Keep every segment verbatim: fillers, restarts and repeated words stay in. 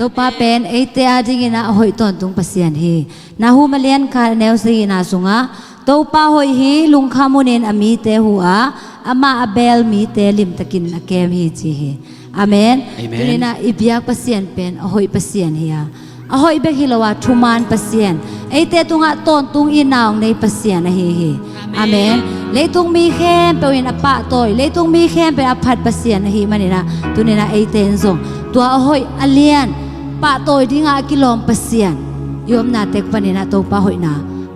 Topa pen eite adingin ah a hoih tawntung Pasian hi. Nahum a lian khat a neu sagihna sungah, Topa hoih hi, lungkham hunin a mite hu a, amah a beel mite limtakin a kem hi ci hi. Amen. Amen. Tuninah i biak Pasian pen a hoih Pasian hi a, a hoih bek hi lo a thuman Pasian, eite tungah tawntung itna hong nei Pasian ahi hi. Amen. Leitung mi khempeuh in a pahtawi, leitung mi khempeuh a phat Pasian ahi maninah tuninah eite in zong tua a hoih a lian, pahtawi dingah a kilawm Pasian i omna tek paninah Topa hoihna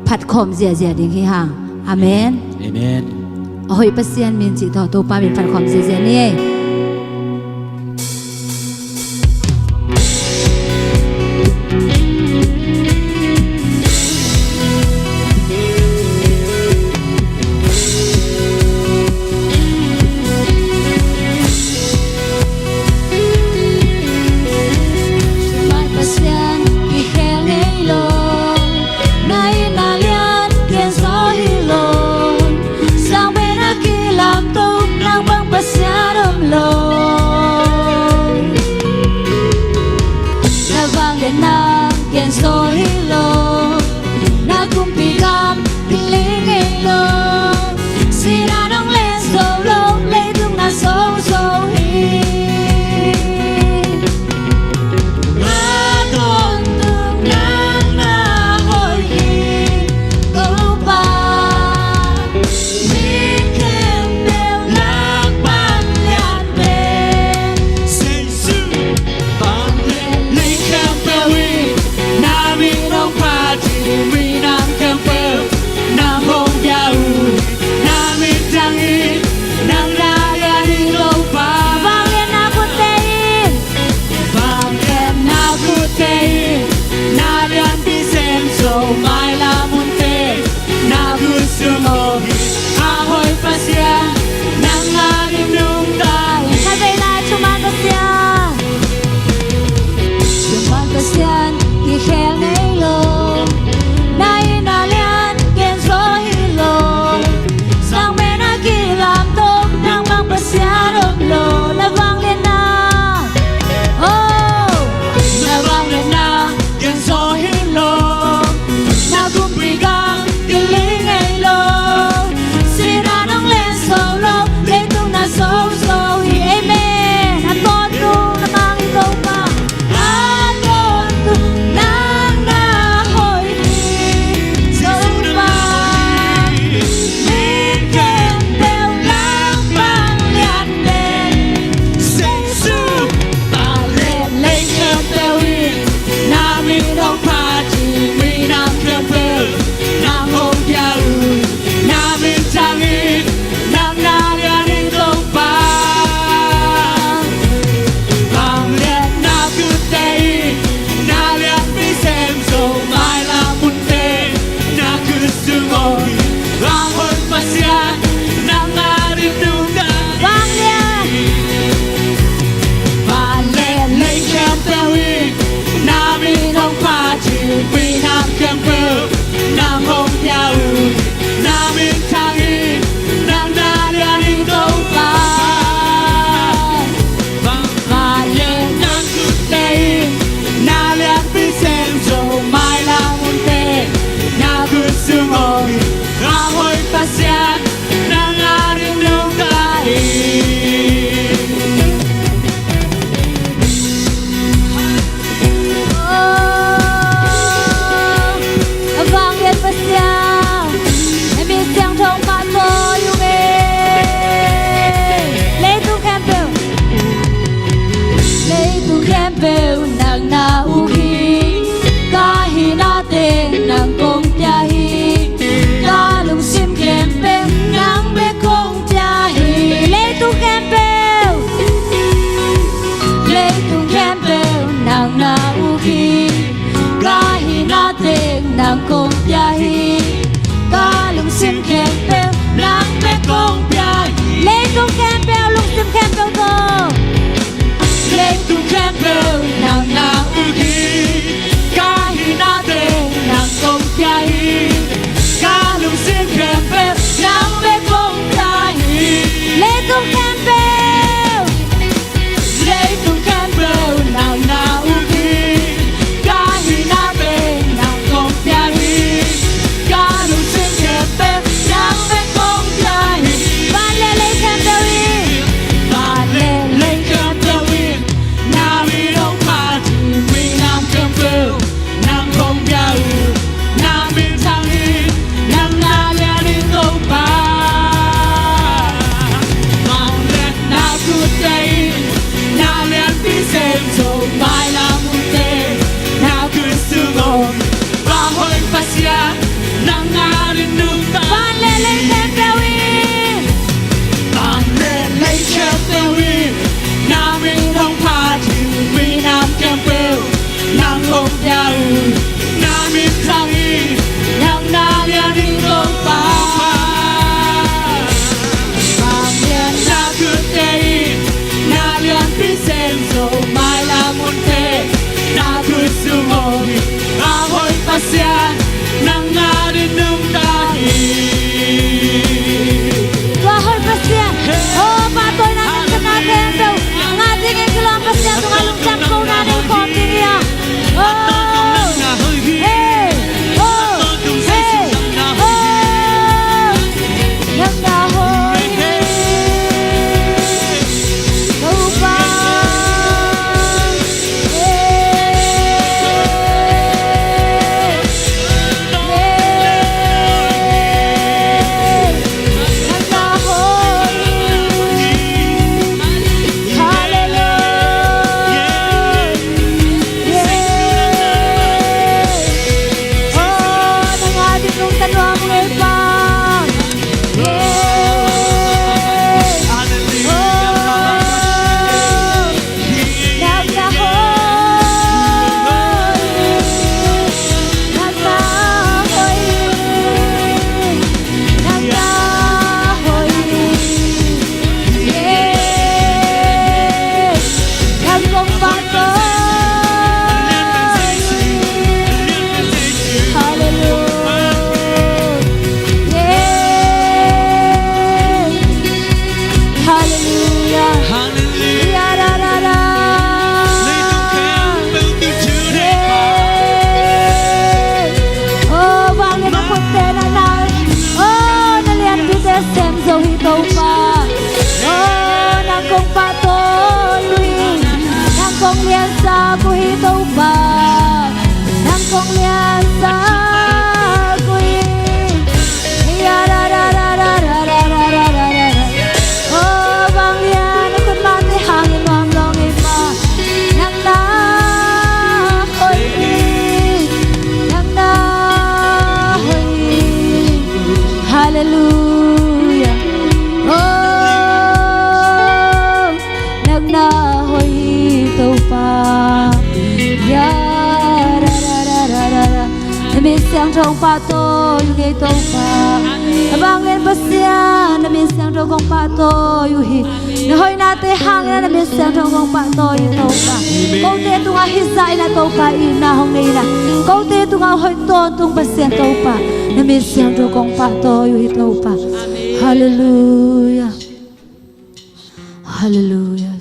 phatkhawm ziahziah ding hi hang. Amen. Amen. A hoih Pasian min cih tawh Topa min phatkhawm ziahziah ni ei. Pasian kikhel ngei lo, na itna lian pianzaw hi lo. Sang pen a kilamto, nang bang Pasian om Zo mailam hunte na khutsung aw hi. A hoih Pasian, nang a ding nungta hi. Tua hoih Pasian, oh, pahtawina nang ka na khempeuh ngah dingin kilawm Pasian tungah lungtang khona nei khawm ding hi a. Oh, hey, oh, hey, oh. Nang na hoih hi, Topa. Nang na hoih hi. Hallelujah. Oh, nang a ding nungta nuam ung ei Pa. Hallelujah. Hallelujah. Hallelujah. Ya, ra, ra, ra. Leitung khempeuh tu cun hei pa. Oh, vanglian a khutte na na. Oh, na lianpite sem zo hi Topa. Oh, nang kong pahtawi uh hi. Nang kong liansak uh hi Topa. Nang kong liansak uh hi. Ya, ra, ra, ra. Oh, vanglian a khutmate hangin nuam lawng ei Pa. Nang na hoih hi. Nang na hoih hi. Hallelujah. Oh, nang na hoih hi Topa. Ya, ra, ra, ra. Na min siangtho pahtawi uh hi Topa. A vanglian Pasian, na min siangtho kong pahtawi uh hi. Na hoihnate hangin na min siangtho kong pahtawi uh hi Topa. Kote tungah hih zah in a Topa itna hong nei in a, kote tungah hoih tawntung Pasian Topa, na min siangtho kong pahtawi uh hi Topa. Hallelujah. Hallelujah.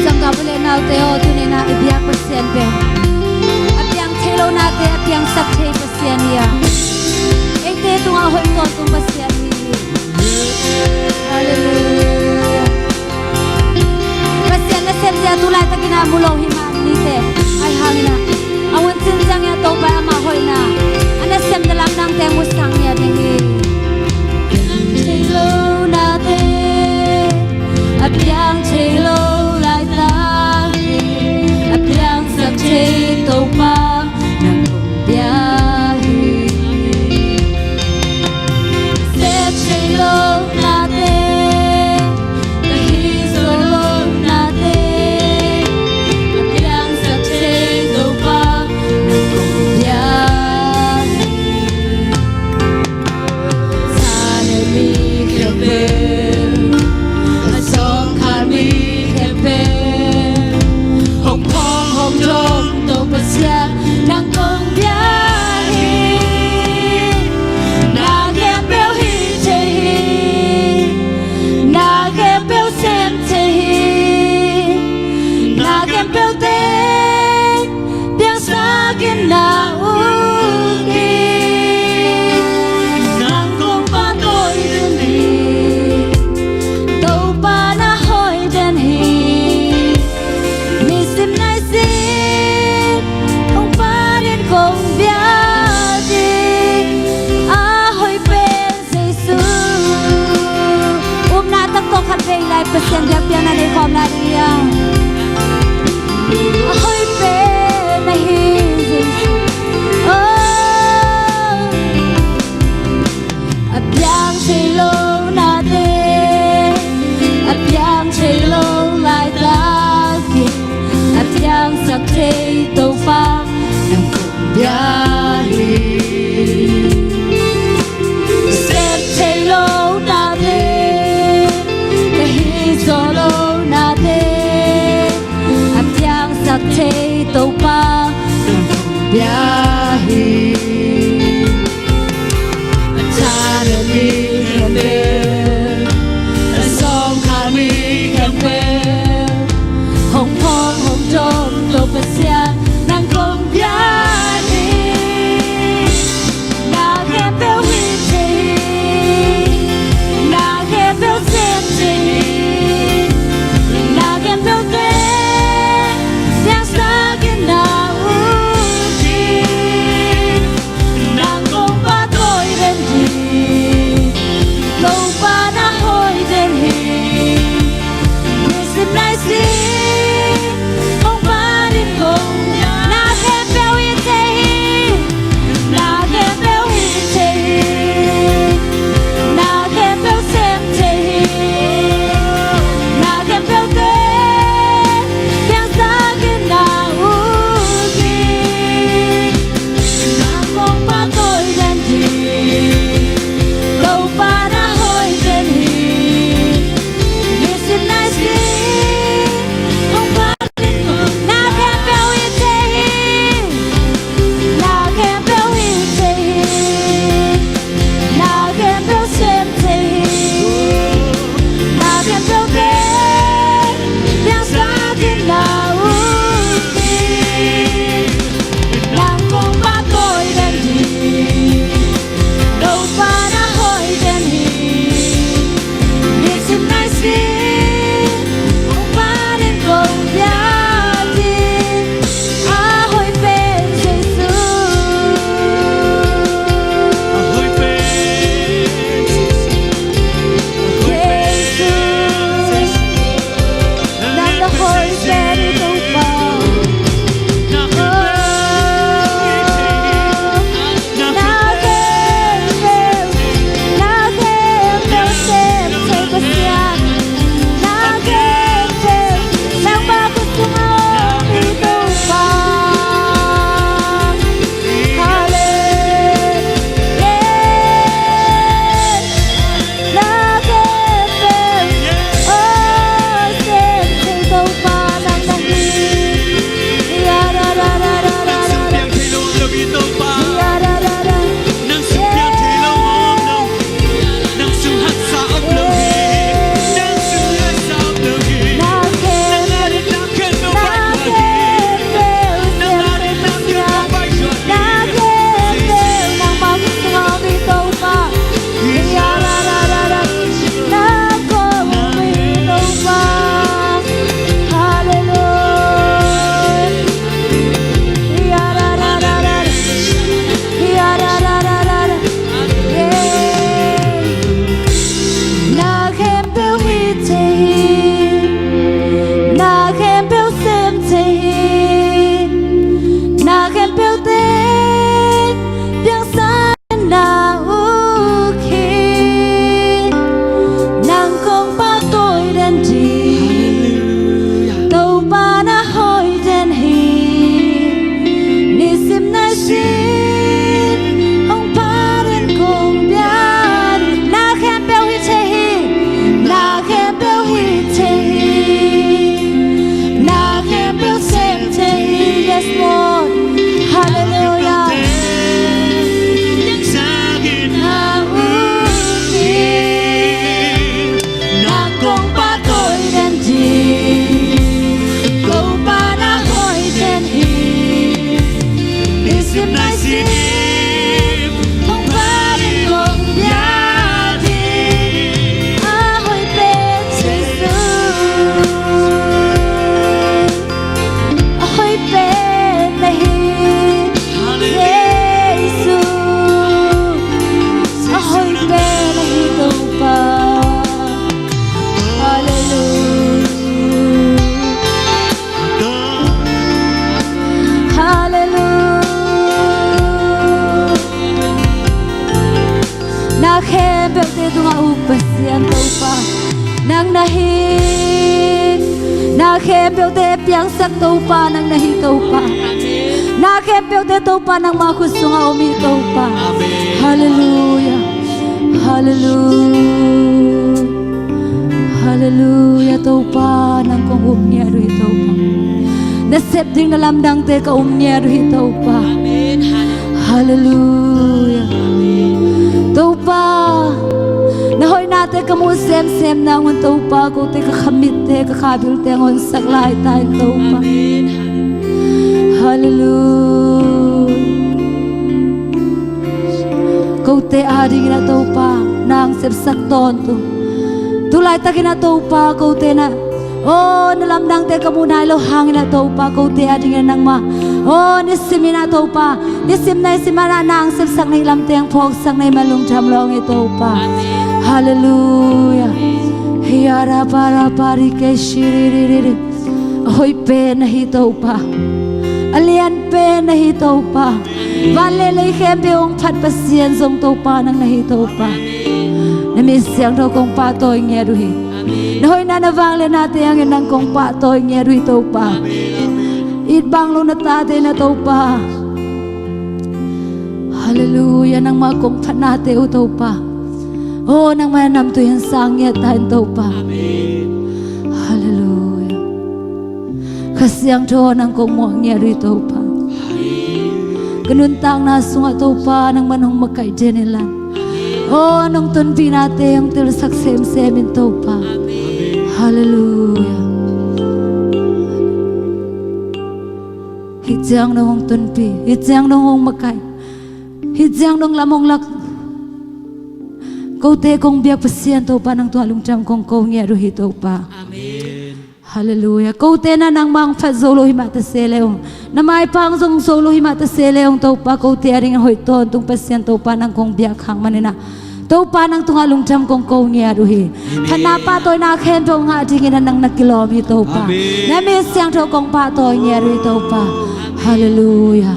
Sanggam u le naute aw, tuni-in ah i biak Pasian pen a piang thei lo nate a piangsak thei Pasian hi a, eite tungah hoih tawntung Pasian hi. Hallelujah. Pasian nasem zia tu laitakin ah mu lo hi mah nite. Ahi hangin ah a hun cin ciangin ah Topa amah hoihna, a nasem na lamdangte mu sang ngiat ding hi. Piang thei lo nate, a piang thei lo laitak, a piangsak thei Topa nang kong bia hi. Sep thei lo nate, ka hi zo lo nate, a piangsak thei Topa nang kong bia hi. Bia hi. A tha na mi khempeuh, a sawm kha mi khempeuh, hong phawng hong dawng Topa Pasian, nang kong bia hi. Na khempeuh hi thei hi, na khempeuh sem thei hi, na khempeuhte piangsakin na ut hi. Nang kong pahtawi den hi, Topa na hoih den hi. Nisim naisim hong pan in kong, na khempeuh hi thei hi, na khempeuh hi thei hi, na khempeuh sem thei hi, na khempeuhte piangsakin na ut hi. Nang kong pahtawi den hi, Topa na hoih den hi. Nisim naisim hong pan in kong, na khempeuh hi thei hi, na khempeuh hi thei hi, na khempeuh sem thei hi, na khempeuhte piangsakin na ut hi. Nang kong pahtawi den hi, Topa na hoih den hi. Nisim naisim hong pan in kong bia hi. A hoih pen Jesu. A hoih pen Jesu. Nang na hoih pen Topa. Na khempeuh, na khempeuh sem thei Pasian. Na khempeuh, nangmah khut sungah om hi Topa. Hallelujah. Na khempeuh, oh, sem thei Topa nang na hi. Ya ra ra ra ra ra ra. Nang sung piang thei lo om lo hi Topa. Ya ra ra ra. Nang sung piang thei lo om lo. Nang sung haksa om lo hi. Nang sung haksa om lo hi. Na khempeuh, nang khempeuh, na khempeuh, na khempeuh, nangmah khut sungah om hi Topa. Na khempeuh hi thei hi, na khempeuh sem thei hi, na khempeuhte piangsa na ut hi. Nang kong pahtawi den hi. Hallelujah. Topa na hoih den hi. Nisim naisim hong pan in kong bia hi. Na khempeuh hi thei hi. Na khempeuh hi thei hi. Na khempeuh sem thei hi. Yes, Lord. Hallelujah. Nang kong pahtawi den hi. Topa na hoih den hi. Nisim naisim hong pan in kong bia hi. A hoih pen Jesu. A hoih pen na hi Jesu. A hoih pen na hi Topa. Hallelujah. Hallelujah. Na khempeuhte tungah uk Pasian Topa nang na hi. Na khempeuhte piangsak Topa nang na hi Topa. Na khempeuhte Topa nangmah khut sungah om hi Topa. Amen. Hallelujah. Hallelujah. Hallelujah, Topa, nang kong up ngiat uh hi Topa. Na sep ding na lamdangte ka um ngiat uh hi Topa. Amen. Halleluiah. Amen. Topa, na hoihnate ka muh semsem nang un Topa, kote ka khamitte ka khabilte honsak lai ta in Topa. Amen. Halleluiah. Kote adingin ah Topa nang sepsak tawntung. Tulaitakin ah Topa kote na, aw, na lamdangte ka muh nai lo hangin ah Topa kote adingin ah nangmah, aw, nisimin ah Topa, nisim nai siman ah nang sepsak na hih lamteng phawksak na hih man lungdam lawng hi Topa. Halleluiah. Hiara para pari ke shiri. A hoih pen na hi Topa. A lian pen na hi Topa. Van le lei khempeuh hong phat Pasian zong Topa nang na hi Topa. Na min siangtho kong pahtawi ngiat uh hi. Na hoihna na vangliatnate hangin nang kong pahtawi ngiat uh hi Topa. It bang lo na tate na Topa. Halleluiah, nangmah kong phatnate uh Topa. Aw, nangmah na namtui hong sang ngiat ta in Topa. Halleluiah. Kha Siangtho nang kong muak ngiat uh hi Topa. Ka nuntakna sungah Topa nangman hong makaih den in la. Aw, nong tonpihnate hong telsak semsem in Topa. Halleluiah. Hih ciang nong hong tonpih, hih ciang nong hong makaih, hih ciang nong lam hong lak. Kote kong biak Pasian Topa nang tungah lungdam kong ko ngiat uh hi Topa. Amen. Halleluiah. Kote na nangmah hong phat zo lo himah ta se le ung, na maipang zong zo lo himah ta se le ung Topa, kote ading a hoih tawntung Pasian Topa nang kong biak khak manin ah Topa nang tungah lungdam kong ko ngiat uh hi. Amen. Phatna pahtawina khempeuh ngah dingin ah nang na kilawm hi Topa. Amen. Na min siangtho kong pahtawi ngiat uh hi Topa. Halleluiah.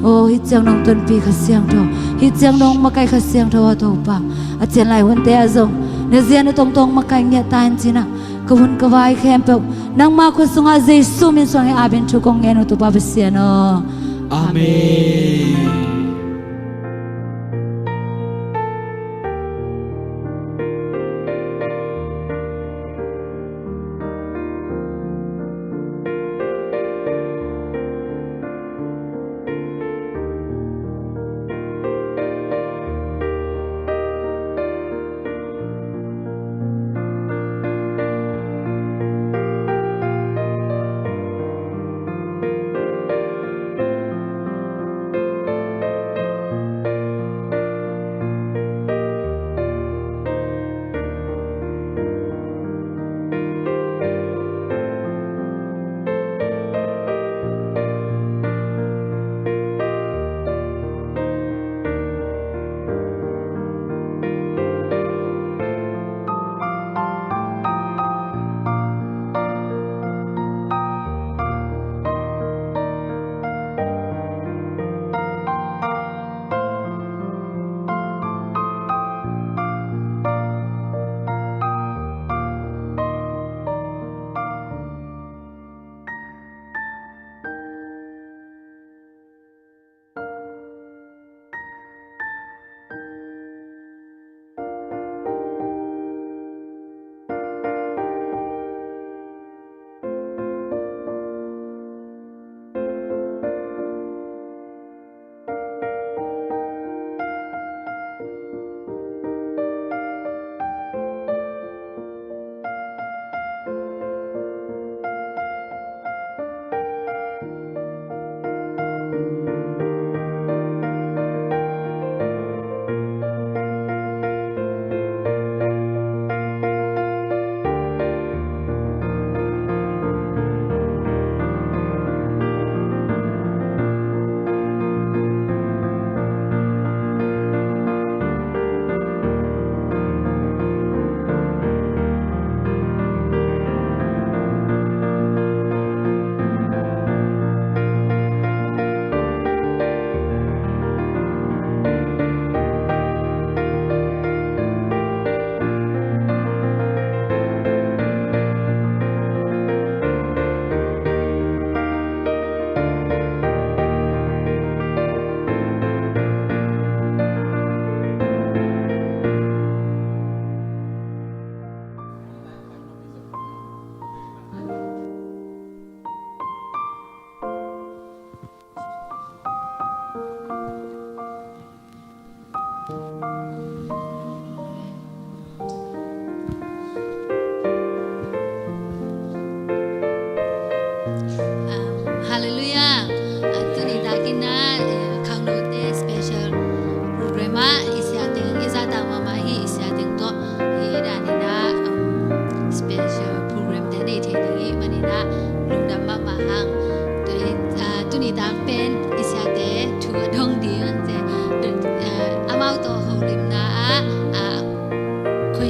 Aw, hih ciang nong tonpih Kha Siangtho, hih ciang nong makaih Kha Siangtho aw Topa, a cian lai hunte ah zong na zia na tongtong makaih ngiat ta in ci-in ah ka hun ka vai khempeuh nangma khut sungah Jesu min suang hi. Amen thu kong ngen uh Topa Pasian aw. Amen.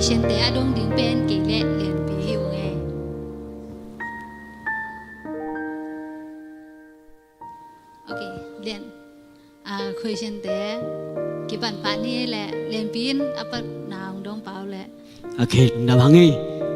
Siante a dong ding pen kei le Lianpi hi ung e. Ok, Lian, ah, Khuaisiante kipan pah ni le Lianpi in a patna hong dong pau le. Ok, lungdam hang e.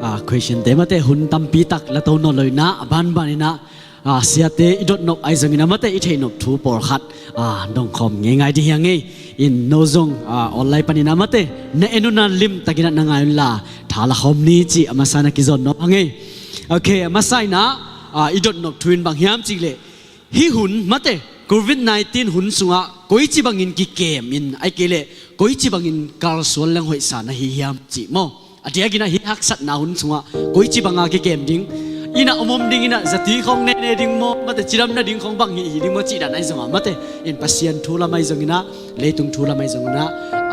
Ah, Khuaisiante mate hun tampi tak la to nawn lo ina a banban ina, ah, siate i dot nop ahi zong ina mate i theih nop thu pawlkhat, ah, dong khawm ngeingai ding hi hang e. In no zong, ah, online pan ina mate na en una limtak ina na ngai unla tha la khawm ni cih a masa na kizawn nop hang e. Ok, a masa ina, ah, i dot nop thu in bang hiam cih leh hih hun mate Covid nineteen hun sungah koici bangin kikem in, ahih kei leh koici bangin kalsuan leng hoihsa na hi hiam cih maw? A diakin ah hih haksatna hun sungah koici banga kikem ding, ina om om ding ina zati khawng nene ding maw, mate cidam nading khawng bang hi hi ding maw cih dan ahi zongah mate in Pasian thu lam ahi zong ina, leitung thu lam ahi zong ina,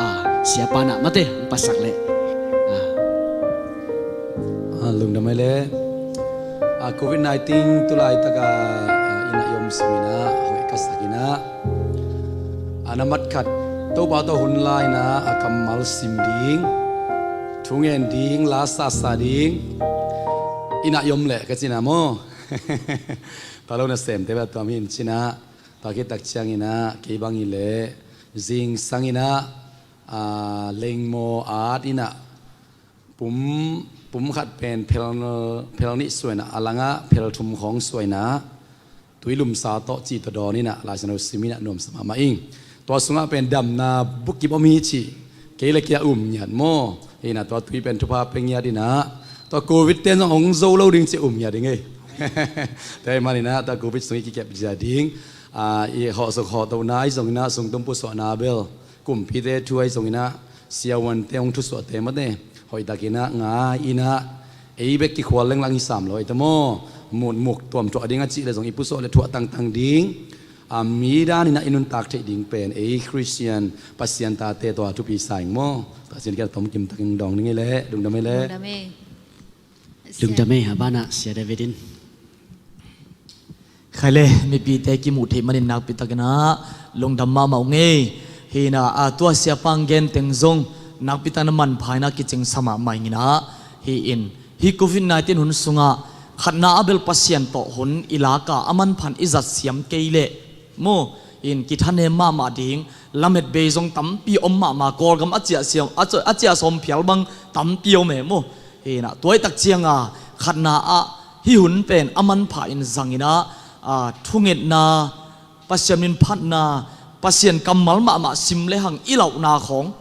ah, siapa na mate hong pasak leh. Ah. Ah, lungdam ahi le. Ah, Covid nineteen tu laitak a, ah, ina i om sung ina hoih ka sak ina, ah, na mat khat Topa tawh hun la ina a kammal sim ding, thu ngen ding, la sasa ding ina i om leh ka ci ina maw? Tua lo nasemte bel tuam hi in ci ina, tua khit tak ciang ina kei bang hi leh zingsang ina, ah, lengmaw at ina pum, pum khat pen phel, phel nih suah ina, a langah phel thum khawng suah ina, tui lumsa tawh cih tawh dawn ina, Lai Siangtho sim ina nuamsa mahmah ing. Tua sungah pen damna bukip om hi cih kei le kei a um ngiat maw? Ina tua tui pen thupha pia ngiat ina, tua Covid ten zong hong zo lo ding cih um ngiat ding e. Tua ahih man ina tua Covid sung i kikep zia ding, ah, i hawhsuk hawhtona ahi zong ina, sungtum pusuahna bel kumpite thu ahi zong ina, siavuante hong thusuahte mate hoihtak ina ngai ina, ei bek kikhual lenglang hi sam lo ahi ta maw? Mutmuk tuamthuah ding a cih le zong i pusuah le thuah tangtang ding, a mi dan ina i nuntak theih ding pen ei Khristian Pasian tate tua thupi sa ing maw? Tua sin kian tomkim takin dawng ding hi le, lungdam hi le. Lungdam e. Lungdam e, a banah Sia David in. Khai le, mipite kimuh theih manin nakpi takin ah lungdam mahmah ung e. Hi ina, ah, tua siapa hong gen teng zong nakpi takin a manpha ina kicingsa mahmah ing ina. Hi in, hih Covid nineteen hun sungah khatna ah bel Pasian tawh hun i lak a, a manpha in i zat siam kei leh maw, in kithanem mahmah ding lametbei zong tampi om mahmah, Kawlgam a ciah siam, a ciah, a ciah sawm phial bang tampi om e maw? Hi ina, tua ahih tak cianga khatna ah hih hun pen a manpha in zang ina, ah, thungetna, Pasian min phatna, Pasian kammal mahmah sim le hang i lauhna khawng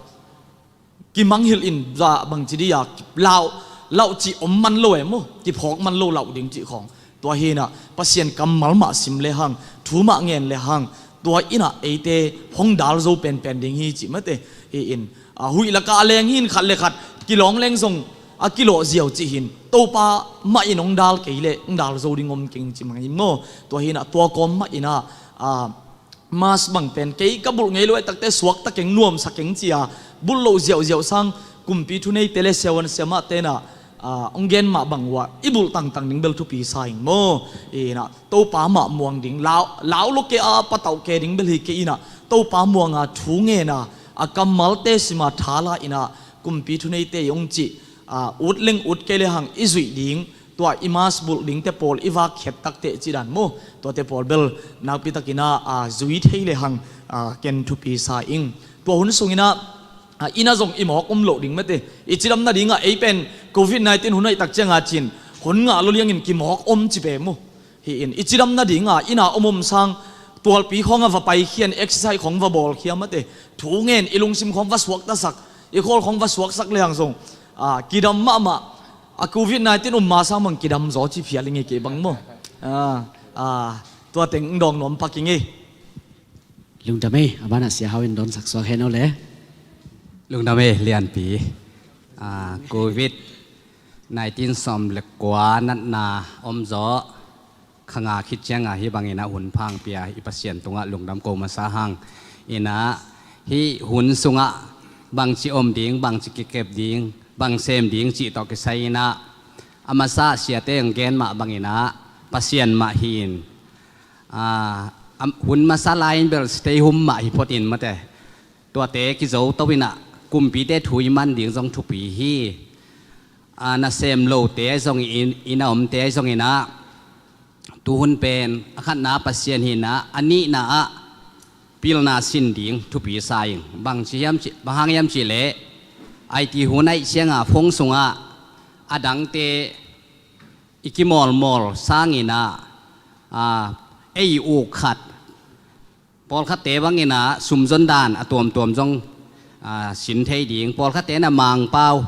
kimangngilh in zah bangci dih a, lauh, lauh cih om man lo e maw, kiphawk man lo lauh ding cih khawng. Tua hi ina Pasian kammal mah sim le hang, thu mah ngen le hang, tua ina eite hong dal zo penpen ding hi cih mate. Hi in, a, huih lakah a leng hi in khat le khat kilawng leng zong a kilawh ziau cih hi in, Topa mah in hong dal kei leh hong dal zo ding om keng cih mah hi maw? Tua hi ina tua kawm mah ina, a, mask bang pen kei ka bulh ngei lo ahih takte suakta keng, nuamsa keng ci a bulh loh ziauziau sang, kumpi thuneite le siavuan siamahte ina, ah, hong gen mah bang uh ah i bulh tangtang ding bel thupi sa ing maw? Ina Topa mah muang ding, lau, lau lo kei a patauh kei ding bel hi kei ina Topa muang a thu ngen a, a kammalte sim a tha la ina kumpi thuneite i hong cih, ah, ut leng ut kei le hang i zuih ding, tua i mask bulh dingte pawl i vak khiat takteh cih dan maw? Tuate pawl bel nakpi takin ah, ah, zui thei le hang, ah, ken thupi sa ing. Tua hun sung ina, ah, ina zong i mawk om loh ding mate. I cidam nading ah ei pen Covid nineteen hun ahih tak cianga cin hun ngah lo liangin kimawk om ci pe maw? Hi in, i cidam nading ah ina om om sang tualpi khawng a va paikhia in, exercise khawng va bawlkhia mate, thu ngen, i lungsim khawng va suaktasak, i khawl khawng va suaksak le hang zong, ah, kidam mahmah. A Covid nineteen um ma sang bang kidam zaw ci phial ing e kei bang maw? Ah, ah, tua teng hong dawng nuam pak ing e. Lungdam e, a banah Sia Hau in dawnsak suak hen aw le. Lungdam e, Lianpi. Ah, Covid nineteen sawm le kua natna om zaw, kha nga khit cianga hih bangin a hun pha hong pia i Pasian tungah lungdam ko masa hang. Ina hih hun sungah bangci om ding, bangci kikep ding, bang sem ding cih tawh kisai ina, a masa siate hong gen mah bang ina Pasian mah hi in, ah, am, hun masa lai in bel stay home mah hi phot in mate. Tuate kizo to ina, kumpite thu i man ding zong thupi hi. A, nasem lote ahi zongin, inn a omte ahi zongin ah, tuhun pen a khatna Pasian hinah, a nihna ah pilna sin ding thupi sa ing. Bang ci hiam ci, bang hang hiam cih leh, a i ti hun aih ciangah phone sungah a dangte i kimawlmawl sanginah, a, ei uk khat, pawlkhatte banginah sumzon dan a tuamtuam zong, a, sin thei ding. Pawlkhatte inah Mangpau,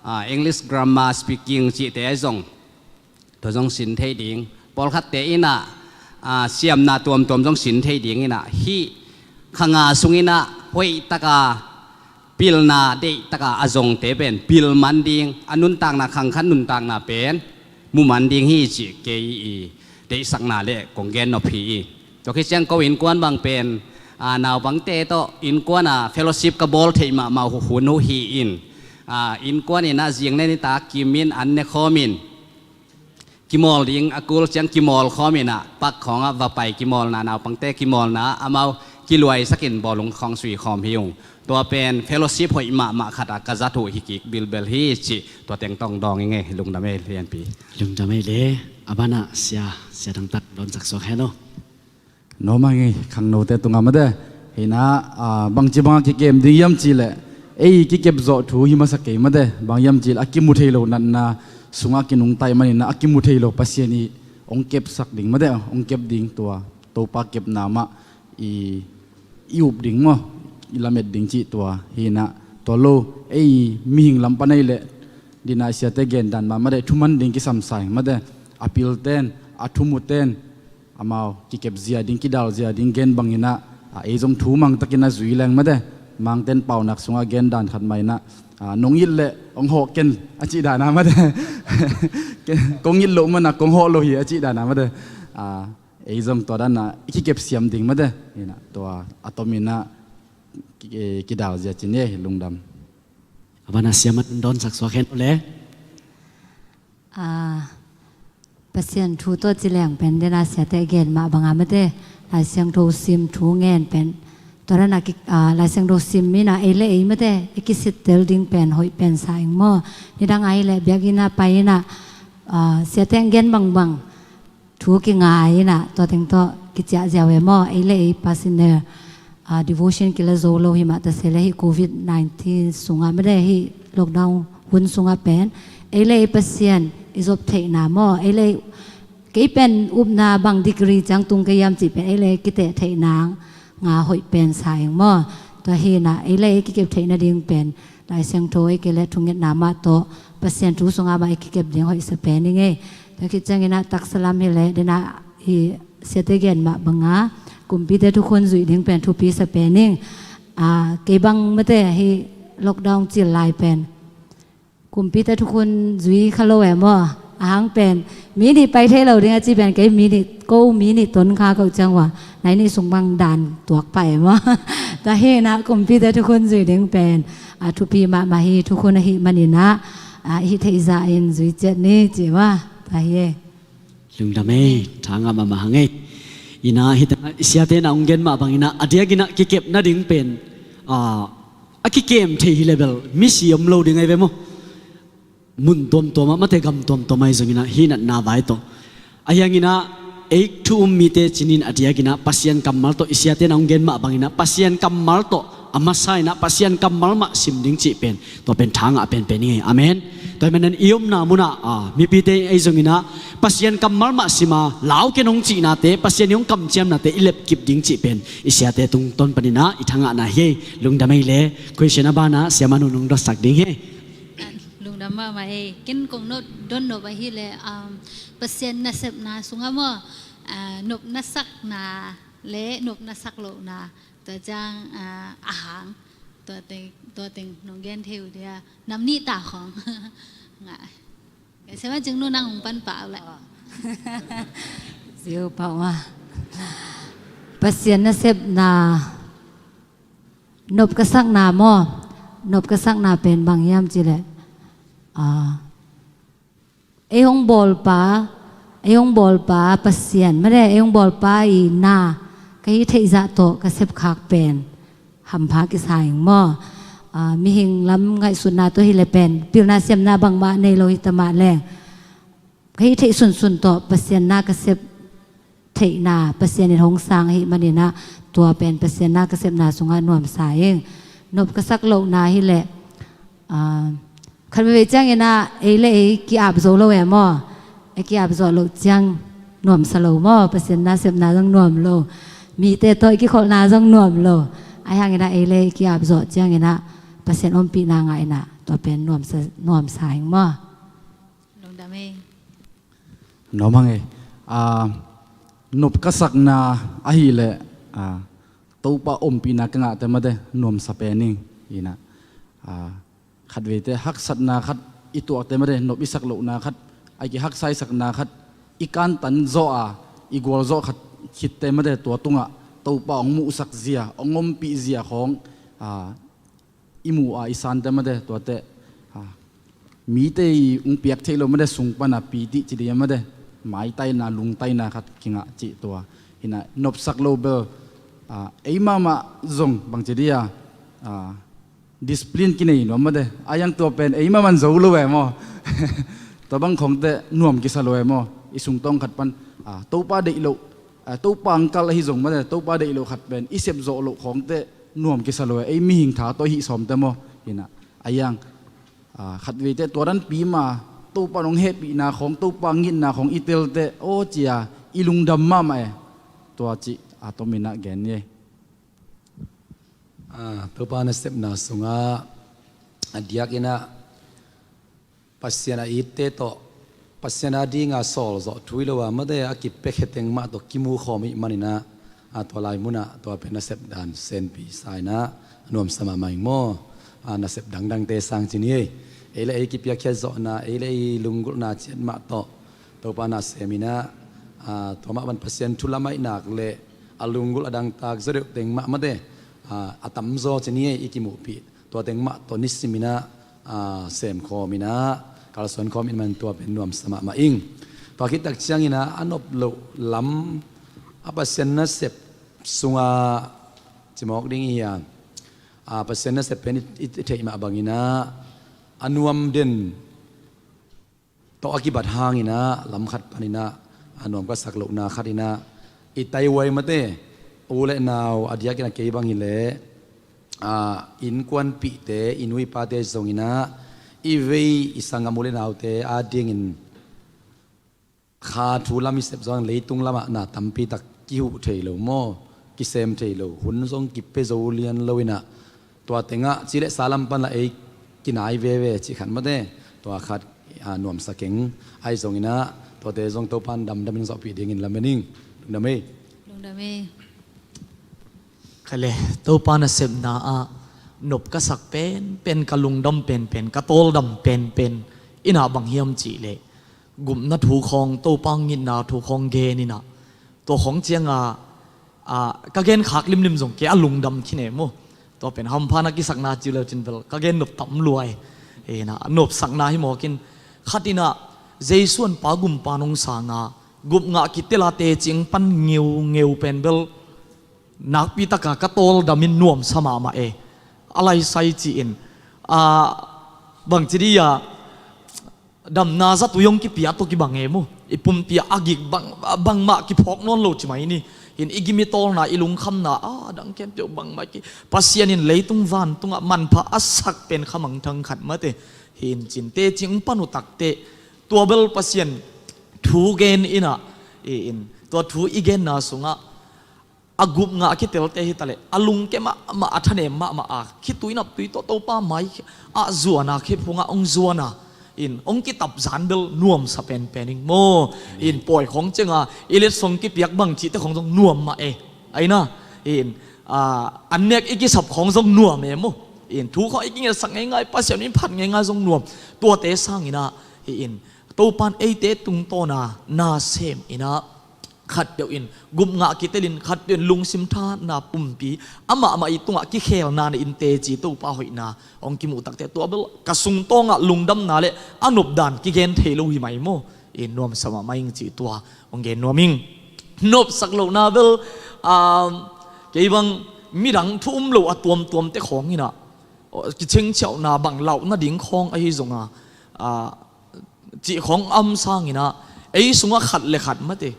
a, English grammar speaking cihte ahi zong, tua zong sin thei ding. Pawlkhatte inah, a, siamna tuamtuam zong sin thei dinginah, hih kha nga sunginah hoihtaka pilna deihtaka a zongte pen pil man ding, a nuntakna khangkhat nuntakna pen mu man ding hi cih kei i deihsakna le kong gen nop hi. I tua khit ciang ko innkuan bang pen, a, naupangte tawh innkuan a fellowship ka bawl theih mahmah hun uh hi-in, a, innkuan inah zing ne nitak kimin an ne khawmin kimawl ding a kul ciang kimawl khawminah pak khawngah va pai kimawlna, naupangte kimawlna amau kiluaisakin bawlung khawng sui khawm hi ung. Tua pen fellowship hoih mahmah khatah ka zat uh hi kik bilbel hi cih tua teng tawh dawng i ngei. Lungdam ei lianpi. Lungdam ei le. A banah sia, sia dangtak dawnsak suak hen aw. Nawmah ngei khangnote tungah mate. Hinah, a, bangci bangah kikem ding hiam cih leh, ei kikep zawh thu hi masa kei mate. Bang hiam cih leh a kimu thei lo natna sungah kinungta i maninah a kimu thei lo Pasian i hong kepsak ding mate, hong kep ding tua Topa kepna mah i, i up ding maw, i lamet ding cih tua hinah. Tua lo, ei mihing lam pan ei leh, dinah siate gen dan mah mate, thuman ding kisam sa ing mate. A pilten, a thumuten, amau kikep zia ding, kidal zia ding gen banginah, a, ei zong thu mangtakin a zui leng mate. Mangten paunak sungah gen dan khat mah inah, a, nong it leh hong hawh ken a cih dana mate. Kong it loh mana kong hawh lo hi a cih dana mate. A, ei zong tua dana i kikep siam ding mate. Hinah tua a tominah ki, e, kidal zia cin ei. Lungdam. A banah siamat dawnsak suak hen aw le. A, Pasian thu tawh ci leng pen dena siate gen mah banga mate, Lai Siangtho sim thu ngen pen, tua dana ki, a, Lai Siangtho sim inah ei le ei mate i kisittel ding pen hoih pen sa ing maw. Nidang ahi leh biakinn ah pai inah, a, siate hong gen bangbang thu kingai inah tua teng tawh kiciah ziau e maw. Ei le ei personal, a, devotion kila zo lo hi mah ta se leh, hih covid nineteen sungah mate, hih lockdown hun sungah pen ei le ei Pasian i zop theihna maw, ei le ei, kei pen upna bang degree ciang tung kei hiam cih pen ei le ei kiteh theihna nga hoih pen sa ing maw. Tua hinah ei le ei kikep theih nading pen Lai Siangtho ei kei leh thungetna mah tawh Pasian thu sungah mah ei kikep ding hoih sa pen i ngei. Tua khit cianginah taksa lam hi leh dena i siate gen mah banga kumpite thukhun zuih ding pen thupi sa pen ing. A, kei bang mate hih lockdown cil lai pen kumpite thukhun zui kha lo e maw. A hang pen mi nih pai thei lo ding a ci pen kei mi nih, ko mi nih ton kha ko ciang ua, nai nih sung bang dan tuak pah e maw. Tua hinah kumpite thukhun zui ding pen, a, thupi mahmah hi. Thukhun ahih maninah, a, hih theihzah in zui ciat ni ci maw. Tua hi e. Lungdam ei, tha ngah mahmah hang ei. Inah hih tengah i siate na hong gen mah banginah a diakinah kikep nading pen, a, a kikem thei hi leh bel misi om lo ding ahi ve maw. Mun tuamtuam ah mate, gam tuamtuam ahi zonginah hih natna vai tawh, a hianginah ei thu um mite cinin a diakinah Pasian kammal tawh, i siate na hong gen mah banginah Pasian kammal tawh a masa inah Pasian kammal mah sim ding cih pen, tua pen tha ngah penpen i ngei. Amen. Tua hi manin i omna munah, a, mipite ahi zonginah Pasian kammal mah sima lau ken hong cihnate, Pasian i hong kamciamnate i lepkip ding cih pen i siate tungtawn paninah i tha ngahna hi ei. Lungdam ei le. Question a banah siamanu nong dotsak ding hi ei. Lungdam mahmah ei. Ken kong nop, dot nop ahih leh, um, Pasian nasepna sungah maw, a, nopna sakna le nopna sak lohna, tua ciang, a, a hang, tua teng, tua teng nong gen thei uh dia, nam nih ta khawng. Ngah. Siamah Cing Nu nang hong pan pah uh leh. Ziu pah uh a. Pasian nasepna, nop ka sakna maw. Nop ka sakna pen bang hiam cih leh, a, ei hong bawlpa, ei hong bawlpa Pasian mate, ei hong bawlpa i na ka hih theihzah tawh ka sepkhak pen hampha kisa ing maw. Aa, mihing lam ngaihsutna tawh hi le pen pilna siamna bangmah nei lo hi ta mah leng, ka hih theih sunsun tawh Pasian na ka sep theihna, Pasian in hong sang ahih maninah, tua pen Pasian na ka sepna sungah nuamsa ing. Nop ka sak lohna hi leh, aa, khat veivei cianginah ei le ei ki-ap zo lo e maw? Ei ki-ap zawh loh ciang nuamsa lo maw? Pasian na sepna zong nuam lo, mite tawh i kikholhna zong nuam lo. Ahi hanginah ei le ei ki-ap zawh cianginah Pasian ompihna ngah inah tua pen nuamsa, nuamsa ing maw? Lungdam ei. Nuam hang ei. Aa, nop ka sakna ahih leh, aa, Topa ompihna ka ngahte mate nuamsa pen ing. Inah, aa, khat veite haksatna khat i tuakte mate, nop i sak lohna khat, a kihaksa i sakna khat, i kantan zawh a i gualzawh khat khitte mate, tua tungah Topa hong muhsak zia, hong ompih zia khawng, aa, i muh a i sante mate, tuate, aa, mite i hong piak theih loh mate, sung pana pitih ci dih mate, maitaina, lungtaina khat kingah cih tua. Hinah nopsak lo bel, aa, ei mahmah zong bangci dih a, aa, discipline kinei nuam mate. A yang tua pen ei mahmah man zo lo e maw? Tua bang khawngte nuam kisa lo e maw? I sungtawng khat pan, aa, Topa deih loh, aa, Topa ang kal ahi zong mate, Topa deih loh khat pen i sep zawh loh khawngte nuam kisa lo e. Ei mihing tha tawh hih sawmte maw? Hinah, a yang, aa, khat veite tua dan pi ma, Topa nong hehpihna khawng, Topa ngitna khawng i telte aw cia i lungdam mahmah e. Tua cih a tominah gen ni ei. Aa, Topa nasepna sungah a diakinah Pasian a itte tawh, Pasian a dinga sawl zawh thu hi lo a mate, a kipia kheteng mah tawh kimu khawm ih maninah, aa, tua lai munah tua pen nasep dan senpi sa inah nuamsa mahmah ing maw? Aa, nasep dangdangte sang ci ni ei. Ei le ei kipiakkhiat zawhna, ei le ei lunggulhna ciat mah tawh Topa na sem inah, aa, tua mah ban Pasian thu lamah i nak le a lunggulh a dangtak zaw deuh teng mah mate, aa, a tamzaw ci ni ei, i kimuhpih tua teng mah tawh nisim inah, aa, semkhawm inah kalsuan khawm in man tua pen nuamsa mahmah ing. Tua khittak cianginah a nop loh lam, a Pasian nasep sungah cimawk ding hi a, aa, Pasian nasep pen i, i theih mah banginah a nuam den tawh a kibat hanginah lam khat paninah, a nuam ka sak lohna khatinah i taihuai mate, u le nau a diakinah kei bang hileh, aa, innkuanpihte, i nu i pate zonginah i vei i sanggam u le naute adingin kha thu lam i sep zong leitung lamah na tampi tak kihuh thei lo maw, kisem thei lo, hun zong kipia zo lian lo inah, tua tengah ci le sa lam pan la ei kinai veve cih khat mate, tua khat, aa, nuamsa keng ahi zonginah, tuate zong Topan damdamin zawhpih dingin lamen ing. Lungdam ei. Lungdam ei. Kha le, Topa nasepna ah nop ka sak penpen, ka lungdam penpen, ka tawldam penpen inah bang hiam cih leh, gupna thu khawng, Topa ngitna thu khawng gen inah, tua khawng cianga, aa, ka gen khak limlim zong kei a lungdam khin e maw? Tua pen hampha na kisakna ci le cin bel ka gen nop tam lua e. Inah nopsakna hi mawkin, khatinah Jesu an pa gumpa nong sanga gup ngah kitel a teci hong pan ngeungeu pen bel nakpi taka ka tawldamin nuamsa mahmah e. A laisai ci-in, aa, bangci dih a, damna zatui hong kipia tawh kibang e maw? I pumpi ah a gik bang, bangmah kiphawk nawn lo ci mai ni. Hin i gim i tawlna, i lungkhamna, a dang khempeuh bangmah ki, Pasian in leitung vantungah manpha a sak pen kha mangthang khat mate. Hin cin teci hong pan uh takteh, tua bel Pasian thu gen inah, i in, tua thu i genna sungah a gup ngah a kitelte hi taleh, a lungke mahmah, a thanem mahmah a, khitui naptui tawh Topa mai ah zuan a, khephungah hong zuan a, in hong kitap zan bel nuamsa penpen ing maw? In pawi khawng cianga i letsong kipiak bang cihte khawng zong nuam mah e. Aina, in, a, an nek i kisap khawng zong nuam e maw? In thu khawng i kingetsak ngeingai, Pasian in phat ngeingai zong nuam. Tuate sanginah, in Topan eite tungtawna na sem inah, khatpeuh in gup ngah kitelin, khatpeuh in lungsim thahatna pumpi, amah mah i tungah kikhelna na in teci Topa hoihna hong kimuh takteh, tua bel ka sungtawngah lungdamna le a nopdan kigen thei lo hi mai maw? In nuamsa mahmah ing cih tua hong gen nuam ing. Nopsak lohna bel, um, kei bang midang thu um lo a tuamtuamte khawng inah, kicingciauhna bang lauh nading khawng ahi zonga, a, cih khawng a om sanginah, ei sungah khat le khat mate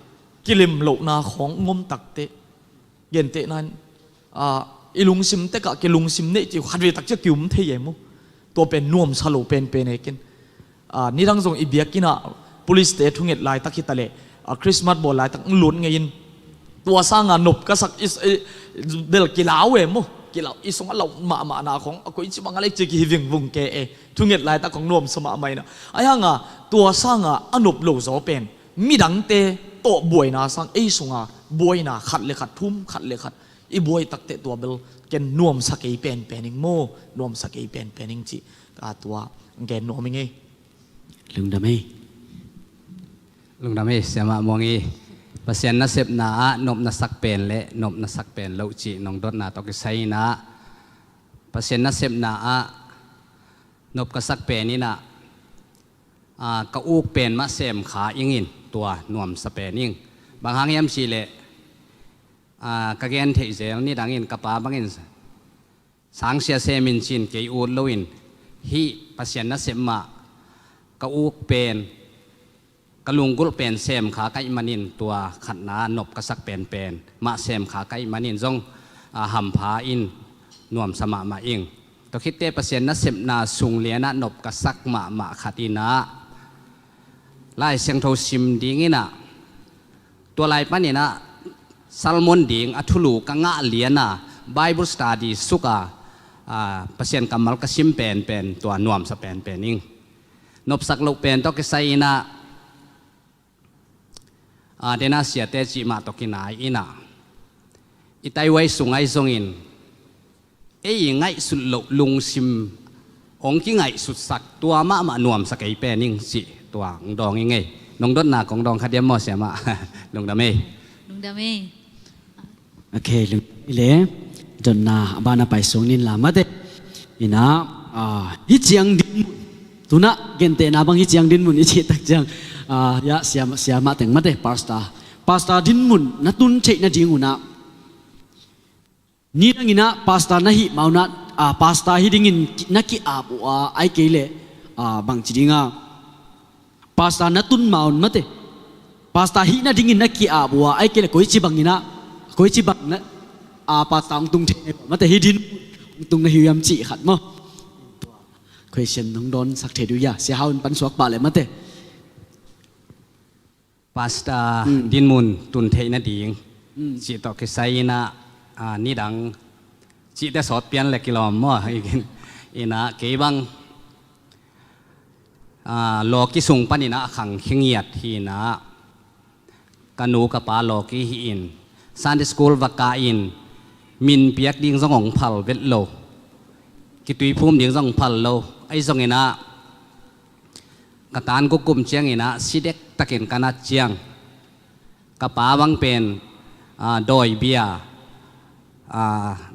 kilim lohna khawng ngom takte. Gentehna in, a, i lungsim tekah kilungsim neih cih khatvei tak ciah kium thei e mu. Tua pen nuamsa lo penpen e ken. A, nidang zong i biakinn ah police-te thunget laitak hitaleh, a, Christmas bawl laitak ng lut ngei in, tua sanga nop ka sak i, i, bel kilau e mu. Kilau, i sungah lauh mahmahna khawng a koici bang a lei ci kihi vingvung ke e. Thunget laitak khawng nuamsa mahmah inah. Ahi hanga tua sanga a nop lo zaw pen midangte tawh buaina sang ei sunga buaina khat le khat, thum khat le khat i buai takteh tua bel ken nuamsa kei penpen ing maw, nuamsa kei penpen ing cih, a, tua gen nuam ing ei. Lungdam ei. Lungdam ei, Siamah Muang i. Pasian nasepna ah nopna sak pen le nopna sak pen loh cih nong dotna tawh kisai inah, Pasian nasepna ah nop ka sak pen inah, a, ka uk pen mah sem kha ingin tua nuamsa pen ing. Bang hang hiam cihleh, a, ka gen theih zel nidangin ka pa bangin sangsia semin cin kei ut loin, hih Pasian nasep mah ka uk pen, ka lunggulh pen sem kha ka ih manin tua khatna nop ka sak penpen mah sem kha ka ih manin zong, a, hampha in nuamsa mahmah ing. Tua khitte Pasian nasepna sung lianah nop ka sak mahmah khat inah Lai Siangtho sim ding inah, tua lai paninah sermon ding a thulu ka ngah liana Bible study suka, a, Pasian kammal ka sim penpen tua nuamsa penpen ing. Nopsak loh pen tawh kisai inah, a, dena siate cih mah tawh kinai inah, i taihuai sung ahi zongin ei i ngaihsut loh lungsim hong kingaihsutsak tua mahmah nuamsa kei pen ing cih tua hong dawng ing ei. Nong dotna kong dawng kha diam maw Siamah? Lungdam ei. Lungdam ei. Ok, lungdam ei le. Dotna a bana pai sung nin la mate. Inah, a, hih ciang dinmun, tunah gentehna bang hih ciang dinmun i cih tak ciang, a, ya, Siamah, Siamah teng mate, pastor, pastor dinmun na tun theih nading unah, nidang inah pastor na hih mah unah, a, pastor hi dingin ki-, na ki-ap uh a, ai kei leh, a, bangci dinga, pastor na tun mah un mate, pastor hih nadingin na ki-ap uh a, ai kei leh koici bang inah, koici bang na, a, pastor hong tung thei mate, hih din hong tung na hi uh hiam cih khat maw? Question nong dawnsak thei uh hia, Sia Hau in pansuak pah leh mate. Pastor, mm, dinmun tun theih nading, mm, cih tawh kisai inah, a, nidang cihte sawt pian le kilawm maw? Inah kei bang, a, lawki sung paninah a khang khingiat hi inah, ka nu ka pa lawki hi in, Sunday school va kah in, min piak ding zong hong phal vet lo, kituiphum ding zong hong phal lo. Ahi zong inah ka tan guk kum ciang inah si dektakin ka nat ciang, ka pa bang pen, a, dawi bia, a,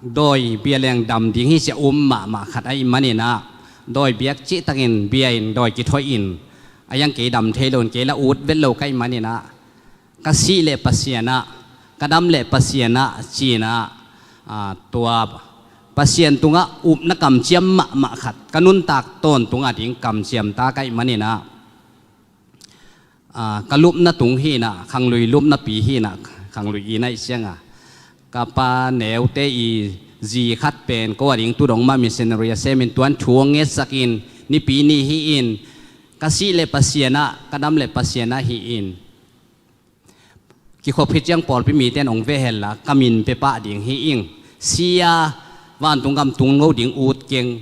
dawi bia leng dam ding hi sia um mahmah khat ahih maninah, dawi biak cihtakin bia in dawi kithoih in, a hiang kei dam thei lo in kei la ut vet lo ka hih maninah, ka sih leh Pasian ah, ka dam leh Pasian ah ci inah, a, tua Pasian tungah upna kamciam mahmah khat, ka nuntak tawntung a ding kamciam ta ka hih maninah, a, ka lupna tung hi inah, khanglui lupnapi hi inah, khanglui i naih cianga ka pa neute i zi khat pen ko a ding tu dong mah missionary a semin tuan thu hong ngetsakin, nipi ni hi in, ka sih leh Pasian ah, ka dam leh Pasian ah hi in. Kikhop khit ciang pawlpi mite in hong ve henla ka min pia pah ding hi ing. Sia, vantung gam tung lo ding ut keng,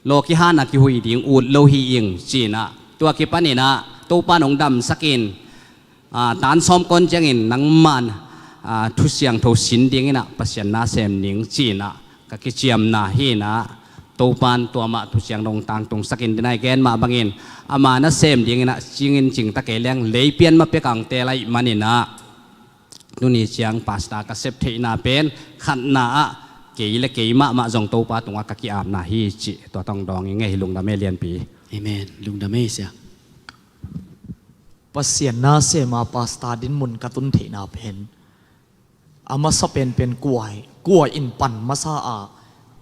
lawki hana kihui ding ut lo hi ing ci inah, tua kipaninah Topa in hong damsakin, a, tan sawm kawn ciangin nangman, a, thu siangtho sin ding inah Pasian na sem ning ci inah ka kiciamna hi inah, Topa in tua mah thuciang dong tangtungsakin, dena i gen mah bangin ama nasem ding inah cingin cingta kei leng leipian mah pia kangte lai maninah, tuni ciang pastor ka sep theihna pen khatna ah kei le kei mahmah zong Topa tungah ka ki-apna hi cih tua tawh hong dawng ing ei. Lungdam ei lianpi. Amen. Lungdam ei Sia. Pasian nasema pastor dinmun ka tun theihna pen a masa penpen kua, kua in pan masa a,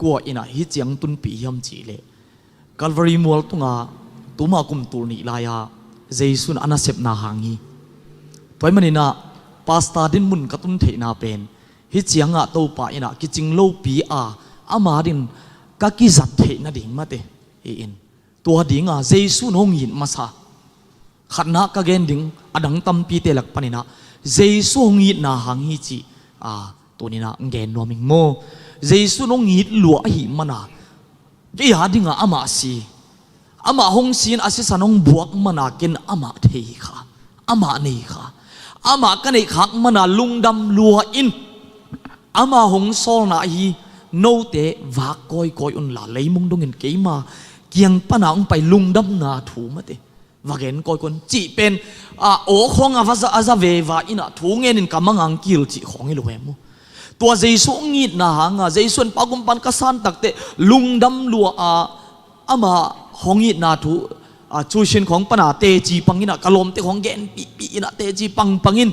kua in ah hih ciang tunpih hiam cih leh Calvary mual tungah tuma kum tul nih lai-a Jesu in a nasepna hang hi. Tua ahih manin ah pastor dinmun ka tun theihna pen hih ciangah Topa in ah kicing lopi a ama dingin ka kizat theih nading mate hi in. Tua dinga Jesu in hong it masa. Khatna ka gen ding a dang tampite lak panin ah Jesu hong itna hang hi cih, a, tuni-in ah gen nuam ing maw. Jesu in hong it lua ahih manin ah kei a dingin amah si, amah hong si in a sisan hong buak manin ah ken amah thei kha, amah nei kha, amah ka neih khak manin ah lungdam lua in, ama hong sawlna ahi note vak kawikawi unla leimong dongin keima kiang panin ah hong pai lungdamna thu mate va gen kawikawi un cih pen, a, aw khawng a va za, a za veve in ah thu ngenin ka mang hong kihilh cih khawng hi lo hi maw. Tua Jesu hong itna hangin Jesu in Pa kumpi'n ka san takteh lungdam lua a, ama hong itna thu, a, tuition khawng panin ah teci pang in ah ka lawmte khawng genpihpih in ah teci pangpang in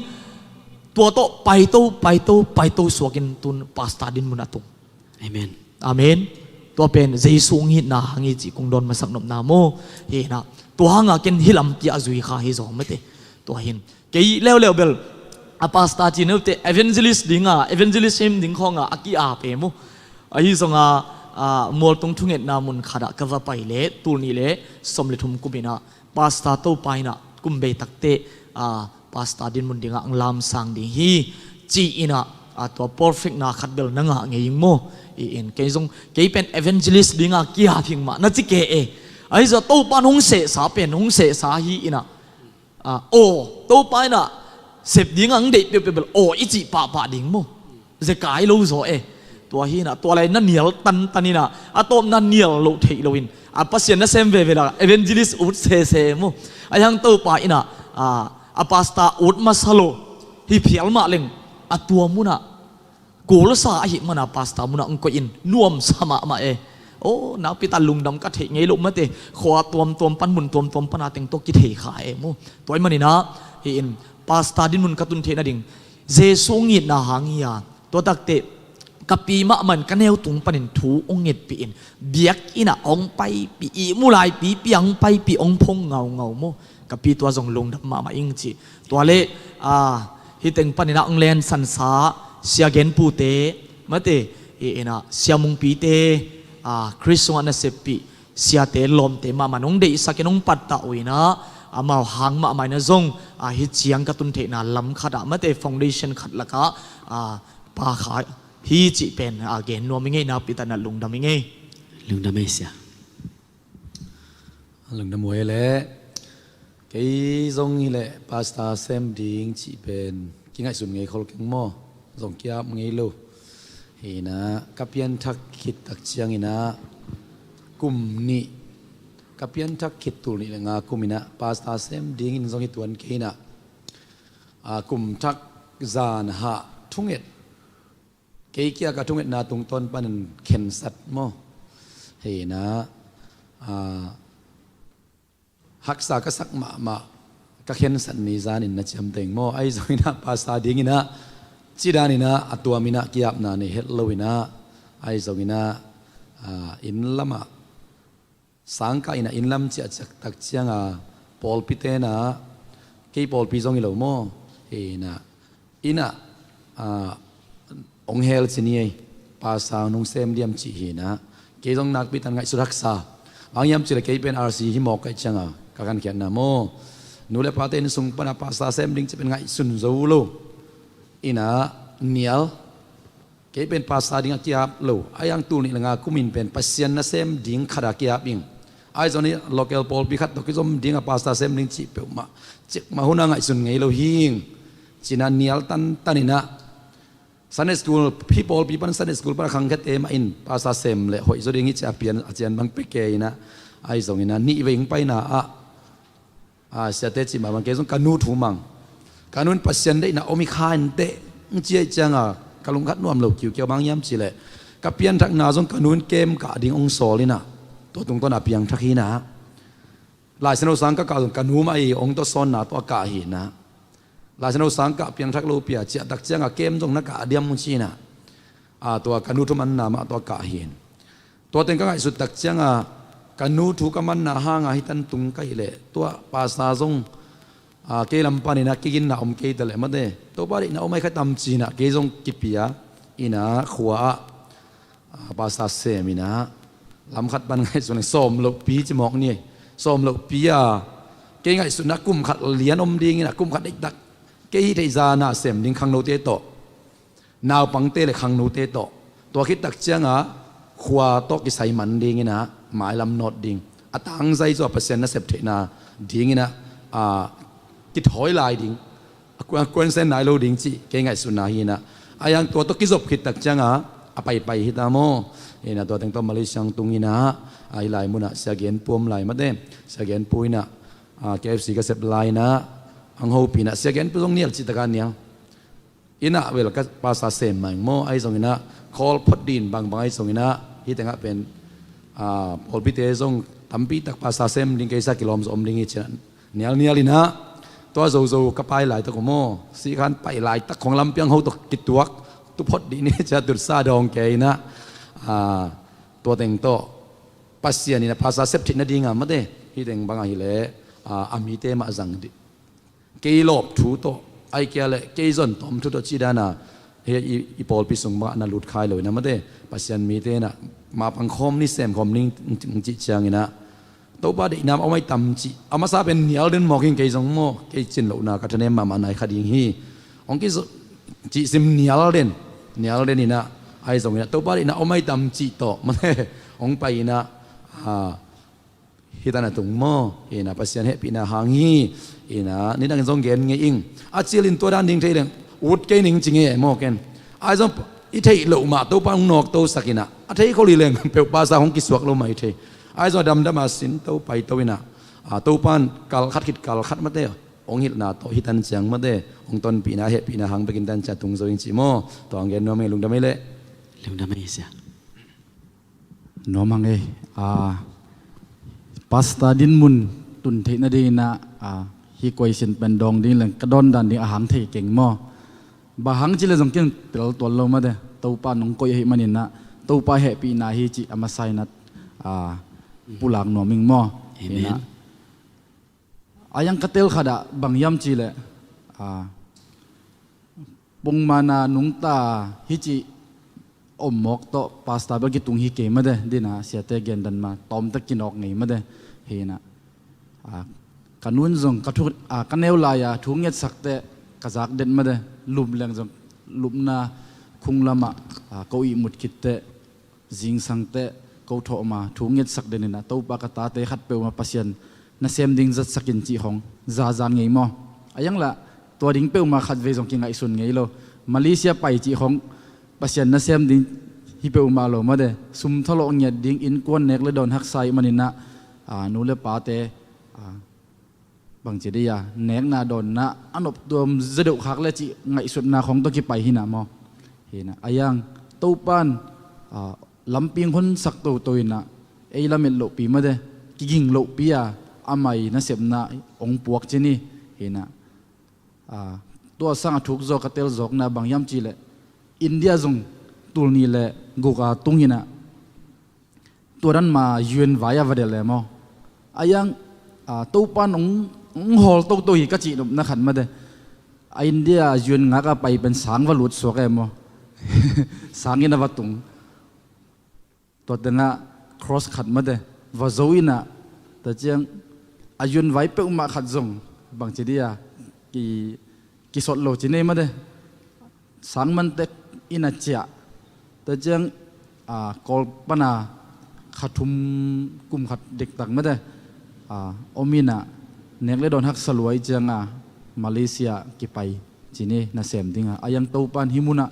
tua tawh paito, paito, paito suakin tun pastor dinmun ah tung. Amen. Amen. Tua pen Jesu hong itna hang hi cih kong dawn masak nopna maw. Hi in ah tua hangin ken hih lampi ah zui kha hi zaw mate. Tua hi in kei leuleu bel a pastor cih neu teh evangelist dingin, evangelism ding khawngin a ki-ap e maw. Ahi zongin, a, mualtung thungetna mun khatah ka va pai leh tul nih le sawm le thum kum in ah pastor Topa in ah kum bei takteh, a, pastor dinmun dingin hong lamsang ding hi ci-in ah, a, tua perfect-na khat bel na ngah ngei ing maw. Hi in kei zong kei pen evangelist dingin ki-ap ing mah na ci kei e. Ahi zongin Topa in hong sehsa pen hong sehsa hi in ah, a, aw, Topa in ah sep dingin hong deih peuhpeuh bel aw i cih pahpah ding maw. Zekai lo zaw e. Tua hi in ah tua lai na nial tantan in ah a tawpna nial loh theih loin a Pasian nasem veve la evangelist ut sese maw. Ahi hang Topa in ah, a, a pastor ut masa lo hi phial mah leng a tua munah kulsa ahih manin ah pastor munah hong koih in nuamsa mahmah e. Aw, nakpi tak lungdam ka theih ngei loh mate. Khua tuamtuam pan mun tuamtuam panin ah teng tawh kithei kha e maw. Tua ahih manin ah hi in pastor dinmun ka tun theih nading Jesu hong itna hang hi a, tua takteh ka pi mahmah in ka neu tung panin thu hong ngetpih in biakinn ah hong paipih, ihmu lai pipi ah hong paipih, hong phong ngaungau maw. Ka pi tua zong lungdam mahmah ing ci. Tua leh, a, hih teng panin ah hong lensansa sia genpute mate, hi in ah sia Mungpite, a, Khrist sungah naseppih siate lawmte mahmah in hong deihsak in hong pattah uh in ah amau hang mahmah in ah zong, a, hih ciang ka tun theihna lam khatah mate foundation khat lakah, a, pha kha hi cih pen, a, gen nuam ing ei. Nakpi tak in ah lungdam ing ei. Lungdam ei sia. Lungdam ei leh. Kei zong hi leh pastor sem ding cih pen kingaihsun ngei khol keng maw. Zong ki-ap ngei lo. Hi in ah ka pianthak khit tak ciangin ah kum nih, ka pianthak khit tul nih le nga kum in ah pastor sem dingin zong hi tuan kei in ah, a, kum thak zan hah thunget, kei kiang ka thungetna tungtawn panin khensat maw. Hi in ah, a, haksa ka sak mahmah ka khensat ni zanin na ciamteh ing maw. Ahi zongin ah pastor dingin ah ci danin ah a tuam in ah ki-apna nei het lo in ah, ahi zongin ah, a, inn lamah sangkah in ah inn lam ciah ciah tak ciangin pawlpite in ah, kei pawlpi zong hi lo maw. Hi in ah inn ah, a, hong hel ci ni ei, pastor nong sem diam cih hi in ah. Kei zong nakpi tak in ngaihsut haksa. Bang hiam cih leh kei pen R C hi mawk ka hih ciangin ka khankhiatna maw. Nu le pate inn sung panin ah pastor sem ding cih pen ngaihsun zo lo. Hi in ah nial. Kei pen pastor dingin ki-ap lo. Ahi hang tul nih le nga kumin pen Pasian nasem ding khatah ki-ap ing. Ahi zongin local pawlpi khat tawh kizom dingin pastor sem ding cih peuhmah cikmah hun ah ngaihsun ngei lo hi ing. Ci-in ah nial tantan in ah Sunday school, hih pawlpi pan Sunday school pan a khangkhete mah in pastor sem leh hoih zaw ding hi ci-a pian, a cian bang pia kei in ah, ahi zongin ah nih vei hong paina ah, a, siate cih mah bang kei zong ka nu thu mang. Ka nu in Pasian deihna om hi kha inteh, hong ci ahih ciangin ka lungkhat nuam lo kiukiau, bang hiam cih leh ka pianthakna zong ka nu in kem kah ding hong sawl in ah, tua tungtawn a piangthak hi in ah. Laisiangtho sang ka kah zong ka nu mah i hong tawsawnna tawh a kah hi in ah. Laisiangtho sang kah piangthak lopi a ciahtak ciangin kem zong na kah diam hong ci in ah. A, tua ka nu thumanna mah tawh a kah hi in. Tua teng ka ngaihsut tak cianga ka nu thu ka manna hanga hih tan tung ka hih leh tua pastor zong, a, kei lam panin a kiginna om kei ta leh mate, Topa deihna om ai kha tam ci-in ah kei zong kipia in ah khua ah, a, pastor sem in ah lam khat pan ngaihsun leng sawm lohpi ci mawk ni. Sawm lohpi a kei ngaihsutna kum khat lian om dingin ah kum khat deihtak kei hih theih zana sem ding khangnote tawh, naupangte le khangnote tawh, tua khit tak cianga khua tawh kisai man dingin ah mailam nawt ding, a tangzai cu a Pasian nasep theihna dingin ah, a, kithawi lai ding, a kuan, kuansen nai lo ding cih kei ngaihsutna hi in ah, a yang tua tawh kizop khit tak cianga a paipai hi ta maw? Hi in ah tua teng tawh Malaysia hong tung in ah, a, hih lai munah Sia Gen Pu om lai mate, Sia Gen Pu in ah, a, K F C ka sep lai in ah hong hopih in ah Sia Gen Pu zong nial cih taka nial in ah, well, ka pastor sem mah ing maw, ahi zongin ah, call phot ding bangbang ahi zongin ah, hih tengah pen, a, pawlpite zong tampi tak pastor sem ding kei sa kilawm zaw om ding hi ci-in ah, nialnial in ah, tua zozo ka pai laitak uh maw, sih khan pai laitak khong lampiang ho tawh kituak, tu phot dih ni ci-a tutsa dawng kei in ah, a, tua teng tawh Pasian in ah pastor sep theih nadinga mate, hih teng bang ahih leh, a, a mite mah zang dih. Kei lawp thu tawh, ai kia le kei zon tawm thu tawh cih dana, he i, i pawlpi sung bangah na lut khai lo in ah mate, Pasian mite in ah mapang khawm ni, sem khawm ni cih ciangin ah, Topa deihna om ai tam cih a masa pen nial den mawk ing, kei zong maw, kei cin lohna ka thanem mahmah nai kha ding hi. Hong kizop cih sim nial den, nial den in ah, ahi zongin ah Topa deihna om ai tam cih tawh mate, hong pai in ah, a, hih tan a tung maw? Hi in ah Pasian hehpihna hang hi. Hi in ah nidangin zong gen ngei ing. A cilin tua dan ding thei leng ut kei ning ci ngei maw ken? Ahi zong i theih loh mah Topa hong nawktosak in ah, a thei khol hi leng peuh pastor hong kisuak lo mah hi thei. Ahi zong a damdam a sin to pai to in ah, a, Topa in kal khat khit kal khat mate, hong hilhna tawh hih tan ciang mate, hong tonpihna, hehpihna hang bekin tan ciang tung zo ing ci maw? Tua hong gen nuam ing, lungdam ei leh. Lungdam ei, Sia. Nuam hang ei, a, pastor dinmun tun theih nadingin ah, a, hih question pen dawng ding leng ka dawn dan ding a hang thei keng maw? Bang hang cih leh zong ken tel tuan lo mate, Topa in hong koih ahih manin ah, Topa hehpihna hi cih a masa in ah, a, pulak nuam ing maw? Amen. Hi in ah, a yang ka tel khat ah bang hiam cih leh, a, pongmana nungta hi cih om mawk tawh pastor bek kitung hi kei mate, dina siate gen dan mah tawmtak kinawk ngei mate. Hi in ah, a, ka nun zong ka thu, a, ka neu lai-a thu ngetsak teh ka zak den mate, lum leng zong lupna khung lamah, a, ko ihmut khit teh, zingsang teh ko thawhma thu ngetsak den in ah, Topa ka tate khat peuhmah Pasian nasem ding zatsak in cih khong zaza ngei maw? A yang lah tua ding peuhmah khatvei zong kingaihsun ngei lo. Malaysia pai cih khong Pasian nasem ding hi peuhmah lo mate, sum thalawh ngiat ding, innkuan nek le dawn haksa ahih manin ah, a, nu le pate, a, bangci dih a, nekna dawnna a noptuam zaw deuh khak le cih ngaihsutna khong tawh kipai hi in ah maw? Hi in ah, a yang Topa in, a, lampi hong honsak toto in ah, ei lamet lohpi mate, kiging lohpi a, amah i nasepna hong puak ci ni. Hi in ah, a, tua sangah thuk zaw ka tel zawkna bang hiam cih leh India zong tul nih le guk a tung in ah, tua dan mah U N vai a va delh e maw? A yang, a, Topa in hong, hong hawl toto hi ka cih nopna khat mate. A India U N ngak a pai pen sang va lut suak e maw? Sang in a va tung. Tua tengah cross khat mate va zo in ah, tua ciang a U N vai peuhmah khat zong bangci dih a, ki, kisot lo ci nei mate. Sang man tek in a ciah. Tua ciang, a, Kawl pan a kha thum kum khat dektak mate, a, om in ah nek le dawn haksa lua ahih ciangin Malaysia kipai ci ni, nasem ding a. A yang Topa in hih mun ah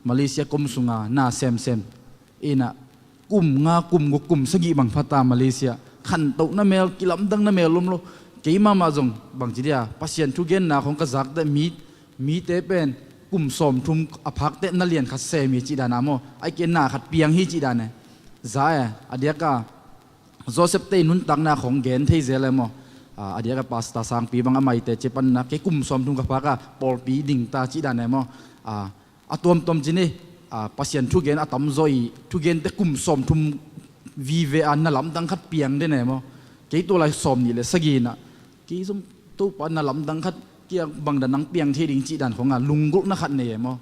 Malaysia kom sungah na semsem in ah, kum nga, kum guk, kum sagih bang pha ta Malaysia. Khantohna mel, kilamdanna mel om lo. Kei mahmah zong bangci dih a, Pasian thugenna khong ka zak teh mi, mite pen kum sawmthum a phak teh na lian khat sem hi cih dan a maw? Ahih kei leh na khat piang hi cih dan e. Za e, a diak a Joseph te i nuntakna khong gen thei zel e maw? A, a diak a pastor sangpi bang a maite ci pan in ah, kei kum sawmthum ka phak a pawlpi ding ta cih dan e maw? A, a tuamtuam ci ni, a, Pasian thugen a tamzaw i thugente kum sawmthum vive a na lamdang khat piang den e maw. Kei tua lai sawm nih le sagih inah kei zong Topa na lamdang khat kia bangdan nang piang thei ding cih dan khong a lunggulhna khat nei e maw.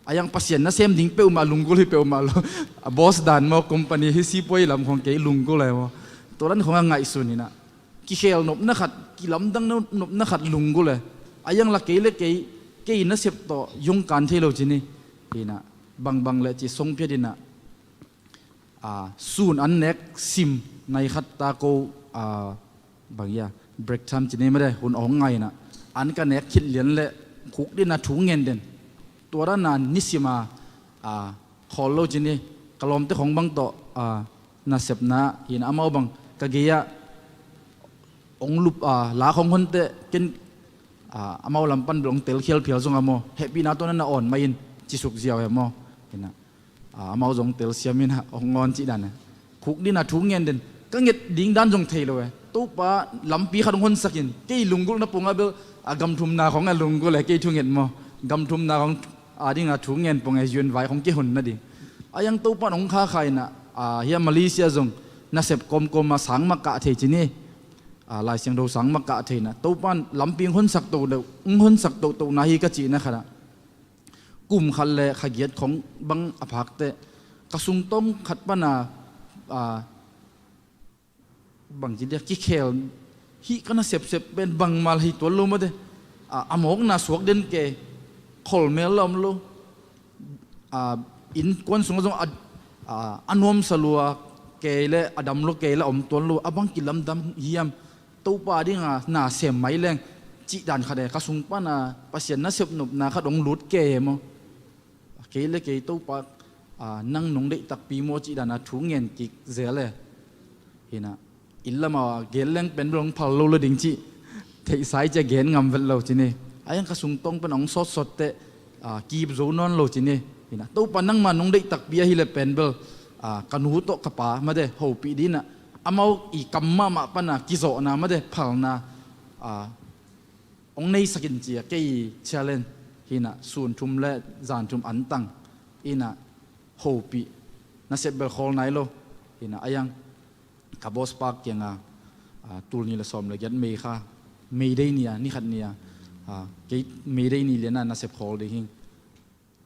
A yang Pasian nasem ding peuhmah lunggulh hi peuhmah lo. A boss dan maw, company hi, sipuai lam khong kei lunggulh e maw. Tua dan khong a ngaihsun inah kikhel nopna khat, kilamdang nopna khat lunggulh e. A yang la kei le kei, kei nasep tawh yongkan thei lo ci ni. Inah bangbang le ci songphiat inah, a, sun an nek sim nai khat ta ko, a, bang ia, break time ci ni made, hun a hong ngai inah an ka nek khit lian le khuk dina thu ngen den. Tua dana nisim a, a, khawl lo ci ni, ka lawmte khong bang tawh, a, nasepna inah amau bang ka gei ah hong lup, a, lak hong honte ken, a, amau lam pan bel hong telkhial phial zong a maw, hehpihna tawh na na awn mah in ci suk ziau e maw. Inah, a, amau zong telsiam inah hong awn cih dan e. Khuk dina thu ngen den, ka nget ding dan zong thei lo e. Topa lampi khat hong honsak in, kei lunggulhna pungah bel, a, gamthumna khong a lunggulh e, kei thunget maw. Gamthumna khong a dinga thu ngen pung e, U N vai khong kihon nading. A yang Topa in hong khakha inah, a, hia Malaysia zong nasep kawmkawm a sang mah kah thei ci ni. A, Lai Siangtho sang mah kah thei inah Topa in lampi hong honsak to deuh, hong honsak tohtohna hi ka cihna khat ah kum khat le kha giat khong bang a phakte ka sungtawng khat pana, a, bang ci dia, kikhel hih ka nasepsep pen bangmah hi tuan lo mate. A, a mawkna suak den ke, kholmel la om lo. A, innkuan sungah zong a, a, a nuamsa lua kei le a dam lo kei le a om tuan lo, a bang kilamdang hiam? Topa dinga na sem mai leng cih dan khat e, ka sung pana Pasian nasep nopna khat hong lut kei e maw. Kei le kei Topa, a, nang nong deih takpi maw cih dana thu ngen kik zel e. Hinah, inn lama gen leng pen bel hong phal lo lo ding cih theihsa i cia gen ngam vet lo ci ni. A yang ka sungtawng pen hong sawtsawt teh, a, kip zo nawn lo ci ni. Hinah, Topa nangma nong deih takpi ahileh pen bel, a, ka nu tawh ka pa mate hopih dinah amau i kam mahmah pana kizawhna mate phalna, a, hong neisakin cia kei challenge hinah, sun thum le zan thum antang hinah, hopih, nasep bel khawl nai lo. Hinah, a yang ka boss pa kianga, a, tul nih le sawm le giat May kha, May Day ni-a, ni khat ni-a, a, kei May Day ni liana nasep khawl ding hing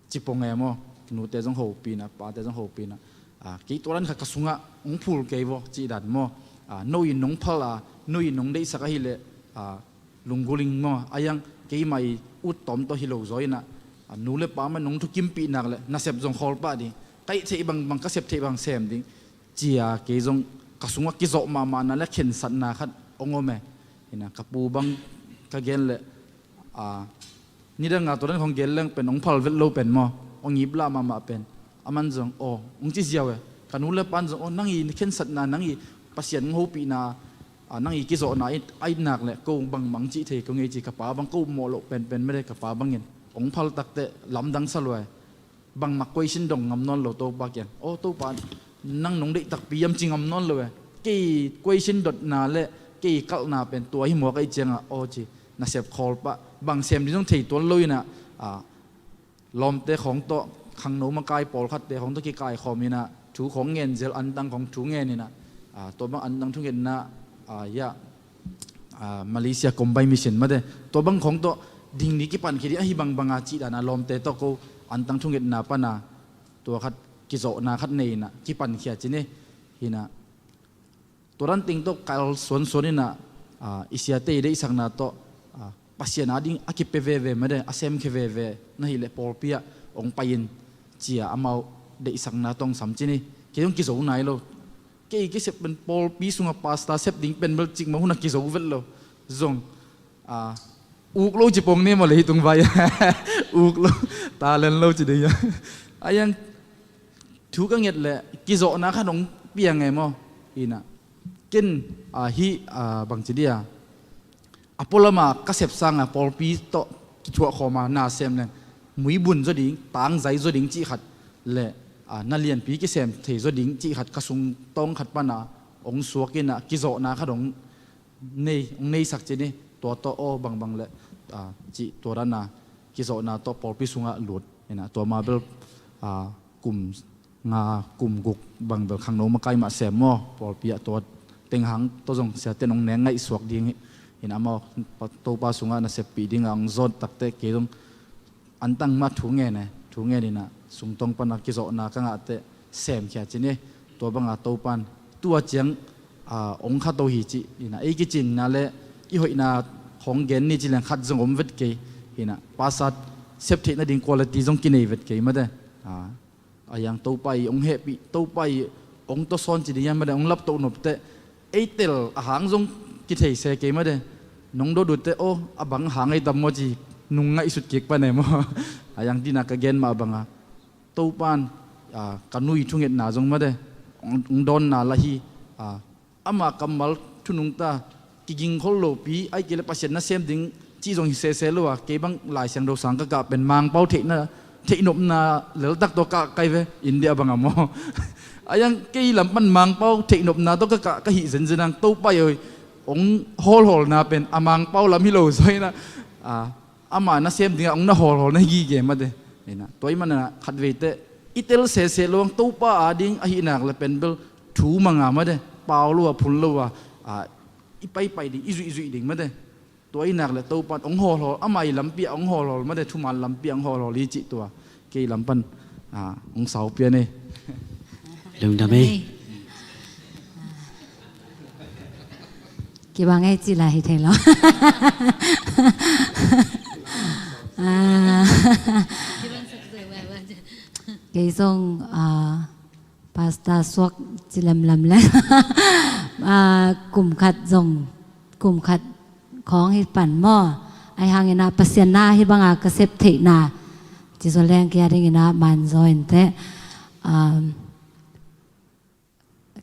ci pong e maw. Nute zong hopih inah, pate zong hopih inah, a, kei tua dan khat ka sungah hong phul kei vaw cih dan maw. A, no in nong phal a, no in nong deihsak ahileh, a, lunggulh ing maw. A yang keimah i ut tawm tawh hi lo zaw inah, a, nu le pa mah nong thukimpih nak le nasep zong khawl pah ding, ka ih theih bangbang ka sep theih bang sem ding cia kei zong ka sungah kizawh mahmahna le khensatna khat hong om e. Hinah, ka pu bang ka gen leh, a, nidanga tua dan khong gen leng pen hong phal vet lo pen maw, hong iplah mahmah pen. Aman zong aw hong ci ziau e. Ka nu le pan zong aw, nang i khensatna, nang i Pasian hong hopihna, a, nang i kizawhna i, a it nak le ko bangmah hong cih thei ko ngei ci, ka pa bang ko upmawh loh penpen mate, ka pa bangin hong phal takteh lamdang sa lua e. Bangmah question dong ngam nawn lo Topa kiang. Aw Topa, nang nong deih takpi hiam ci ngam nawn lo e. Kei question dotna le kei kalhna pen tua hi maw ka ih ciangah, aw ci, nasep khawl pah, bang sem ding zong thei tuan lo inah, a, lawmte khawng tawh, khangno makai pawlkhatte khawng tawh kikaikhawm inah thu khawng ngen zel, antang khawng thu ngen inah, a, tua bang antang thungetna, a, ya, a, Malaysia Combined Mission mate, tua bang khawng tawh ding ni kipankhia ding ahi bangbanga cih dana lawmte tawh ko antang thungetna pana tua khat kizawhna khat nei inah kipankhia ci ni. Hinah, tua dan teng tawh kal suansuan inah, a, i siate i deihsakna tawh, a, Pasian a ding a kipia veve mate, a semkhia veve na hileh pawlpi ah hong pai in cia amau deihsakna tawh hong sam ci ni. Kei hong kizo nai lo. Kei kisep pen pawlpi sungah pastor sep ding pen bel cikmah hunah kizo vet lo. Zong, a, uk lo ci pong ni maw le hih tung vai. Uk lo, talent lo ci ding ia. A yang thu ka nget leh kizawhna khat hong piang e maw. Hinah, ken, a, hih, a, bang ci dia, a pualama ka sep sanga pawlpi tawh kithuah khawma na sem leng muibun zaw ding, tangzai zaw ding cih khat le, a, na lianpi kisem thei zaw ding cih khat ka sungtawng khat pana hong suak inah kizawhna khat hong nei, hong neisak ci ni. Tua tawh aw bangbang le, a, cih tua dana kizawhna tawh pawlpi sungah lut inah tua ma bel, a, kum nga kum guk bang bel khangno makai mah sem maw, pawlpi ah tua teng hang tawh zong siate nong neng ngaihsuak ding hi. Ina maw, Topa sungah na seppih dingah hong zawt takte kei zong antang mah thu ngen e, thu ngen ina sungtong pana kizawhna ka ngahte semkhia cin e. Tua banga Topan tua ciang ong khato hi ci ina ei kicinna le i hoihna hong gen ni ci leng khat zong om vet kei. Ina pasat sep theih nading quality zong kinei vet kei mate. A yang Topa i ong hehpih, Topa i ong tawsawn ci ding hiam mate, ong laptoh nopte ei tel a hang zong kithei se kei mate. Nong dot utte aw a bang hang ei tam maw ci nung ngaihsut kik pan e maw. A yang dina ka gen mah banga Topan ka nui thungetna zong mate ong dawnna la hi. Ama kammal thu nungta kiging khol lopi ai kei le Pasian nasem ding cih zong hi sese lo a, kei bang Lai Siangtho sang ka kah pen Mangpau theihna theihnopna leltak tawh kah kai ve, India banga maw. A yang kei lam pan Mangpau theihnopna tawh ka kah ka hih zenzen ang Topa i ong hawlhawlna pen a Mangpau lam hi lo zaw ina ama nasem dingah ong na hawlhawl na hi gige mate. Ina tua i manana khatveite i tel sese lo ang Topa a ding ahi nak le pen bel thu manga mate, pau lo a phun lo a i paipai ding i zuihzuih ding mate. Tua i nak le Topan ong hawlhawl ama i lampi ah ong hawlhawl mate, thuman lampi ah ong hawlhawl hi cih tua kei lam pan ong saupian e. Lungdam e. Kibang e cih lai hi thei lo. Kei zong Pastor suak ci lemlem le kum khat zong kum khat khawng hi pan maw. Ai hang ina Pasian na hi banga ka sep theihna ci zaw leng kia ding ina man zaw inteh.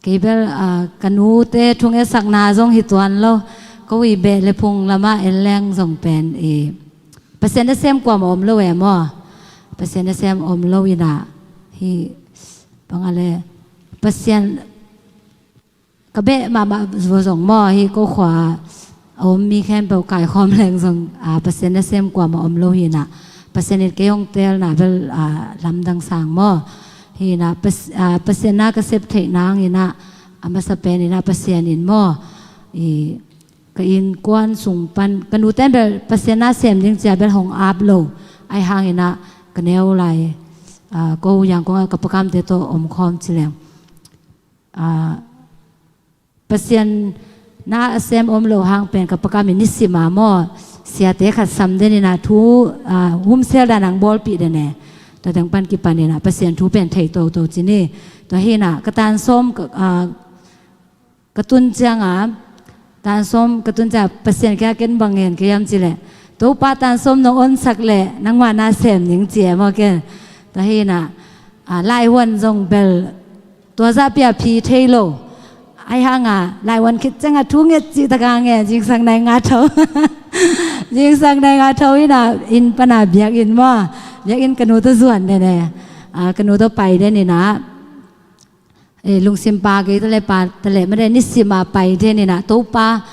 Kei bel ka nute thungesakna zong hi tuan lo. Ko i beh le phung lama en leng zong pen i Pasian nasem kuama om lo e maw. Pasian nasem om lo ina hi banga le Pasian ka beh mahmah zong maw hi ko khua a om mi khempeuh kaikhawm leng zong Pasian nasem kuama om lo hi ina Pasian in kei hong telna bel lamdang sang maw. Hi ina Pasian na ka sep theih nang ina a masa pen ina Pasian in maw i ka innkuan sung pan ka nuten bel Pasian na sem ding cia bel hong ap lo. Ai hang ina ka neu lai ko Yangon a ka pakamte tawh om khawm ci leng Pasian na a sem om lo hang pen ka pakam in nisima maw siate khat sam den ina thu humsel dan ang bawlpih den e. Tua teng pan kipan ina Pasian thu pen thei toto ci ni. Tua hi ina ka tan sawm ka tun cianga tan sawm ka tun cianga Pasian kia ken bang ngen kei am ci le Topa tan sawm nong onsak le nangma na sem ning ci e maw ken. Tua hi ina laihuan zong bel tua zahpia phi thei lo. Ai hanga laihuan khit cianga thu nget cih taka nge zingsang nai nga tho. Zingsang nai nga tho ina inn pana biakinn maw biakinn ka nu tawh zuan den e. Ka nu tawh pai den ina lungsim pa kei tale pa tale made nisima pai den ina Topa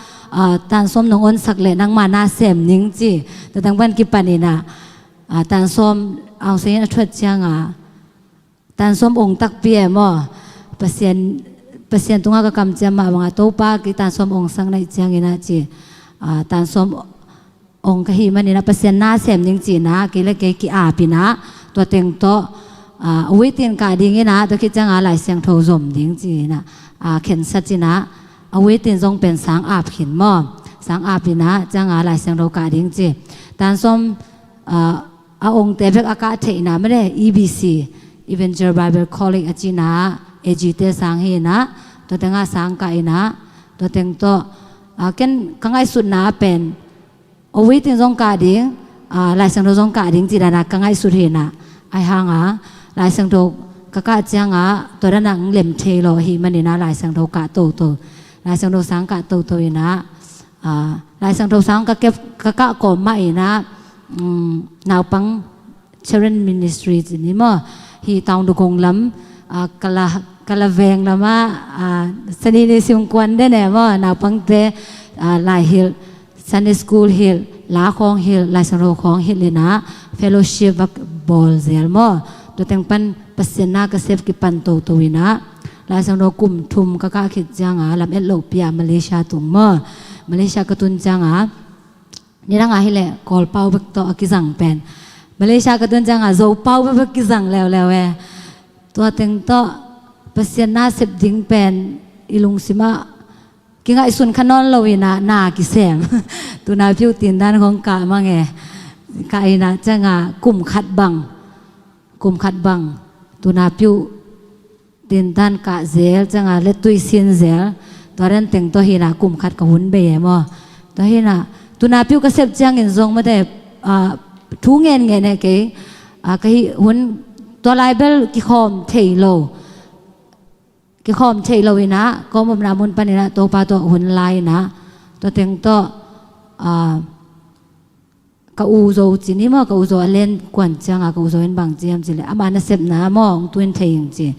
tan sawm nong onsak le nangma na sem ning ci. Tatang pan kipan ina tan sawm aung sengin a thuat cianga tan sawm ong takpi e maw. Pasian Pasian tunga ka kam ciam mah banga Topa kei tan sawm ong sang naih ciang ina ci. Tan sawm ong ka hih man ina Pasian na sem ding ci ina kei le kei ki-ap ina tua teng tawh a waiting kah ding ina tua khit cianga Lai Siangtho zom ding ci ina khensat ina a waiting zong pen sang ap khin maw. Sang ap ina cianga Lai Siangtho kah ding ci. Tan sawm a ongte bek a kah theihna made E B C Evangel Bible College a cina A G te sang hi ina tua tenga sang kah ina tua teng tawh ken ka ngaihsutna pen a waiting zong kah ding Lai Siangtho zong kah ding ci dana ka ngaihsut hi ina. Ai hanga Lai Siangtho ka kah cianga tua dana ng lem thei lo hi man ina Lai Siangtho kah toto Lai Siangtho sang kah toto ina Lai Siangtho sang ka kep ka kah kawm mah ina naupang Children Ministry ci ni maw hi Taungdugong lam kala kala veng lama sani ni simkuan den e maw naupangte lai hilh Sunday school hilh la khawng hilh Lai Siangtho khawng hilh ina fellowship va bawl zel maw. Tua teng pan Pasian na ka sep kipan toto inah, Lai Siangtho kum thum ka kah khit cianga lam et lohpi-a Malaysia tung maw. Malaysia ka tun cianga, nidanga hileh Kawlpau bek tawh a kizang pen, Malaysia ka tun cianga Zopau bek bek kizang leuleu e. Tua teng tawh Pasian na sep ding pen i lungsimah kingaihsun kha nawn lo inah na kisem. Tuna piu tindan khong kah mang e. Kah inah cianga kum khat bang, kum khat bang tuna piu tindan kah zel cianga lettui sin zel. Tua renteng tawh hinah kum khat ka hun bei e maw. Tua hinah tuna piu ka sep ciangin zong mate, ah, thu ngen ngen e kei, ah, ka hih hun tua lai bel kikhawm thei lo. Kikhawm theih lo inah, kawmopna mun paninah Topa tawh hun lai inah, tua teng tawh, ah, ka u zo cin hi maw, ka u zo a len kuan cianga ka u zo in bang ciam cileh ama nasepna maw hong tun thei ing ci.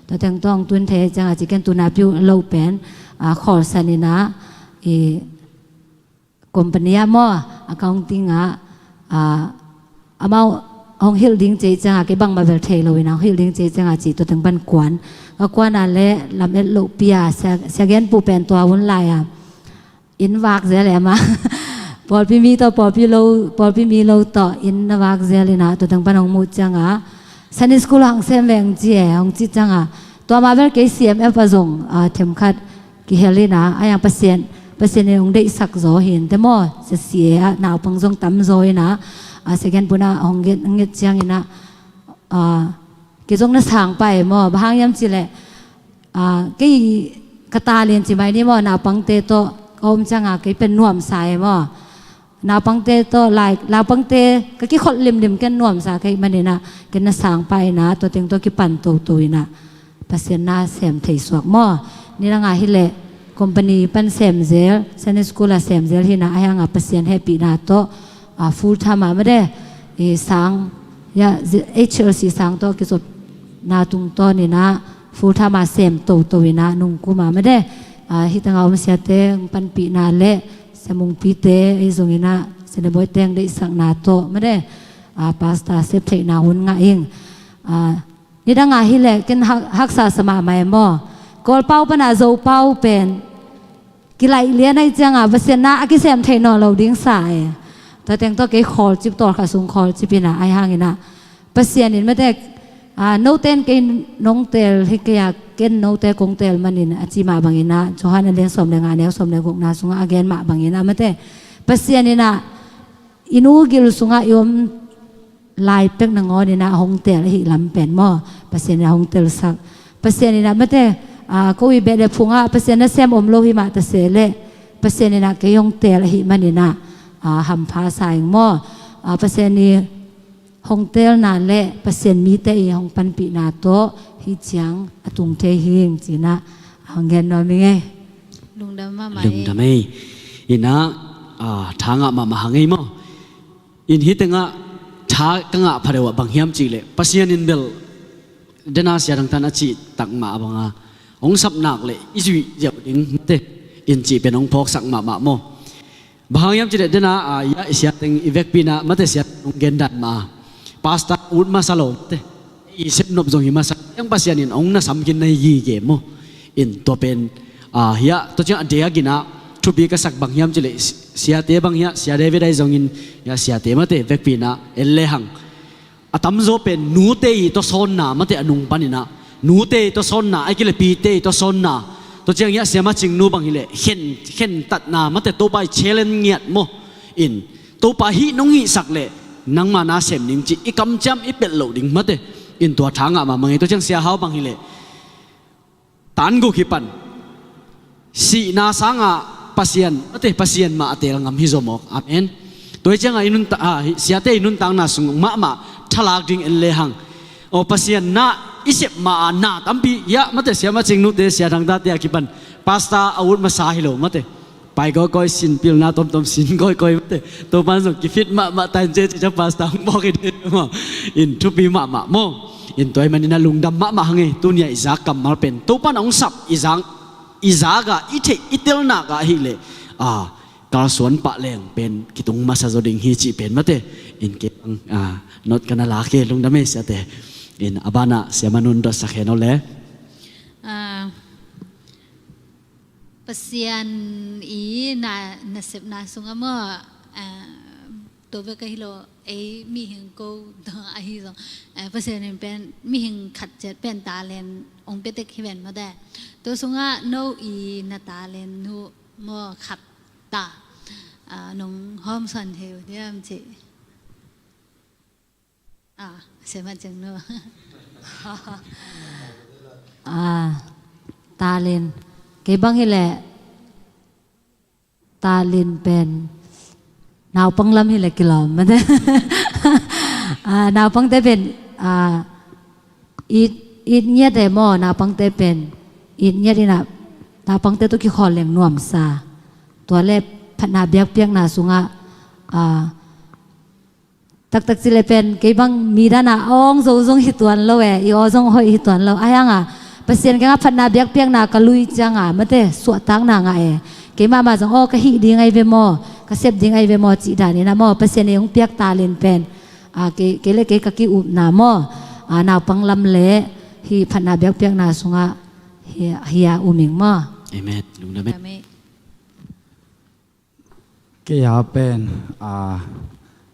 Tua teng tawh hong tun thei cianga ci ken tuna piu lo pen, ah, khawlsan inah, i company ah maw, accounting ah, ah, amau hong hilh ding cei cianga kei bangmah bel thei lo inah hong hilh ding cei cianga ci tua teng pan kuan. Ka kuana le lam et lohpi-a sia, sia gen pu pen tua hun lai-a inn vak zel e ama. Pawlpi mi tawh, pawlpi lo, pawlpi mi lo tawh inn na vak zel inah tua teng pan hong muh cianga Sunday school hong sem veng ci e hong ci cianga tua ma bel kei C M F a zong, ah, themkhat kihel inah, a yang Pasian, Pasian in hong deihsak zaw hi inteh maw, C C A ah naupang zong tam zaw inah, ah, second puna hong nget, nget ciang inah, ah, kei zong na sang pah e maw, bang hang hiam cileh, ah, kei ka ta lian ci mai ni maw, naupangte tawh ka om cianga kei pen nuamsa e maw. Naupangte tawh lai, naupangte ka kikholh limlim ken nuamsa ka hih maninah, ken na sang pah inah, tua teng tawh kipan toto inah Pasian na sem thei suak maw. Nidanga hileh company pan sem zel, Sunday school a sem zel hinah, a hianga Pasian hehpihna tawh, ah, full time ah made, i sang, ya, H L C sang tawh kizopna tungtawn inah full time ah sem toto inah nungkum ah made, ah, hitanga om siate hong panpihna le Sia Mungpite, ei zong inah Sia Neboi teng deihsakna tawh made, ah, pastor sep theihna hun ngah ing. Ah, nidanga hileh ken hak, haksa sa mahmah e maw. Kawlpau pana Zopau pen kilaih lian ahi cianga Pasian na a kisem thei nawn lo ding sa e. Tua teng tawh kei khawlcip tawlkhat sung khawlcip inah, ahi hang inah Pasian in mate, ah, note in kei nong teel hi kei a, ken note kong teel manin a ci mah bang inah, Johan a lian sawm le nga neu sawm le gukna sungah a gen mah bang inah mate, Pasian inah i nu gil sungah i om lai pek nangawn inah hong teel ahi lam pen maw, Pasian inah hong teelsak. Pasian inah mate, ah, ko i beh le phungah Pasian nasem om lo hi mah ta se leh, Pasian inah kei hong teel ahi maninah, ah, hampha sa ing maw. Ah, Pasian i hong teelna le Pasian mite i hong panpihna tawh hih ciang a tung thei hi ing cinah hong gen nuam ing ei. Lungdam mahmah ei. Lungdam ei. Inah, ah, tha ngah mahmah hang ei maw. In hih tengah tha ka ngah phadeuh ah bang hiam cihleh Pasian in bel dena sia dangtan a cih tak mah banga hong sap nak le i zuih ziau ding mate in cih pen hong phawksak mahmah maw. Bang hang hiam cihleh dena, ah, ya i sia teng i vekpi inah mate sia teng hong gen dan mah a, pastor ut masa lo mate, i sepnop zong hi masa, yang Pasian in hong na samkhin na hi gige maw. In tua pen, ah, hiah tua ciang a deak inah thupi ka sak bang hiam cihleh si-, siate bang hiah, sia David ahi zongin, hiah siate mate vekpi inah en lehang a tamzaw pen nute i tawsawnna mate a nung paninah, nute i tawsawnna, a kile pite i tawsawnna, tua ciang hiah siama Cingnu bang hileh khen, khentatna mate Topa i challenge ngiat maw. In Topa hih nong hihsak leh nangma na sem ning cih i kamciam i pelh loh ding mate. In tua tha ngah mahmah ing ei. Tua ciang sia Hau bang hileh tan guk hi pan sihna sangah Pasian, ate Pasian mah a teel ngam hi zomawk. Amen. Tua hi ciangah i nunta, ah, hi, siate i nuntakna sung mahmah thalak ding en lehang, aw, Pasian na i sep ma-a na tampi hiah mate siama Cingnute, sia Thangtate a kipan pastor a ut masa hi lo mate. Pai kawikawi, sin pilna tomtom sin kawikawi mate. Topan zong kifit mahmah ta in ceh cih ciang pastor hong pawk hi ding maw. In thupi mahmah maw. In tua ahih manin a lungdam mahmah hang ei. Tuni-ah i zak kammal pen Topan hong sap i zak, i zak a i theih i telnak ah ahih leh, ah, kalsuan pah leng pen kitung masa zaw ding hi cih pen mate. In kei bang, ah, not ka na lak hi, lungdam ei siate. In a banah Sia Manun dotsak hen aw le. Ah, Pasian i na, nasepna sungah maw, ah, tua bek ahi lo, ei mihing ko ahi zong, ah, Pasian in pen mihing khat ciat pen talent ong pia tek hi ven maw te. Tua sungah no i na talent uh maw khat ta, ah, nong hawmsawn thei uh diam cih. Ah, Sia Mat Ciang Nu. Ah, talent. Kei bang hi leh talent pen naupang lam hi leh kilawm. Ah, naupangte pen, ah, it, it ngiat e maw, naupangte pen it ngiat in ah, naupangte tawh kikhawl leng nuamsa. Tua le phatna biakpiakna sungah, ah, taktak ci le pen kei bang mi dan a awng zo zong hi tuan lo e, i aw zong hoih hi tuan lo. Ahi hang a Pasian kiangah phatna biakpiakna ka lui ciang a mate suahtakna ngah e. Kei mahmah zong aw ka hih ding ahi ve maw, ka sep ding ahi ve maw cih dan in ah maw, Pasian ei hong piak talent pen, ah, kei, kei le kei ka ki-upna maw, ah, naupang lam le hih phatna biakpiakna sungah hi, hi a um ing maw. Amen. Lungdam e. Amen. Kei a pen, ah,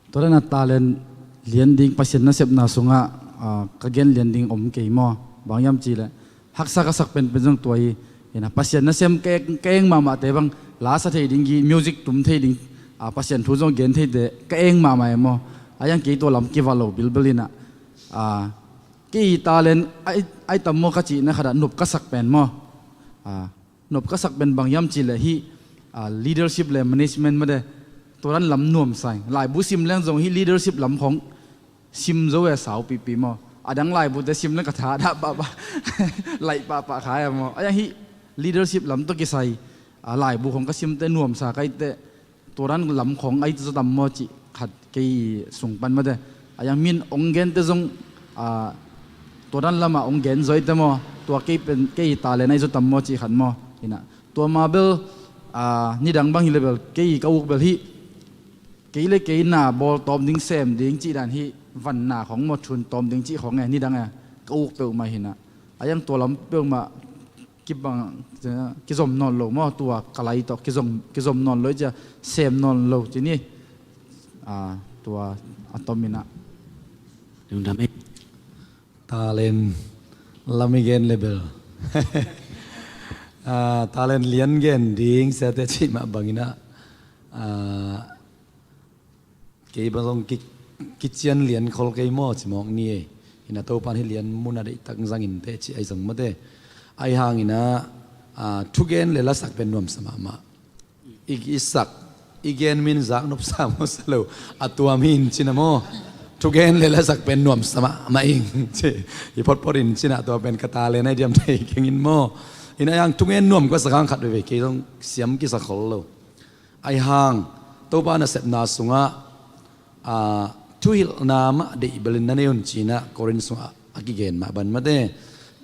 tua dan a talent lian ding Pasian nasepna sungah, ah, ka gen lian ding om kei maw. Bang hiam cih leh haksa ka sak penpen zong tua hi. Ina Pasian nasem ka eng, ka eng mahmahte bang la sa thei ding hi, music tum thei ding, ah, Pasian thu zong gen theite ka eng mahmah e maw. Ahi hang kei tua lam kiva lo bilbel in ah, ah, kei talent ai, ai tam maw ka cihna khat ah nop ka sak pen maw. Ah, nop ka sak pen bang hiam cih leh hih, ah, leadership le management mate, tua dan lam nuamsa ing. Laibu sim leng zong hih leadership lam khong sim zo e, saupipi maw. A dang laibute sim leng ka thadah pahpah, laih pahpah kha e maw. Ahi hang hih leadership lam tawh kisai, ah, laibu khong ka simte nuamsa ka hih teh, tua dan lam khong ai zaw tam maw cih khat kei sung pan mate. Ahi hang min ong gente zong, ah, tua dan lamah ong gen zaw hi teh maw, tua kei pen, kei talent ai zaw tam maw cih khat maw. Ina tua mah bel, ah, nidang bang hi le bel kei ka uk bel hih, kei le kei na bawl tawm ding, sem ding cih dan hih, vanna khong maw, thun tawm ding cih khong e, nidang e ka uk peuhmah hi ina. Ahi hang tua lam peuhmah kibang, kizom nawn lo maw, tua ka lai tawh kizom, kizom nawn lo i cia, sem nawn lo ci ni. Ah, tua a tom ina. Lungdam e. Talent lam i gen le bel, ah, talent lian gen ding siate cih mah bang ina, ah, kei bang zong ki, kician lian khol kei maw ci mawk ni e. Ina Topan hih lian munah deihtak zangin teh ci ai zong mate. Ahi hang ina, ah, thugen le lasak pen nuamsa mahmah. I, i sak, i gen min zak nopsa maw sa lo, a tuam hi in cina maw. Thugen le lasak pen nuamsa mahmah ing ci, i photphot in cina tua pen ka talent ai diam thei keng in maw. Ina ahi hang thugen nuam ka sak hang khat veve kei zong siam kisa khol lo. Ahi hang Topa nasepna sungah, ah, thuhilhna mah deih belin na nei un cina Korin sungah a kigen mah ban mate.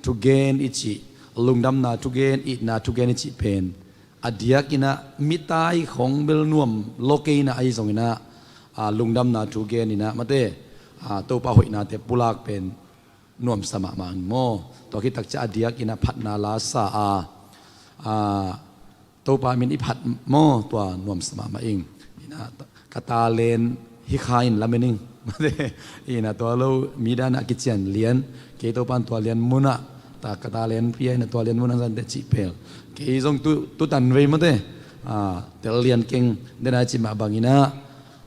Thugen i cih, lungdamna thugen, itna thugen i cih pen a diak ina mitai khong bel nuam lo kei ina ahi zong ina, ah, lungdamna thugen ina mate, ah, Topa hoihnate pulak pen nuamsa mahmah ing maw. Tua khit takcia a diak ina phatna la sa a, ah, Topa min i phat maw, tua nuamsa mahmah ing. Ina ka talent hi kha in lamen ing. Ina tua lo mi dan a kician lian, kei Topan tua lian munah, ta ka talent pia ina tua lian munah zante cih pel. Kei zong tu, tu tan vei mate, ah, tel lian keng dena cih mah bang ina,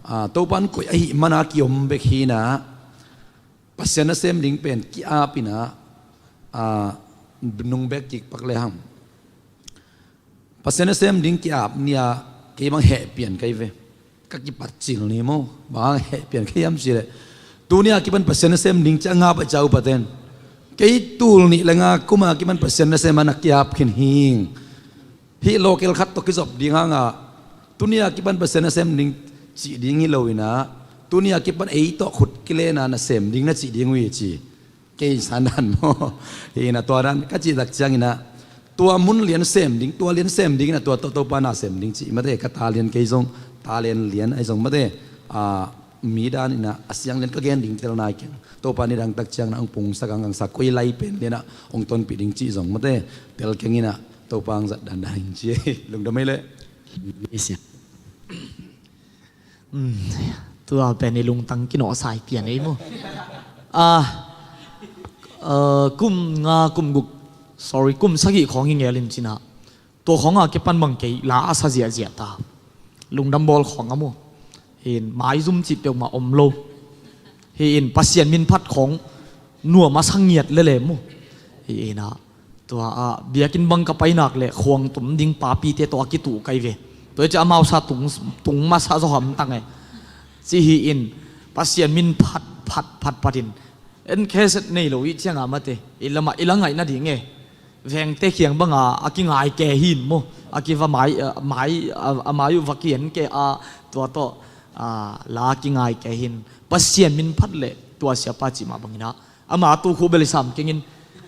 ah, Topan koih ahi mana kiom bek hi ina, Pasian nasem ding pen ki-ap ina, ah, nung bek kik pak le hang. Pasian nasem ding ki-ap nia kei bang heh pian kai ve. Ka kipat cil ni maw, bang heh pian kai hiam cih leh, tuni a kipan Pasian nasem ding ci a ngap a cau paten. Kei tul nih le nga kum a kipan Pasian nasem a na ki-ap khin hing. Hih local khat tawh kizop ding hang a, tuni a kipan Pasian nasem ding cih ding hi lo ina, tuni a kipan ei tawh khut kilen a nasem ding na cih ding uh hi ci. Kei sandan maw. Hi ina tua dan ka cih tak ciang ina, tua mun lian sem ding, tua lian sem ding ina, tua tawh Topa na sem ding cih mate, ka talent kei zong, talent lian ahi zong mate, ah, mi dan inah a siang lian ka gen ding tel nai keng. Topa nidang tak ciang na hong pungsak hong gangsak koi lai pen lianah hong tonpih ding cih zong mate tel keng inah Topa hong zat dandan in ci ei. Lungdam ei leh. Tua pen i lungtang kinawhsai pian ei maw? Ah, ah, kum nga kum guk, sorry, kum sagih khawng hi ngel in cinah tua khawng a kipan bang kei la a sa ziahziah ta. Lungdam bawl khawng a maw? Hi in maizum cih peuhmah om lo. Hi in Pasian min phat khawng nuam a sa ngiat lele maw? Hi inah tua ah biakinn bang ka painak le khuang tum ding papite tawh a kituh kai ve. Tua hi ci amau sa tung, tung masa zaw hamtang e. Ci hi in Pasian min phat phat phat phat in en kheset nei lo ih cianga mate i lamah i la ngaih nading e. Vengte khiang banga a kingai ke hin maw? A kiva mai, a mai, a, a mai uh va kian ke a tua tawh, a, la a kingai ke hin Pasian min phat le tua siapa cih mah banginah ama tu khu bel i sam kengin,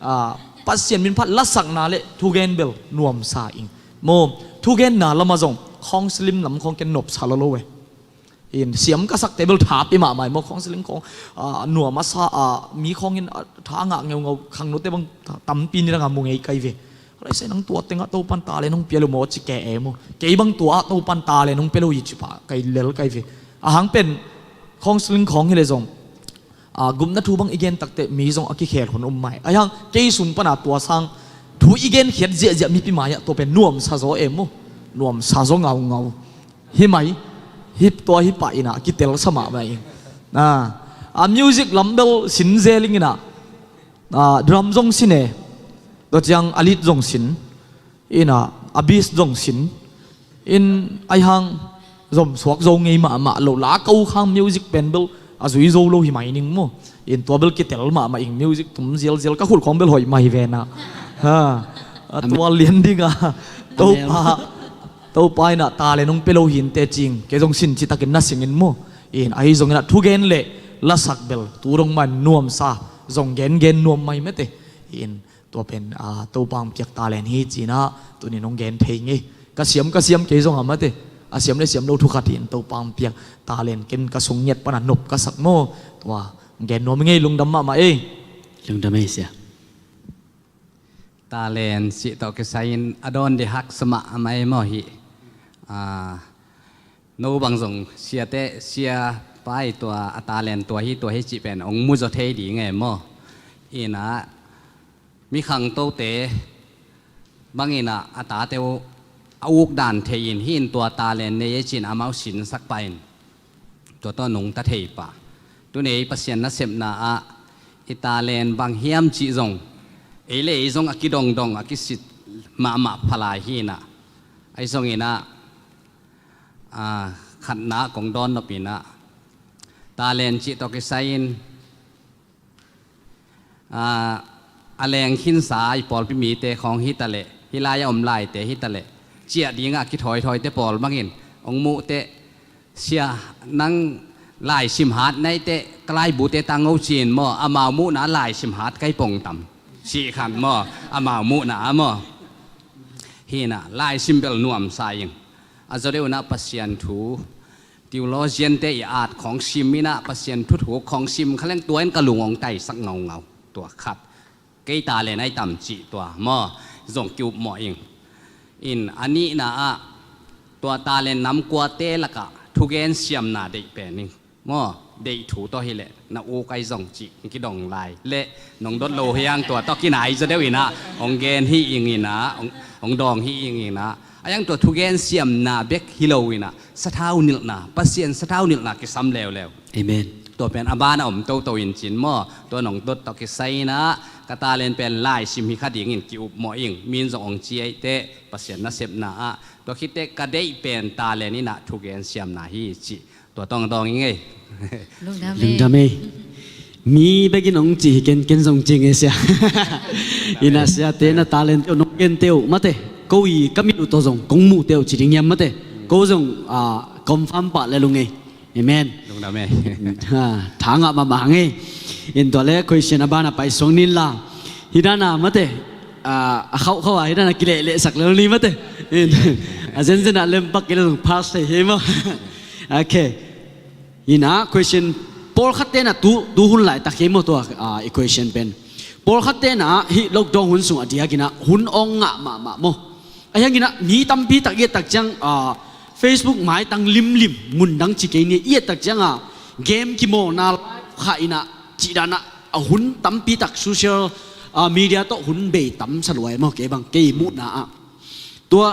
a, Pasian min phat lasakna le thugen bel nuamsa ing. Maw thugenna lama zong khawng slim lam khawng ken nopsa lo lo e. In siam ka sakte bel tha pi mahmah i maw khawng siling khawng, a, nuam a sa a mi khawngin, a, tha ngah ngeungau khangnote bang ta- tampi ni dangah mu ngei kai ve. Lai sai nang tua tengah Topan talen hong pia lo maw ci ke e maw? Kei bang tua ah Topan talen hong pia lo hi ci pah kai lel kai ve. A hang pen khawng siling khawng hi le zong, a, gupna thu bang i gen takte mi zong a kikhel hun um mai. A hang kei sung pana tua sang thu i gen khiat ziahziah mipi mai-ah tua pen nuamsa zaw e maw? Nuamsa zaw ngaungau. Hi mai, hi tua hi pah inah kitel sa mahmah ing. A, a music lam bel sin zeling inah, a, drum zong sin e. Tua ciang a lead zong sin inah a bass zong sin in ai hang zomsuak zo ngei mahmah lo la ko khang music pen bel a zui zo lo hi mai ning maw? In tua bel kitel mahmah ing music tum zialzial ka khulh khawng bel hoih mai venah. Ha, a tua lian dinga Topa Topa inah talen hong pia lo hinte cing kei zong sin citakin na singin maw? In ahi zonginah thugen le lasak bel tu dong man nuamsa zong gengen nuam mai mete. In tua pen, a, Topa hong piak talen hi cinah tunin hong gen thei ngei. Ka siam ka siam kei zong a mate a siam le siam lo thu khat hi in Topa hong piak talen ken ka sung ngiat pana nop ka sak maw? Tua hong gen nuam ngei lungdam mahmah ei. Lungdam ei sia. Talen cih tawh kisai-in a dawn dih haksa mahmah ei maw hih. A, no bang zong siate sia pai tua a talen tua hi tua hi cih pen hong mu zaw thei ding e maw? Inah mi khangtote bang inah a tate uh a uk dan thei in hih in tua talen nei e cin amau sinsak pah in. Tua tawh nungta thei pah. Tuni ei Pasian nasepna ah i talen bang hiam cih zong ei le ei zong a kidongdong a kisit mahmah phalai hi inah. Ahi zong inah, a, khatna kong dawn nop inah talen cih tawh kisai-in, a, a leng khinsa i pawlpi mite khawng hitaleh hih lai a om laite hitaleh ciah dingah a kithawithawite pawl bangin hong muhteh sia nang laisim hat naiteh ka laibute tang ngo cin maw amau muhna laisim hat kai pong tam sih khan maw amau muhna a maw? Hinah laisim bel nuamsa ing a zaw deuh inah Pasian thu theologian-te i at khawng sim inah Pasian thuthuk khawng sim khaleng tua in ka lung hong taisak ngaungau. Tua khat kei talen ai tam cih tua maw zong ki-upmawh ing. In a nihna ah tua talen namkuate lakah thugen siamna deih pen ing maw? Deih thu tawh hileh na uk ai zong cih kidong lai leh nong dot lo hiang tua tawh kinai zaw deuh inah hong gen hi ing inah hong, hong dawng hi ing inah a hiang tua thugen siamna bek hi lo inah sathau nilhna Pasian sathau nilhna kisam leuleu. Amen. Tua pen a ban a om toto in cin maw? Tua nong dot tawh kisai inah ka talen pen laisim hi kha dingin ki-upmawh ing min zong hong ci aiteh Pasian nasepna ah tua khitteh ka deih pen talen inah thugen siamna hi cih tua tawh hong dawng ing ei. Lungdam ei. Lungdam ei. Mi bekin hong ci hi ken ken zong ci ngei sia. Inah siate na talent uh nong gente uh mate ko i ka mit uh tawh zong kong muhte uh ci ding hiam mate ko zong, ah, confirm pah le lung ei. Amen. Lungdam ei. Ha, tha ngah mahmah ngei. In tua le question a ban a paisuang nin la hih dana mate, ah, a khauhkhauh a hih dana kilehlehsak lel ni mate. In a zenzen a lempak kei le zong pass thei hi maw? Okay. Ina question, pawlkhat tena tu, tu hun laitak hi maw tua, ah, i question pen. Pawlkhat tena hih lockdown hun sung a diakina hun awng ngah mahmah maw. A hiangina mi tampi tak i et tak ciang, ah, Facebook maitang limlim, mun dang ci kei ni, i et tak cianga game kimawlna live kha ina, cihdana a hun tampi tak social, ah, media tawh hun bei tam sa luai maw, kei bang, kei muhna ah. Tua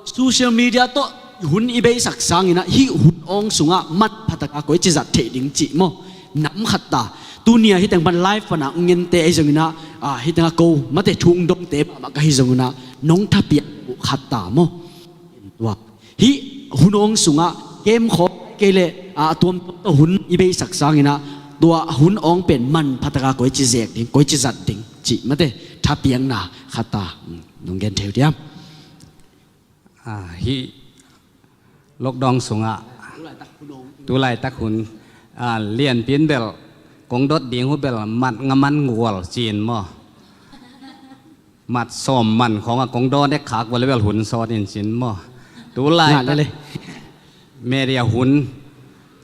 social media tawh hun i beisak sangina hih hun awng sungah manphataka koici zat theih ding cih maw? Nam khat ta. Tunia hiteng pan live pana ngente ahi zongina, ah, hiteng a ko mate thung dongte mahmah ka hi zongina nong thapiak khat ta maw? Tua hih hun awng sungah game khawk kei le, ah, a tuamtuam tawh hun i beisak sangina tua hun awng pen manphataka koici zek ding, koici zat ding cih mate thapiakna khat ta. Nong gen theu diam? Ah, hih lockdown sungah tulaitak hun, ah, lianpin bel kong dot ding uh bel mat nga man gual cin maw? Mat sawm man khawngah kong dot ek khak bel bel hun sawt in cin maw? Tulaitak media hun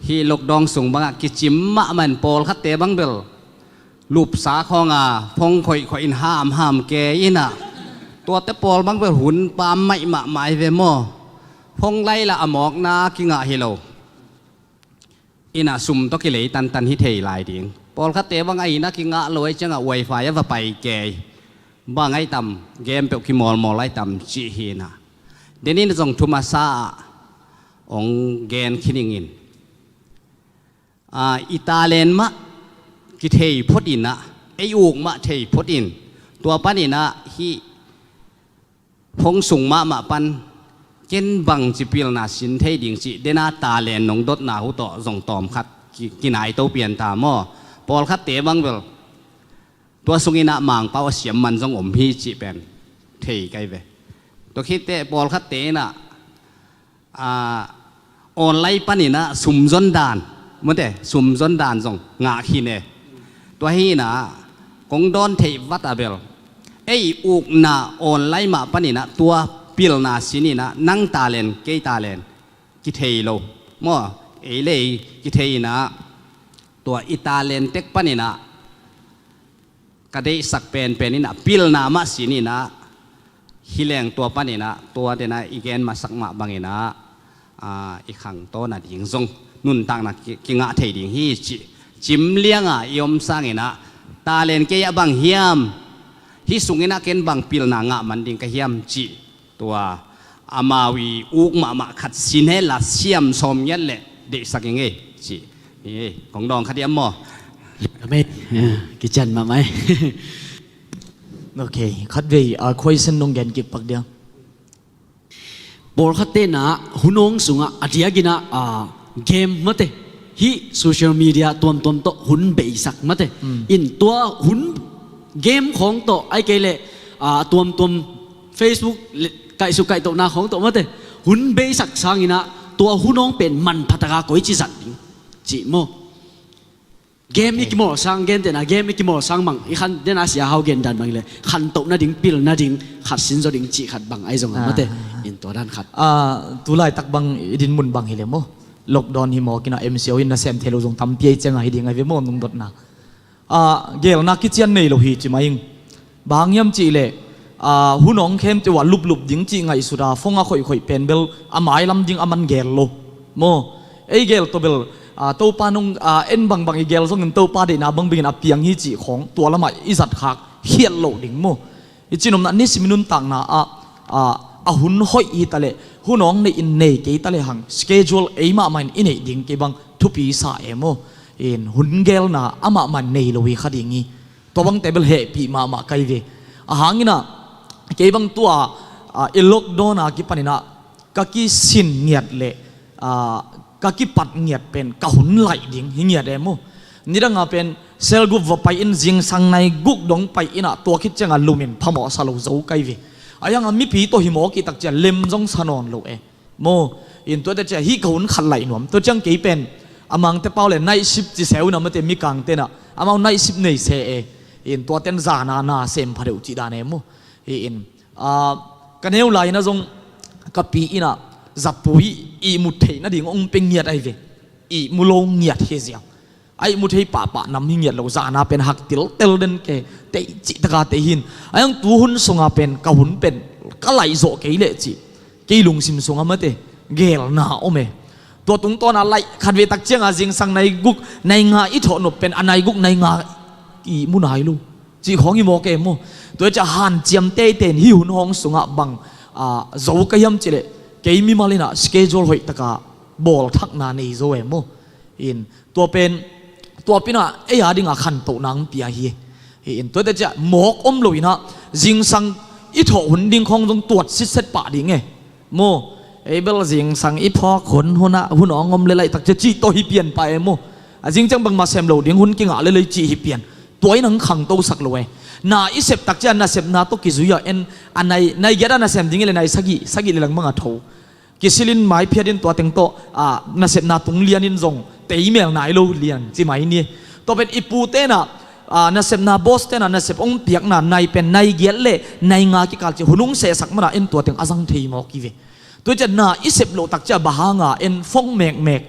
hih lockdown sung bangah kicim mahmah in pawlkhatte bang bel lupsa khawnga phone khoihkhoih in hamham ke inah tuate pawl bang bel hun pam maihmah mai ve maw? Phone laila a mawkna kingah hi lo. Inah sum tawh kilei tantan hi thei lai ding. Pawlkhatte bang a ina kingah lo ai ciangah wifi a va pai kei. Bang ai tam, game peuh kimawlmawl ai tam cih hi inah. Denin zong thumasa ah ong gen khiningin. Ah, i talent mah kithei phot inah, ei uk mah thei phot in, tua paninah hih phone sung mahmah pan ken bangci pilna sin thei ding cih dena talent nong dotna uh tawh zong tawm khat ki, kinai to pian ta maw? Pawlkhatte bang bel tua sunginah Mangpau a siam man zong om hi cih pen thei kai ve. Tua khitteh pawlkhatte inah, ah, online paninah sumzon dan, mute, sumzon dan zong ngah khin e. Tua hinah kong dawn theih vat a bel ei ukna online mah paninah tua pilna sininah nang talent kei talent kithei lo maw? Ei le ei kithei inah tua i talent tek paninah ka deihsak penpen inah pilna mah sin inah hileng tua paninah tua denah i gen masak mah banginah, ah, i khangto nading zong nuntakna ki, kingah thei ding hi cih cim lianga i om sanginah talent kei ah bang hiam, hih sunginah ken bang pilna ngah man ding ka hiam cih tua amau i uk mahmah khat sin hela siam sawm ngiat le deihsak i ngei cih. Hi, kong dawng khat hiam maw? Amen. Kician mahmah e. Ok, khatvei, ah, question nong gen kik pak dia. Pawlkhatte na hun awng sungah a diakinah, ah, game mate, hih social media tuamtuam tawh hun beisak mate. In tua hun game khawng tawh ai kei leh, ah, tuamtuam Facebook le kaihsuk kaihtohna khawng tawh mate, hun beisak sanginah tua hun awng pen manphataka koici zat ding cih maw? Game i kimawl sang, gentehna game i kimawl sang bang i khan dena sia hau gen dan bang i le khantoh nading, pil nading, khat sin zaw ding cih khat bang ai zong a mate. In tua dan khat, ah, tulaitak bang i din mun bang hi le maw? Lockdown hi mawkinah M C O in nasem thei lo zong tampi ai cianga hi ding ai ve maw, nungdotna. Ah, gelna kician nei lo hi ci mai ing. Bang hang hiam cihleh, ah, hun awng khempeuh ah luplup ding cih ngaihsuta phone a khoihkhoih pen bel a mailam ding a man gel lo maw? Ei gel tawh bel, ah, Topa nong, ah, en bangbang i gel zongin Topa deihna bangbangin a piang hi cih khawng tua lamah i zat khak khiat loh ding maw? I cihnopna nisim i nuntakna ah, ah, a hun hoih hi taleh hun awng neih in nei kei taleh hang schedule ei mahmah in i neih ding kei bang thupi sa e maw? In hun gelna amahmah nei lo hi kha ding hi. Tua bangte bel hehpih mahmah kai ve. A hanginah kei bang tua, ah, i lockdown a kipaninah ka kisin ngiat le, ah, ka kipat ngiat pen ka hun laih ding hi ngiat e maw? Nidanga pen cell group va pai in zingsang nai guk dong pai inah tua khit cianga lumin phamawh sa lo zo kai ve. A hianga mipi tawh hi mawk i takcia lem zong sa nawn lo e. Maw, in tuate cia hih ka hun khat laih nuam. Tua ciang kei pen a Mangte pau le night shift ci seu inah mate, mikang tenah amau night shift nei se e. In tuaten zana na sem pha deuh cih dan e maw? Hi in, ah, ka neu lai inah zong ka pi inah zatpui ihmut theih nading ong pe ngiat ai ve. ihmu lo ngiat hi ziang. A ihmu thei pahpah nam hi ngiat lo, zana pen hak tiltel den ke, tei cih taka tei hin. A iang tu hun sunga pen ka hun pen ka laih zawh kei leh cih kei lungsim sunga mate gelna om e. Tua tungtawna laih khat vei tak cianga zingsang nai guk nai nga i thawh nop pen a nai guk nai nga ihmu nai lo cih khawng hi mawk e maw. Tua ciah hanciam teitei in hih hun hawng sungah bang a zo ka hiam cileh kei mimal inah schedule hoih taka bawlthakna nei zo e maw. In tua pen tua pinah ei a dinga khantohna ang pia hi. Hi in tuate ciah mawk om lo inah zingsang i thawh hun ding khawng zong tuat sitset pah ding e. Maw, ei bel zingsang i phawk hun hunah hun awng om le laih tak cia cih tawh hi pian pah e maw. A zing ciang bangmah sem lo ding hun kingah le lei cih hi pian. Tua in ang khangtosak lo e. Na i sep tak cia nasepna tawh kizui a en a nai nai giat a nasem ding i le nai sagih sagih le lang bangah tho. Kisilin maiphiatin tua teng tawh a nasepna tung lianin zong teimel nai lo lian ci mai ni. Tua pen i pu tenah a nasepna boss tenah nasep ong piakna nai pen nai giat le nai nga kikal ci hun ung sehsak mana in tua teng a zang thei mawk i ve. Tua ciah na i sep loh tak ciah bahanga en fong mekmek,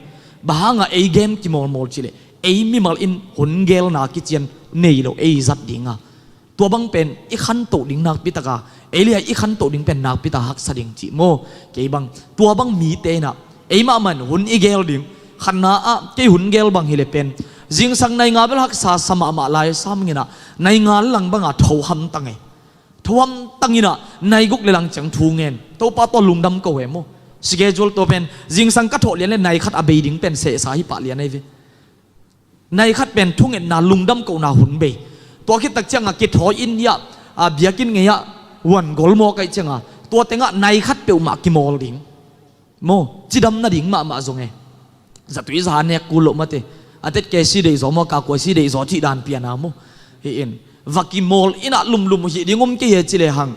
bahanga ei gem kimawlmawl cileh ei mimal in hun gelna kician nei lo ei zat dinga. Tua bang pen i khantoh ding nakpitaka ei liha i khantoh ding pen nakpita haksa ding cih maw. Kei bang tua bang mite inah ei mahmah in hun i gel ding. Khatna ah kei hun gel bang hileh pen zingsang nai nga bel haksa sa mahmah lai sam nginah nai nga le lang banga tho hamtang e. Tho hamtang inah nai guk le lang ciang thu ngen Topa tawh lungdam ko e maw. Schedule tua pen zingsang ka thawh lian le nai khat a bei ding pen sehsa hi pah lian ei ve. Nai khat pen thungetna lungdam kohna hun bei. Tua khit tak cianga kithawi in hiah a biakinn ngei ah wan gol mawk aih cianga tua tengah nai khat peuhmah kimawl ding. Maw cidam nading mahmah zong e. Zatui za nek kul loh mate. A tet ke si deih zaw maw ka kua si deih zaw cih dan piana maw. Hi in va kimawl inah lumlum hih ding om kei he ci le hang.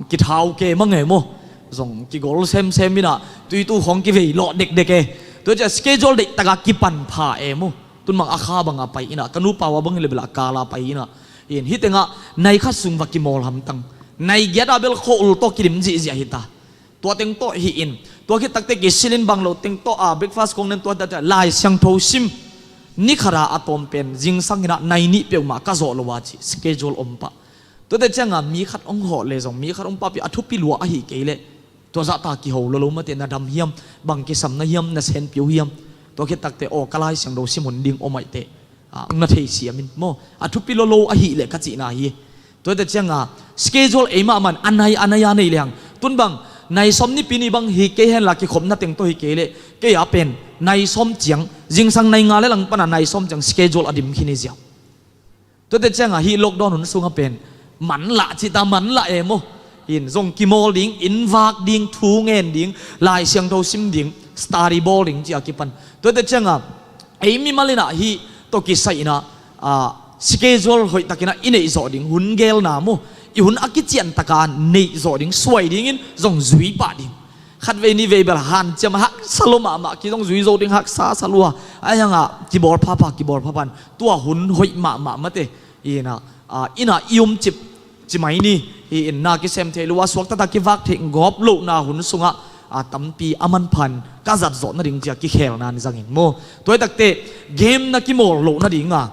Kithau ke mang e maw. Zong kigol semsem inah tuitu khawng kivei lawh dekdek e. Tua ciah schedule deih taka kipan pha e maw. Tun mang a kha banga pai inah ka nupa ua bang hileh bela kala pai inah. Hi in hih tengah nai khat sung va kimawl hamtang. Nai giat a bel khawh ul tawh kidim zihziah hita. Tua teng tawh hi in tua khit takte kisilin bang lo teng tawh a breakfast kong nen tua data Lai Siangtho sim. Ni khata a tawm pen zingsang inah nai nih peuhmah ka zawh lo a ci schedule om pah. Tuate cianga mi khat ong hawh le zong mi khat ong pahpih a thupi lua ahi kei leh tua zahta kiho lolo mate na dam hiam, bang kisamna hiam, na senpiu hiam. Tua khit takte aw ka Lai Siangtho sim hun ding om aih teh. Ong na thei siam in maw a thupi lolo ahih leh ka cihna hi. Tuate cianga schedule ei mahmah in a nai a nai a nei lehang tun bang nai sawm nipi ni bang hi kei henla kikhopna teng tawh hi kei leh kei a pen nai sawm ciang zingsang nai nga le lang pana nai sawm ciang schedule a dim khin hi ziau. Tuate cianga hih lockdown hun sunga pen manlah cihta manlah e maw. In zong kimawl ding, innvak ding, thu ngen ding, Lai Siangtho sim ding, study bawl ding cia kipan. Tuate cianga ei mimal inah hih tawh kisai inah schedule hoih takinah i neih zawh ding hun gelna maw. I hun a kician taka neih zawh ding suai dingin zong zui pah ding. Khatvei nivei bel hanciam haksa lo mahmah kizong zui zo ding haksa sa lua. Ahi hanga kibawl phapha kibawl phaphan tua hun hoih mahmah mate. Inah inah i um cip ci mai ni. Hi in na kisem thei lua suak tata kivak theih gawp lohna hun sungah a tampi a manphan ka zat zawh nading cia kikhelna ni zangin maw. Tuai takte game na kimawl loh nadinga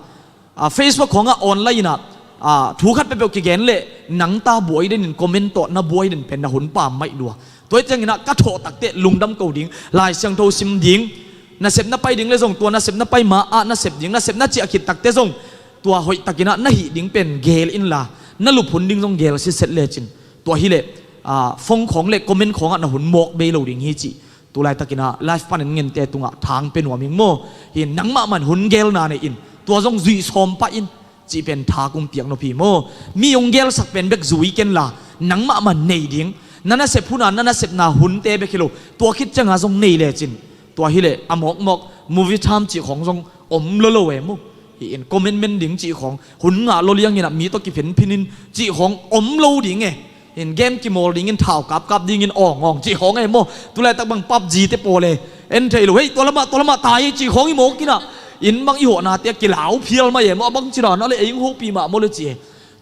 a Facebook khawngah online inah a thu khat peuhpeuh kigen leh nangta buai denin comment tawh na buai den pen na hun pam maih lua. Tuai cianginah ka thawh takte lungdam ko ding, Lai Siangtho sim ding, nasepna pai ding le zong tua nasepna pai ma ah nasep ding, nasepna ciah khit takte zong tua hoih takinah na hih ding pen gel inla na luphun ding zong gel sitset lecin tua hileh a phone khawng le comment khawngah na hun mawk bei lo ding hi cih. Tulai takinah live panin ngente tungah thang pe nuam ing maw. Hi nangmah man hun gelna nei in tua zong zuih sawm pah in cih pen tha kong piak nop hi maw. Mi hong gelsak pen bek zui kenla nangmah man nei ding na nasep huna na nasepna hunte bek hi lo tua khit cianga zong nei lecin tua hileh a mawkmawk movie tham cih khawng zong om lo lo e maw. Hi in commitment ding cih khawng hun ngah lo lianginah mi tawh kiphinphin in cih khawng om lo ding e. In game kimawl dingin thau kapkap dingin awngawng cih khawng e maw. Tulaitak bang PUBG te pawl e en thei lo hei tua lamah tua lamah tai e cih khawng i mawk inah in bang i hawhnate a kilau phial mai e maw a bang cina na le ei ing hopi mah maw le ci e.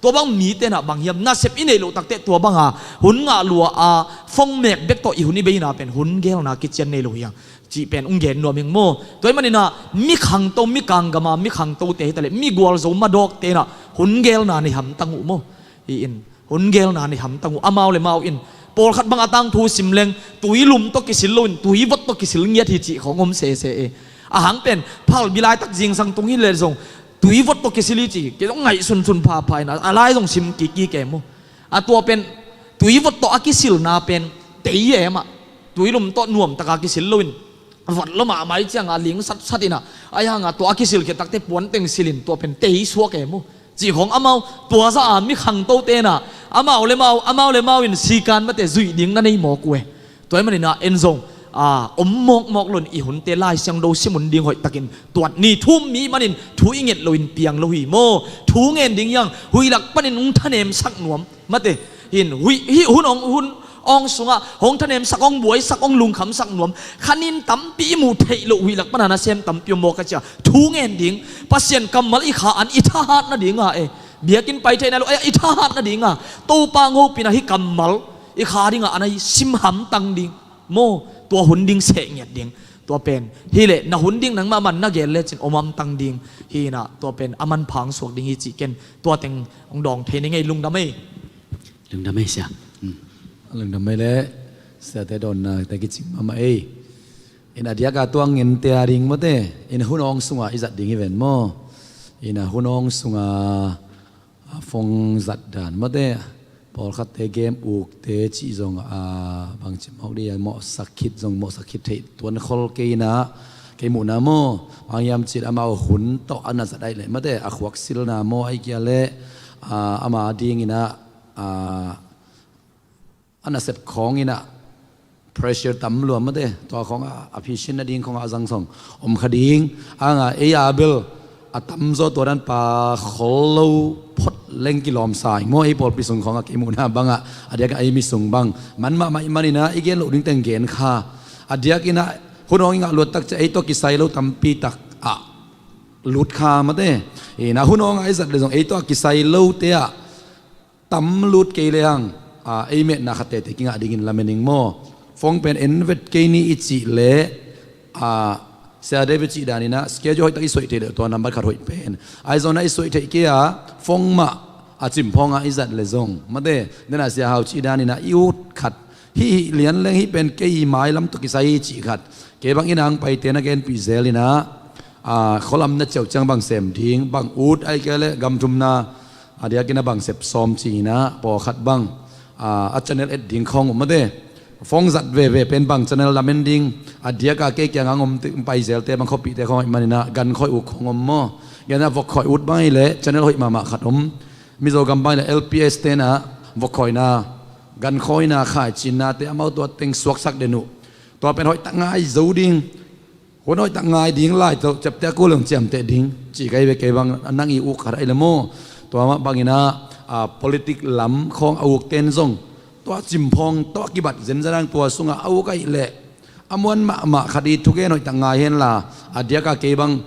Tua bang mite nah bang hiam, nasep i neih loh takteh tua banga hun ngah lua a phone mek bek tawh i hun i beina pen hun gelna kician nei lo hiang cih pen hong gen nuam ing maw. Tua ahih manin ah mi khangto, mi kanggam a mi khangtote hi taleh mi gualzo madawkte nah hun gelna nei hamtang uh maw. Hi in, hun gelna nei hamtang uh. Amau le mau in pawlkhat bang a tangthu sim leng tuilum tawh kisil loin tuivot tawh kisil ngiat hi cih khawng om sese e. A hang pen phalbi laitak zingsang tung hi leh zong tuivot tawh kisil hi ci, kei zong ngaihsunsun phapha in ah, a lai zong sim kiki ke maw. A tua pen tuivot tawh a kisilna pen tei e mah. Tuilum tawh nuamtaka kisil loin vot lo mahmah hi cianga ling satsat in ah, ahi hanga tua a kisil khit takteh puanteng silin tua pen tei suak e maw. Cih khawng amau tua zah a mi khangtote nah amau le mau, amau le mau in sikan mate zuih ding na nei mawk uh e. Tua ahih manin ah en zong a om mawkmawk loin i hunte Lai Siangtho sim hun ding hoihtakin tuat ni. Thu um mi manin thu i nget loin piang lo hi maw. Thu ngen ding hiang, huih lak panin hong thanemsak nuam mate. Hi in, huih, hih hun hong, hun awng sungah hong thanemsak, hong buaisak, hong lungkhamsak nuam khanin tampi i muh theih loh huih lak pana nasem tampi om maw ka ci a. Thu ngen ding, Pasian kammal i kha an i thahat nadinga e. Biakinn pai theihna lo a i thahat nadinga Topa hong hopihna hih kammal i kha dinga an a hi sim hamtang ding maw. Tua hun ding seh ngiat ding. Tua pen hi leh na hun ding nangmah man na gel lecin om hamtang ding. Hi in ah tua pen a manpha hong suak ding hi cih ken tua teng hong dawng thei ning ei. Lungdam ei. Lungdam ei sia. Hmm. Lungdam ei le, siate dawnna te kicing mahmah ei. In a diaka tua ngente a ding mawte, in a hun awng sunga i zat ding hi ven maw. In a hun awng sunga a phone zat dan mawte, pawlkhatte game ukte cih zong a bangci mawk dih a mawhsak khit zong mawhsak khit theih tuan khol kei in ah, kei muhna maw. Bang hiam cih amau hun tawh a na zat ahih leh mawte, a khuak silna maw, ahih kei leh a, ama ding in ah a, a nasep khawng in ah pressure tam lua mawte, tua khawng a, a phisin nading khawng a zang sawng om kha ding. A nga ei a bel a tamzaw tua dan pa khol lo phot leng kilawm sa ing maw, ei pawlpi sung khawng a kei muhna bangah, a diakin ei mi sung bang man mahmah ahih manin ah i gen loh ding teng gen kha. A diakin ah hun awng i ngah luat tak ciang ei tawh kisai lo tampi tak ah lut kha mawte. In a hun awng a i zat leh zong ei tawh a kisai lote ah tam lut kei lehang, a, ei metna khat tete kingah dingin lamen ing maw. Phone pen en vet kei ni i cih leh, a, Sia David cih danin ah schedule hoihtak i suaih theih leh tua nambat khat hoih pen. Ahi zongin ah i suaih theih kei a, phone mah a cimphawng a i zat leh zong mawte, nena Sia Hau cih danin ah i ut khat hih, hih lian leng hih pen kei mailam tawh kisai hi cih khat. Kei bang inn ah hong paite na genpih zel in ah, a, khualam na ciau ciang bang sem ding, bang ut, ahih kei leh gam thumna a diakin a bang sep sawm ci in ah, pawlkhat bang, a, a channel et ding khawng uh mawte. Phone zat veve pen bang channel lamen ding, a diaka kei kiangah hong om te, hong pai zelte bang khuapihte khawng ahih manin ah gankhoi uk khawng om maw. Gen a vokkhoi ut bang ahih leh channel hoih mahmah khat om. Mizo gam bang ahih leh L P S te in ah vokkhoi na, gankhoi na, khaici na te amau tua teng suaksak den uh. Tua pen hoihtak ngai zo ding. Hun hoihtak ngai ding lai tawh ciapteh a kul leng ciamteh ding cih ka hi ve. Kei bang a nang i uk khat ahih leh maw. Tua mah bangin ah, a, politic lam khawng a ukte in zong tua cimphawng tawh a kibat zenzen ang tua sungah a uk ahih leh a muan mahmah khat i thugen hoihtak ngai henla, a diaka kei bang,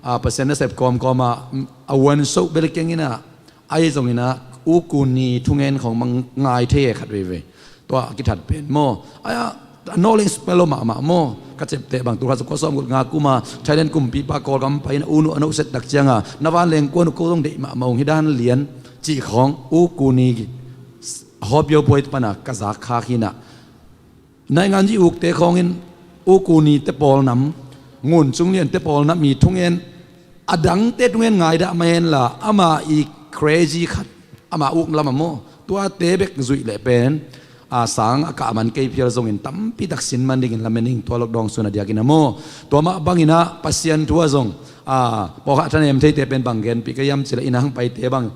a, Pasian nasep kawmkawm ah, a uansoh bel keng in ah, ahi zongin ah, u ku ni thungen khawng bang ngai thei e khat veivei. Tua a kithat pen maw. Ai a, a nawleng spell lo mahmah maw. Ka ciapteh bang, tul khat za kua sawmguk nga kum a Thailand kumpipa Kawlgam pai in a u nu a nohset tak cianga, na vanleng kua nu ko zong deih mahmah ung hi dan lian cih khawng u ku ni hawpio puai pana ka zak khak hi in ah. Naingan ji ukte khawngin u ku ni te pawl nam, ngun cung lian te pawl nam i thungen, a dangte thungen ngai dah mah henla, ama i crazy khat, ama uk lam a maw, tuate bek zuih leh pen, a, sang a kah man kei phial zongin tampi tak sin man dingin lamen ing, tua lockdown sun a diakin a maw. Tua mah bangin ah Pasian thu ah zong, a, pawlkhat thanem theite pen bang genpih ka hiam cih leh inn ah hong paite bang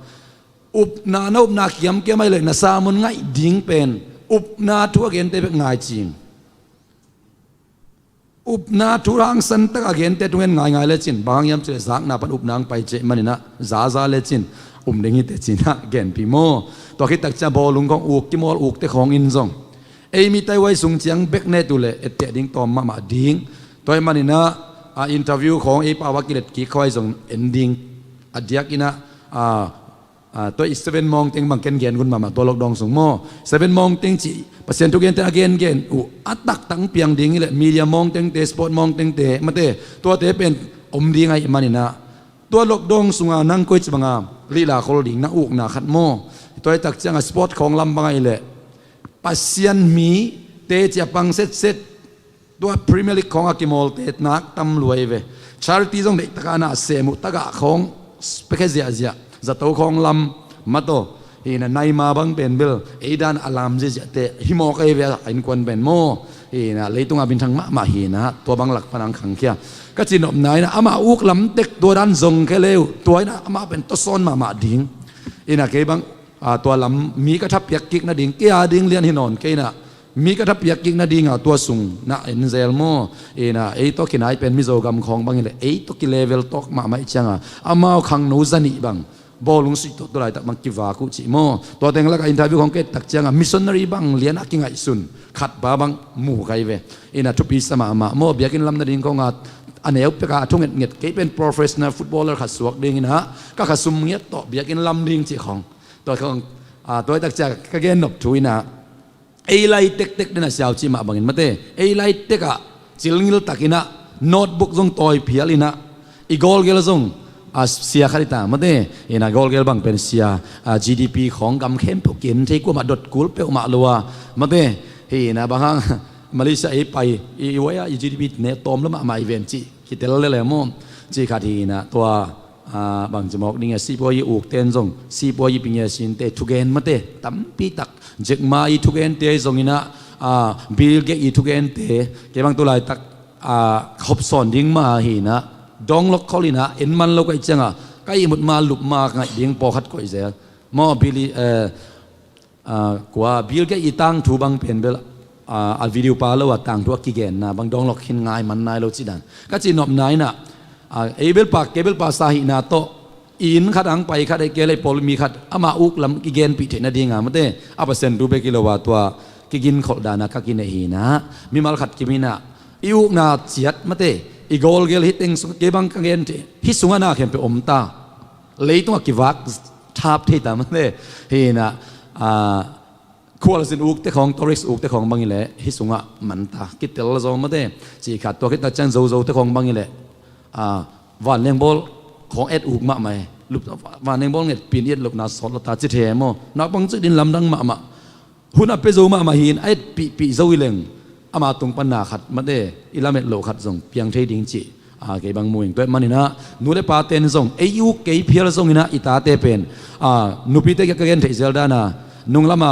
upna, na upna kiamkiam ahih leh na sermon ngaih ding pen upna thu a gente bek ngai cing. Upna thu hangsan tak a gente thungen ngaingai lecin, bang hang hiam cih leh zakna pan upna hong pai ciah manin ah zaza lecin um ding hi teh ci-in ah genpih maw. Tua khit tak ciang bawlung khawng uk, kimawl ukte khawng in zong ei mi taihuai sung ciang bek ne tu leh etteh ding tawm mahmah ding. Tua ahih manin ah, a, interview khawng ei pau a kilet kik khawng ahi zong en ding. A diakin ah, a, Ah, tua i seven mawng teng bang ken gen gun mahmah tua lockdown sung maw. Seven mawng teng cih Pasian thugente a gengen uh a taktak piang ding i leh media mawng tengte, sport mawng tengte, mate, tuate pen om ding ahih maninah tua lockdown sunga nang koi ci banga lihla khol ding na ukna khat maw. Tua i tak cianga sport khawng lam banga i leh Pasian mite ci a pang setset tua Premier League khawng a kimawlte nak tam luai ve. Charity zong deihtaka na sem uh tagah khawng pekhe ziahziah zato khawng lam mataw. Hina naima bang pen bel ei dan a lam ziahziahte himawk ei ve a innkuan pen maw. Hina leitunga minthang mahmah hina tua bang lak panang khangkhia ka ci nopna ina ama uk lam tek tua dan zong khe leu tua ina ama pen tawsawn mahmah ding. Ina kei bang a, tua lam mi ka thapiak kik nading kei a ding lian hi nawn kei ina mi ka thapiak kik nadinga tua sung na en zel maw. Ina ei tawh kinai pen Mizo gam khawng bangin le ei tawh kilevel tawk mahmah i cianga amau khangno zanih bang bawlung suih tawh tulaitak bang kivak uh cih maw. Tua teng laka interview khawng kei tak cianga missionary bang lian a kingaihsun khat ba bang mu kai ve. Ina thupi sa mahmah maw biakinn lam nading khawnga a neu peka a thungetnget kei pen professional footballer khat suak ding ina ka kha sum ngiat tawh biakinn lam ding cih khawng. Tua khawng, a, tua i tak cianga ka gen nop thu ina ei lai tektek dena siau cih mah bangin mate ei lai tekah cilngil takinah notebook zong tawi phial inah i gawlgel zong a sia khat i ta mate. Ina gawlgel bang pen sia, a, G D P khawng gam khempeuh kin thei kuamah dot kul peuhmah lo a mate. Hi ina bang hang Malaysia ei pai i, i waya i G D P ne tawm lo mahmah i ven cih kitel lele maw. Cih khat hi ina tua a, bangci mawk ding a sipuayi ukten zong sipuayi pingia sinte thugen mate tampi tak Jack Ma i thugente zong ina, a, Bill Gates i thugente kei bang tulaitak, a, hopsawn ding ma hi ina donglok khol ina en man lo ka i cianga ka ihmut ma lup ma ka ngaih ding pawlkhat koih zel maw Billy, eh, a, kua Bill Gates i tangthu bang pen bel, a, a video pa lo a tangthu a kigenna bang donglok khin ngai man nai lo cidan ka ci nopna ina, a, ei belpa kei belpa sa hihna tawh i inn khat ang pai khat ei kei lei pawl mi khat ama uk lam kigenpih theih nadinga mate a Pasian thu bek i lo a tua kigin kholh dana ka kineh hina mimal khat kiminah i ukna ciat mate i gawlgel hi teng sung kei bang ka gen thei hi sungah na khempeuh om ta. Leitunga kivak thap thei ta mate. Hi ina, a, khualzin ukte khawng tourist ukte khawng bangin le hi sungah manta kitel zaw mate. Cih khat tua khit tak ciang zozote khawng bangin le, a, vanleng bawl khawng et uk mahmah e. Lup, vanleng bawl nget pin i et lopna sawt lo ta ci the maw. Naupang cih din lamdang mahmah hun a pia zo mahmah hi in a etpihpih zo i leng ama tung pan na khat mate i lamet loh khat zong piang thei ding cih, a, kei bang mu ing. Tua ahih maninah nu le paten zong ei uk kei phial zonginah i tate pen, a, nupite ka gen theih zel dana nung lama,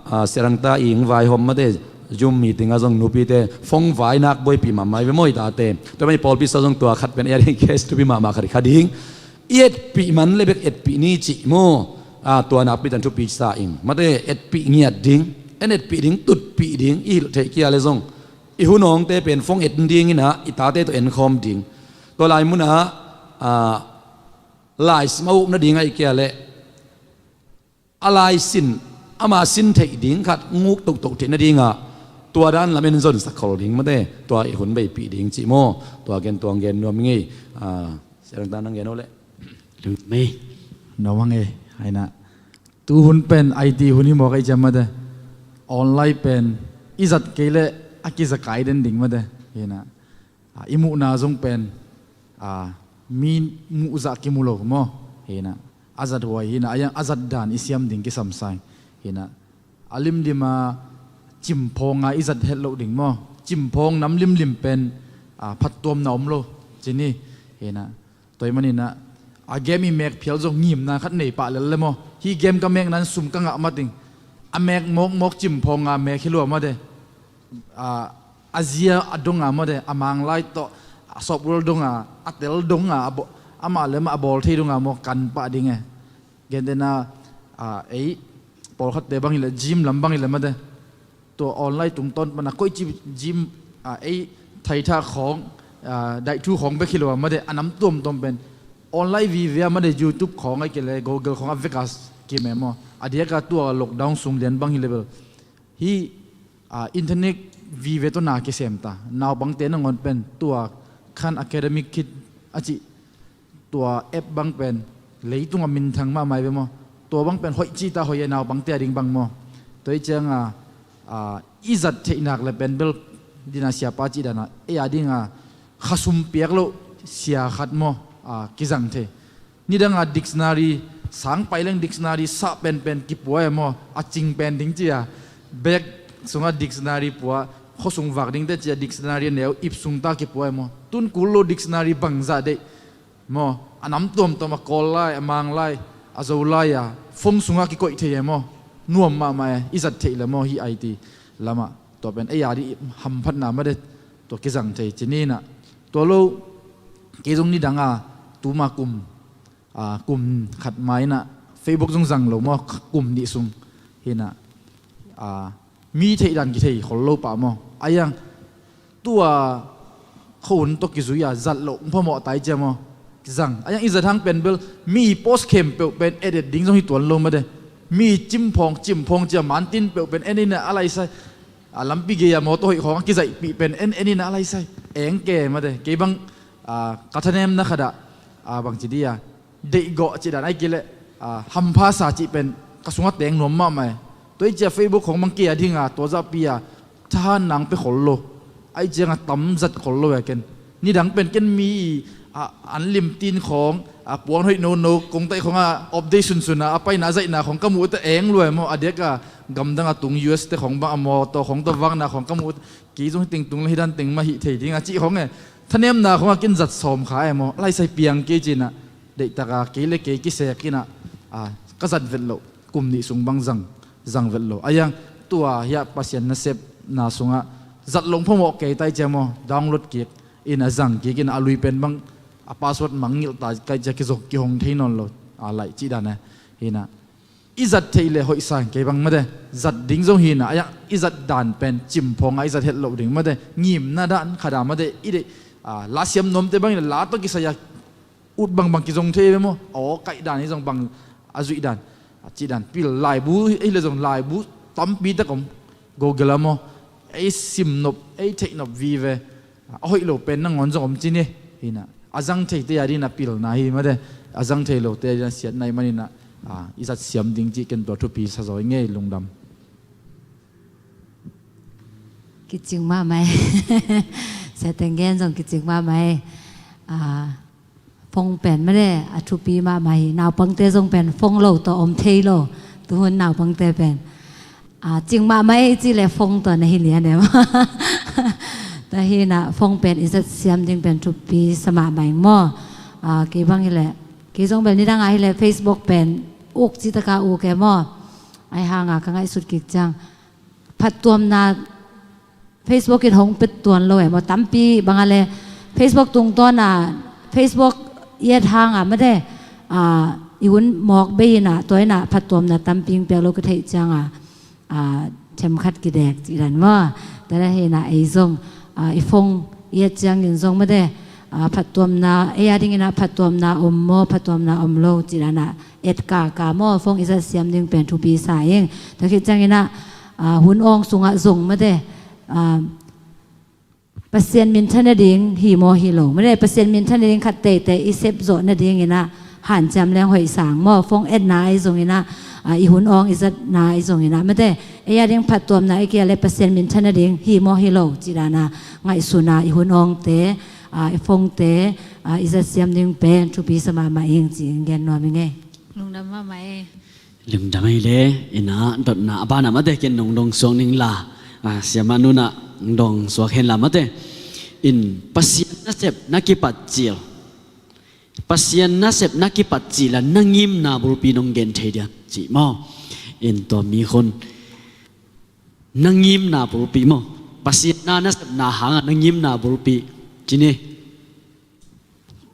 a, serangta ing vaihawm mate Zoom meeting a zong nupite phone vai nak buaipih mahmah i ve maw i tate. Tua ahih manin pawlpi sa zong tua khat pen ei a ding case thupi mahmah khat i kha ding. I etpih man le bek etpih ni cih maw. A, tua nakpi tan thupi sa ing mate etpih ngiat ding en etpih ding tutpih ding i hilh theih kia le zong i hunawngte pen phone et dinginah i tate tawh enkhawm ding. Tua lai munah, a, laisim a uk nading ahih kia le a laisin ama sin theih ding khat nguk tohtoh theih nadingah tua dan lamen zonsak khol ding mate tua i hun beipih ding cih maw. Tua gen tuang gen nuam ngei, a, serangta nang gen uh leh. Nuam ngei. Nuam ngei. Haina tuhun pen I T hun hi mawk ei ciam mate online pen i zat kei leh a kizakai den ding mate. Hina, a, i muhna zong pen, a, mi muhzah kimu lo maw. Hina a zat huai hina a yang a zat dan i siam ding kisam sai. Hina a limlima cimphawnga i zat het loh ding maw. Cimphawng nam limlim pen, a, phattuamna om lo cini. Hina tua ahih maninah a game i mek phial zong ngimna khat nei pah lel le maw. Hih game ka mekna in sum ka ngah mating a mek mawkmawk cimphawng a mek hi lua mate. A, a zia a donga mate a manglai tawh a software donga a tel donga a bo-, amah le amah a bawl thei donga maw kan pah ding e. Gentehna, a, ei pawlkhatte bang hileh gym lam bang hileh mate tua online tungtawn pana koici gym, a, ei thaitha khawng, a, daihthu khawng bek hi lo a mate a nam tuamtuam pen online vive a mate YouTube khawng a kile Google khawng a veka kime maw. A diaka tua lockdown sung lian bang hi level hi, a, internet vive tawh na kisem ta naupangte nangawn pen tua Khan Academy khit a cih tua app bang pen leitunga minthang mahmah i ve maw. tua bang pen hoih cih ta hoih a, naupangte a ding bang maw. Tua hi cianga, a, i zat theih nak le pen bel dina siapa cih dana ei a dinga khasum piak loh sia khat maw, a, kizang thei. Nidanga dictionary, sang pai leng dictionary sah penpen kipua e maw, a cing pen ding cia. Bag sunga dictionary pua, khuasung vak dingte cia dictionary a neu ip sungta kipua e maw. Tun kul lo dictionary bangzah deih maw, a nam tuamtuam, a Kawl lai, a Mang lai, a Zo lai a phone sunga kikoih thei e maw. Nuam mahmah e, i zat theih le maw, hih I T lamah. Tua pen ei a ding hamphatna made, tua kizang thei ci ninah. Tua lo, kei zong nidanga tuma kum, a, kum khat mainah Facebook zong zang lo maw, kum nih sung hinah, a, mi theih dan kithei khol lo pah maw. A iang tua khua hun tawh kizui a zat loh phamawh tai cia maw. Kizang a iang i zat hang pen bel mi post khempeuh pen edit ding zong hi tuan lo made. Mi cimphawng cimphawng cia mantin peuh pen en inah a laisai. A, lampi gei a mawtaw hoih khawng a kizaihpih pen en en inah a laisai. Eng ke made, kei bang, a, ka thanemna khatah, a, bangci dia deihgawh cih dan ai kei leh, a, hampha sa cih pen ka sungah teng nuam mahmah e. Tua i cia Facebook khawng bang kei a dinga tua zahpi a thahan nang pe khol lo. Ai cianga tam zat khol lo e ken. Nidang pen ken mi, a, an limtin khawng, a, puan hoih nono kongtaih khawng a update sunsun a, a paina a zaihna khawng ka muh te eng lua e maw. A diaka gamdang a tung U S te khawng bang a mawtaw khawng tawh vakna khawng ka muh te, kei zong hi tengtung le hi dan teng mah hih thei dinga cih khawng e. Thanemna khawng a kin zat sawm kha e maw. A laisai piang kei cinah deihtaka kei le kei kisek inah, a, ka zat vet loh kum nih sung bang zang, zang vet lo. A iang tua hiah Pasian nasepna sungah zat loh phamawh kei tai cia maw, download kik inah zang kik inah a lui pen bang a password mangngilh ta kai cia kizok kihong thei nawn lo. A, laih cih dan e. Hinah i zat theih le hoih sang kei bang made. Zat ding zong hinah a iang i zat dan pen cimphawng a i zat het loh ding made. Ngimna dan khada made i deih, a, la siam nuamte bangin la tawh kisai a ut bangbang kizong thei ve maw. Aw, kaih dan hi zong bang a zuih dan, a cih dan pil laibu, ei le zong laibu tampi tak om. Google a maw, ei simnop, ei theihnop vive. A hoih lo pen nangawn zong om cin hi. Hinah a zang theite a dinah pilna hi made. A zang thei lote a dinah siatna hi maninah, a, i zat siam ding cih ken tua thupi sa zaw i ngei. Lungdam. Kicing mahmah e. Siateng gen zong kicing mahmah e. A, phone pen made a thupi mahmah hi. Naupangte zong pen phone lo tawh om thei lo. Tuhun naupangte pen, a, cing mahmah e ci le phone tawh na hi lian e maw. Tua hinah phone pen i zat siam ding pen thupi sa mahmah ing maw. A, kei bang hi le, kei zong bel nidanga hi le Facebook pen uk citaka uk e maw. Ai hanga ka ngaihsut kik ciang phattuamna Facebook in hong pet tuan lo e maw. Tampi banga le Facebook tungtawna Facebook i et hanga made, a, i hun mawk bei inah tua inah phattuamna tampi hong piak lo ka theih cianga, a, themkhat kidek cih dan maw. Tua dan hinah ei zong, a, i phone i et ciangin zong made, a, phattuamna, ei a dinginah phattuamna om maw, phattuamna om lo cih danah et kaka maw, phone i zat siam ding pen thupi sa ing. Tua khit cianginah, a, hun awng sungah zong made, a, Pasian minthan nading hi maw hi lo. Made Pasian minthan nading khat teitei i sep zawh nadinginah hanciam leng hoih sang maw. Phone etna ahi zonginah, a, i hun awng i zatna ahi zonginah made ei a ding phattuamna i kia le Pasian minthan nading hi maw hi lo cih dana ngaihsuna i hun awngte, a, i phone-te, a, i zat siam ding pen thupi sa mahmah ing ci-in gen nuam i ngei. Lungdam mahmah e. Lungdam ei le, ina dotna a bana mate ken nong dong suak ning la, a, siama nuna dong suak hen la mate. In Pasian nasep na kipat cil. Pasian nasep na kipat cil a na ngimna bulpi nong gen thei diam ci maw. In tua mi khun na ngimna bulpi maw. Pasian na nasepna hanga na ngimna bulpi ci ni.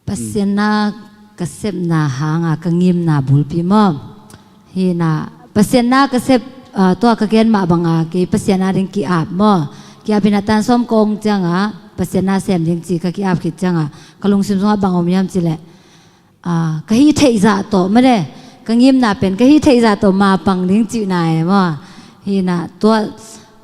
Pasian na ka sepna hanga ka ngimna bulpi maw. Hina Pasian na ka sep, ah, tua ka gen mah banga kei Pasian a ding ki-ap maw. Ki-ap hina tan sawm ka ong cianga Pasian na sem ding ci ka ki-ap khit cianga ka lungsim sunga bang om hiam cileh, ah, ka hih theih zah tawh made ka ngimna pen ka hih theih zah tawh mapang ding cihna e maw. Hina tua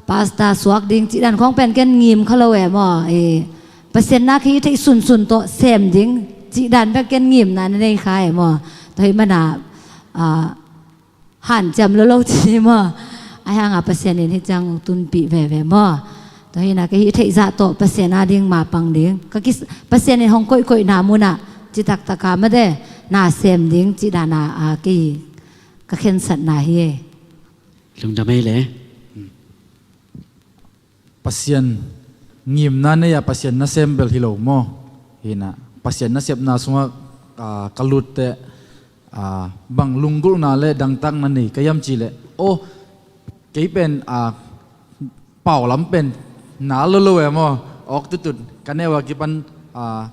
pasta suak ding cih dan khawng pen ken ngim kha lo e maw. E, Pasian na ka hih theih sunsun tawh sem ding cih dan pen ken ngimna na nei kha e maw. Tua hih mana, ah, hanciam lo lo ci maw? Ahi hanga Pasian in hih ciang tunpih veve maw? Tua hina ka hih theihzah tawh Pasian a ding mapang ding ka kis-, Pasian in hong koihkoihna munah citaktak a mate na sem ding cih dana a kei ka khensatna hi e. Lungdam ei le. Pasian ngimna nei-a Pasian nasem bel hi lo maw? Hina Pasian nasepna sungah, aa, ka lutte, aa, bang lunggulhna le dangtakna nei ka hiam cihleh, aw, kei pen, aa, pau lam pen nal lo lo e maw? Awk tutut ka neu a kipan, aa,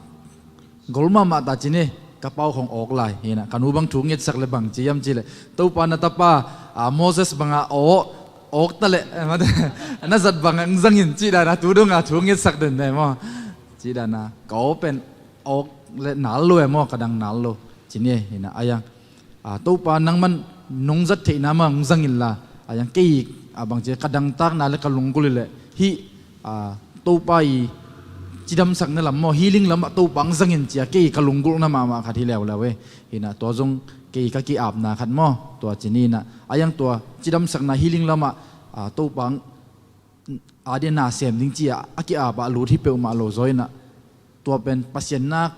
gol mahmah ta ci ni, ka pau khong awk lai. Hina ka nu bang thu ngetsak le bang ci hiam cihleh, Topa na tapa, a, Moses banga aw, awk ta leh, na zat banga ng zangin cih dana tu donga thu ngetsak den ne maw? Cih dana ka aw pen awk le nal lo e maw, ka dang nal lo ci ni. Hina a yang, a, Topa nangman nong zat theihna mah ng zangin la, a yang kei, a, bang ci ka dangtakna le ka lunggulh hi leh hih, a, Topa i cidamsakna lam maw, healing lamah Topa ang zangin cia kei ka lunggulhna mahmah khat hi leuleu e. Hina tua zong kei ka ki-apna khat maw, tua ci ni. Hina a yang tua cidamsakna healing lamah, a, Topa ang a dia na sem ding cia a ki-apah lut hi peuhmah lo zaw hina, tua pen Pasian na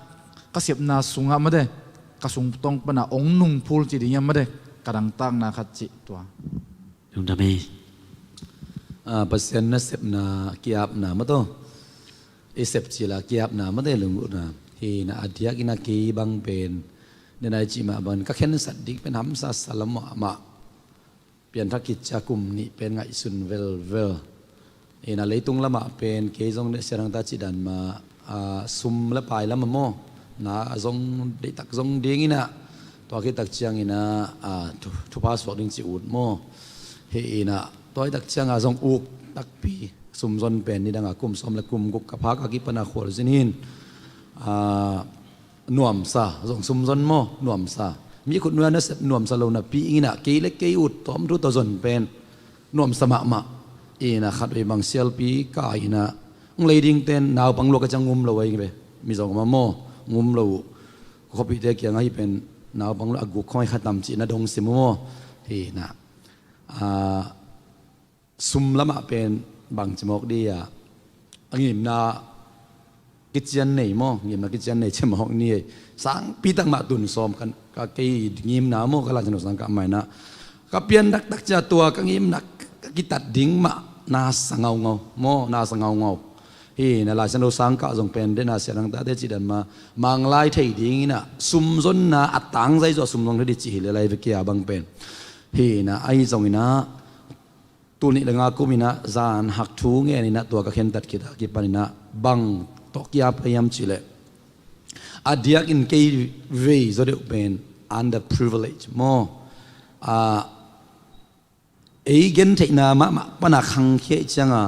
ka sepna sungah mate, ka sungtong pana ong nungphul ci ding hiam mate, ka dangtakna khat cih tua. Lungdam ei. Ah, Pasian nasepna kiapna maw taw. I sep cila kiapna mate lunggulhna. Hina a diakin a kei bang pen, nena i cih mah bangin ka khensat ding pen hamsa sa lam mahmah. Pianthak khit cia kum nih pen ngaihsun velvel. Hina leitung lamah pen kei zong ne sianang ta cih dan mah, ah, sum le pai lamah maw, na a zong deihtak zong ding hina, tua khit tak ciang hina, ah, thu-, thupha suak ding ci ut maw. Hih hina tua khit tak cianga zong uk takpi, sumzon pen nidanga kum sawm le kum guk ka phak a kipana khualzin hin, ah, nuamsa, zong sumzon maw, nuamsa. Mi khut nuai nasep nuamsa lo napi hina kei le kei ut tawm thu tawh zon pen nuamsa mahmah. Hina khatvei bang sialpi ka hina, ng lei dingten naupang lua ka ciang ngum lo ahi ve. Mizawng mah maw, ngum lo uh. Khuapihte kiangah hih pen naupang lua a guk khong hi kha tam cihna dong sim uh maw. Hina, ah, sum lamah pen bang cimawk di a, a ngimna kician nei maw, ngimna kician nei cimawk ni ei. Sangpi tak mah tun sawm kan ka kei ngimna maw, ka Lai Siangtho sang kah mah hina, ka pian dakdak cia tua ka ngimna ka kitat ding mah na sa ngaungau maw, na sa ngaungau. Hina Lai Siangtho sang kah zong pen dena sianang tate cih dan mah, Manglai thei ding hina sumzonna a tangzai zaw sumzon thei di cih hi le lai ve kia bang pen. Hina ahi zong hina, tul nih le nga kum hina zan hak thu ngen hina tua ka khentat khit a kipan hina bang tawh kiap ka hiam cihleh, a diakin kei vei zaw deuh pen underprivilege maw. Ah, ei gentheihna mahmah pana khangkhia ih cianga,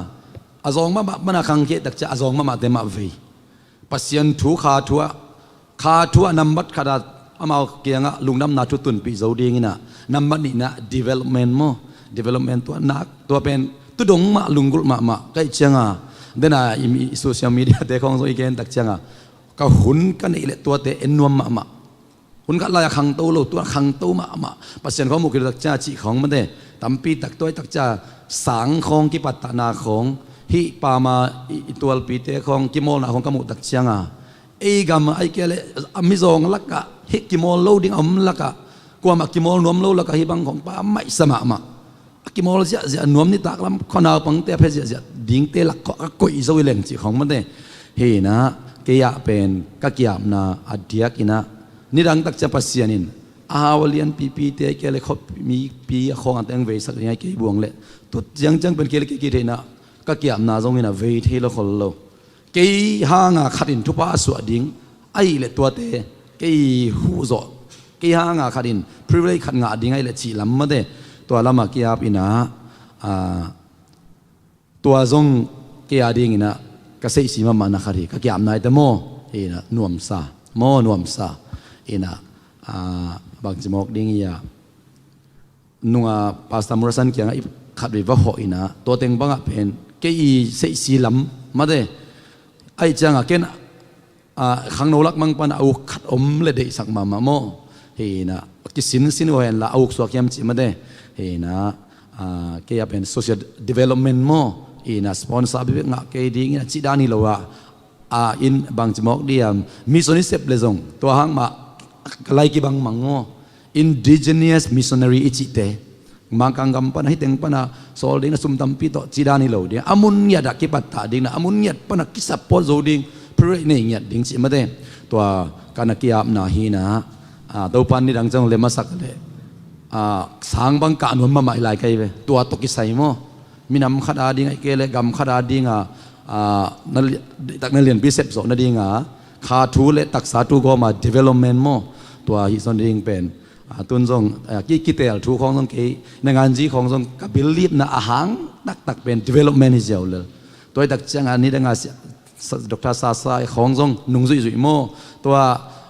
a zawng mahmah pana khangkhia ih tak cia a zawng mahmahte mah vei. Pasian thu kha thu ah, kha thu ah nambat khat ah amau kiangah lungdamna thu tunpih zo ding hina, nambat nihna development maw, development tua nak, tua pen tudong mah lunggulh mahmah ka ih cianga, dena i mi-, social media te khawng zong i gen tak cianga, ka hun ka neih leh tuate en nuam mahmah. Hun khat lai-a khangto lo, tua khangto mahmah. Pasian khawng muh khit tak cia cih khawng mate, tampi tak tuai tak cia sang khawng kipattahna khawng, hih pama i, i tualpite khawng kimawlna khawng ka muh tak cianga, ei gam a i kia le a mizawng lakah hih kimawl lo ding a om lakah, kuamah kimawl nuam lo lakah hih bang khawng pa maihsa mahmah. A kimawl ziahziah nuam nitak lam khua naupangte a phe ziahziah dingte lak khawh a koih zo i leng cih khawng mate. Hina kei ah pen ka kiapna a diak hina, nidang tak cia Pasian in a hau a lianpipite a kia le khuamipi a khawng a teng veisak ding a kei buang le, tut ciangciang pen kei le kei kitheihna ka kiapna zong hina vei thei lo khol lo. Kei hanga khatin thupha a suah ding ahih leh tuate kei huh zawh, kei hanga khatin privilege khat ngah ding ahih leh cih lam mate, tua lama kiap ina, ah, tua zong kei a ding ina ka seihsi mahmahna khat hi, ka kiapna ite maw, hi ina nuamsa maw, nuamsa ina, ah, bangci mawk ding hi a, nunga Pastor Morrison kiangah i khatvei va hawh ina, tua teng bangah pen kei i seihsi lam mate, aih cianga ken, ah, khangno lak mang pana a uk khat om le deihsak mahmah maw, hi ina kisinsin uh henla a uk suak hiam cih mate, Ina, ah, kei a pen social development maw, ina sponsor bibik ngah kei ding ina cih dan hi lo ah, ah, in bang ci mawk diam, mission i sep le zong tua hang mah ka lai kibang mang maw, indigenous missionary i cihte Mangkang gam pana, hiteng pana sawl ding a sum tampi tawh cih dan hi lo ding. A mun ngiat ah kipattah ding na, a mun ngiat pana kisupport zo ding, pray nei ngiat ding cih mate. Tua kana kiapna hi na, ah, Topan nidang ciang lem a sak le, ah, sang bang kah nuam mahmah i lai kai ve. Tua tawh kisai maw, minam khat a ding a, i ke le gam khat a ding a, ah, na li-, tak na lianpi sep zawh nading a, kha thu le taksa thu gawm a development maw, tua hi sawn ding pen. Ah, tun zong, ah, ki, kitel thu khawng zong kei, na nganzi khawng zong ka believe na a hang taktak pen development hi ziau lel. Tua i tak ciang a nidang a si-, sa-, Doctor Sasa khawng zong nung zuihzuih maw. Tua,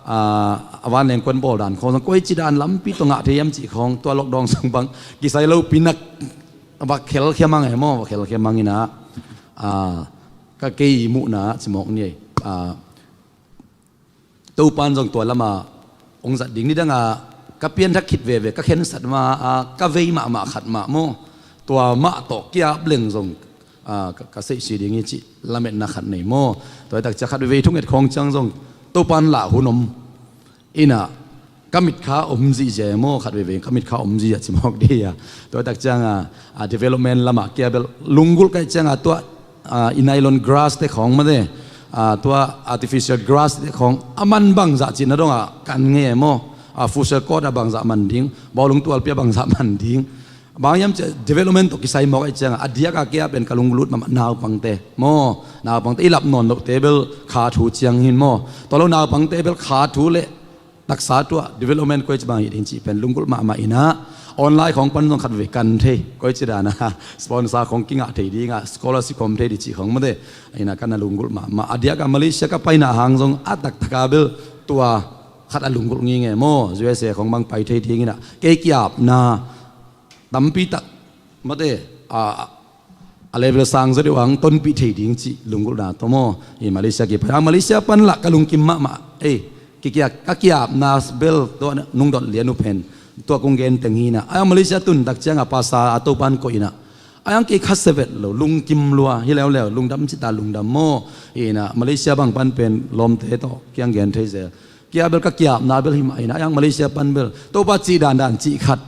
ah, a vanleng kuan bawl dan khawng zong koi ci dan lampi tua ngah thei hiam cih khawng, tua lockdown zong bang kisai lo pi nak va khelkhia mang e maw, va khelkhia mang ina, ah, ka kei muhna ci mawk ni e. Ah, Topan zong tua lama hong zat ding nidang a, ka pianthak khit veve, ka khensat ma a, ka vei mahmah khat mah maw. Tua mah tawh kiap leng zong, ah, ka, ka seihsi ding hi cih lametna khat nei maw. Tua i tak ciang khat veve thunget khawng ciang zong Topan lah hun om. Ina, ka mitkha om zihziah e maw, khat veve ka mitkha om zihziah ci mawk dih a. Tua i tak ciang a, ah, development lamah kia bel lunggulh ka hih ciang a tua, ah, i nylon grass te khawng mate, ah, tua artificial grass te khawng a man bangzah cihna dong a kan ngei e maw. Ah, futsal court a bangzah man ding, bawlung tualpi a bangzah man ding. Bang hiam cih development tawh kisai mawk a hih ciang a, a diak a kia pen ka lunglut mahmah naupangte maw, naupangte i lap nawn lohte bel kha thu ciang hin maw. Tua lo naupangte bel kha thu le taksa tua development koi ci bang hi ding cih pen lunggulh mahmah ina, online khawng pan zong khat veve kan thei, koi ci dan a sponsor khawng kingah thei ding a, scholarship khawng thei ding cih khawng mate. Ina kana lunggulh mahmah. A diak a Malaysia ka paina hang zong a taktak a bel tua khat a lunggulh ngei ngei maw, U S A khawng bang pai thei ding ina, kei kiapna tampi tak mate, a, a level sang zaw deuh ang tonpih thei ding cih lunggulhna tawh maw. I Malaysia kipan, a Malaysia pan lah ka lungkim mahmah. Ei, kikia, ka kiapna bel tua nungdot lian uh pen tua kong gen teng hi na. A Malaysia tun tak ciang a pasa a Topan koih ina, a yang kei kha sevet lo, lungkim lua hi leuleu, lungdam cita lungdam maw. Ina Malaysia bang pan pen lawmte tawh kiang gen thei zel. Kia bel ka kiapna bel hi mah ina, a yang Malaysia pan bel Topa cih dandan cih khat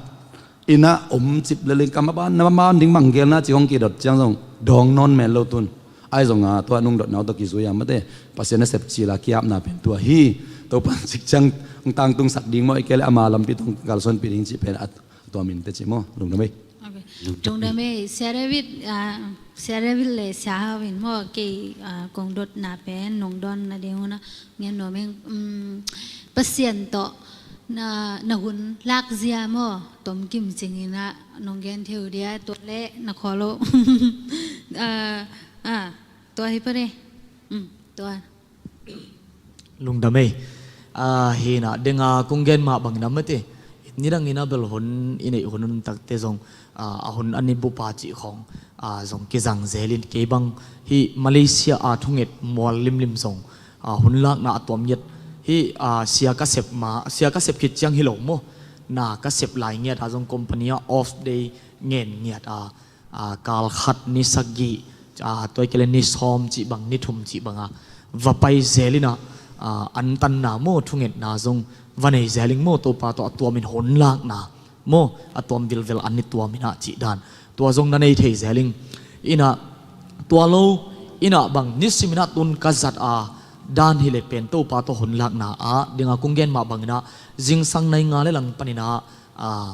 ina om cip le ling kam a ban na ban ding manggelna ci hong kidot ciang zong dawng nawn mel lo tun. Ai zong a tua nungdotna uh tawh kizui a mate, Pasian nasep cil a kiapna pen tua hi. Topan cik ciang hong tangtungsak ding maw, i ke le ama lampi tawh hong kalsuanpih ding cih pen a tua minte ci maw. Lungdam ei. Ok. Lungdam ei. Sia David, ah, Sia David le Sia Hau in maw, kei, ah, kong dotna pen nong dawn nading uh na ngen nuam ing, um, Pasian tawh na, na hun lak zia maw, tom kim cing ina nong gen thei uh dia, tua le na khawl lo. Ah, ah, tua hi pah e. Um, tua. Lungdam ei. Ah, hi na, denga kong gen mah bang ina mate, nidang ina bel hun i neih hun hun takte zong, ah, a hun a ni bup a cih khawng, ah, zong kizang zelin kei bang hih Malaysia a thunget mual limlim zong, ah, hun lakna a tuam ngiat. Hih, ah, sia ka sep ma, sia ka sep khit ciang hi lo maw, na ka sep lai ngiat a zong company a off day ngen ngiat a, ah, kal khat ni sagih, ah, tua i ke le ni sawm cih bang, ni thum cih bang a va pai zelin a, ah, antanna maw, thungetna zong va nei zeling maw, Topa tawh a tuamin hun lakna maw, a tuam vilvel an ni tuam ina cih dan tua zong na nei thei zeling. Ina tua lo ina bang nisim ina tun ka zat a dan hi le pen Topa tawh hun lakna a dinga kong gen mah bang ina zingsang nai nga le lang pan ina, ah,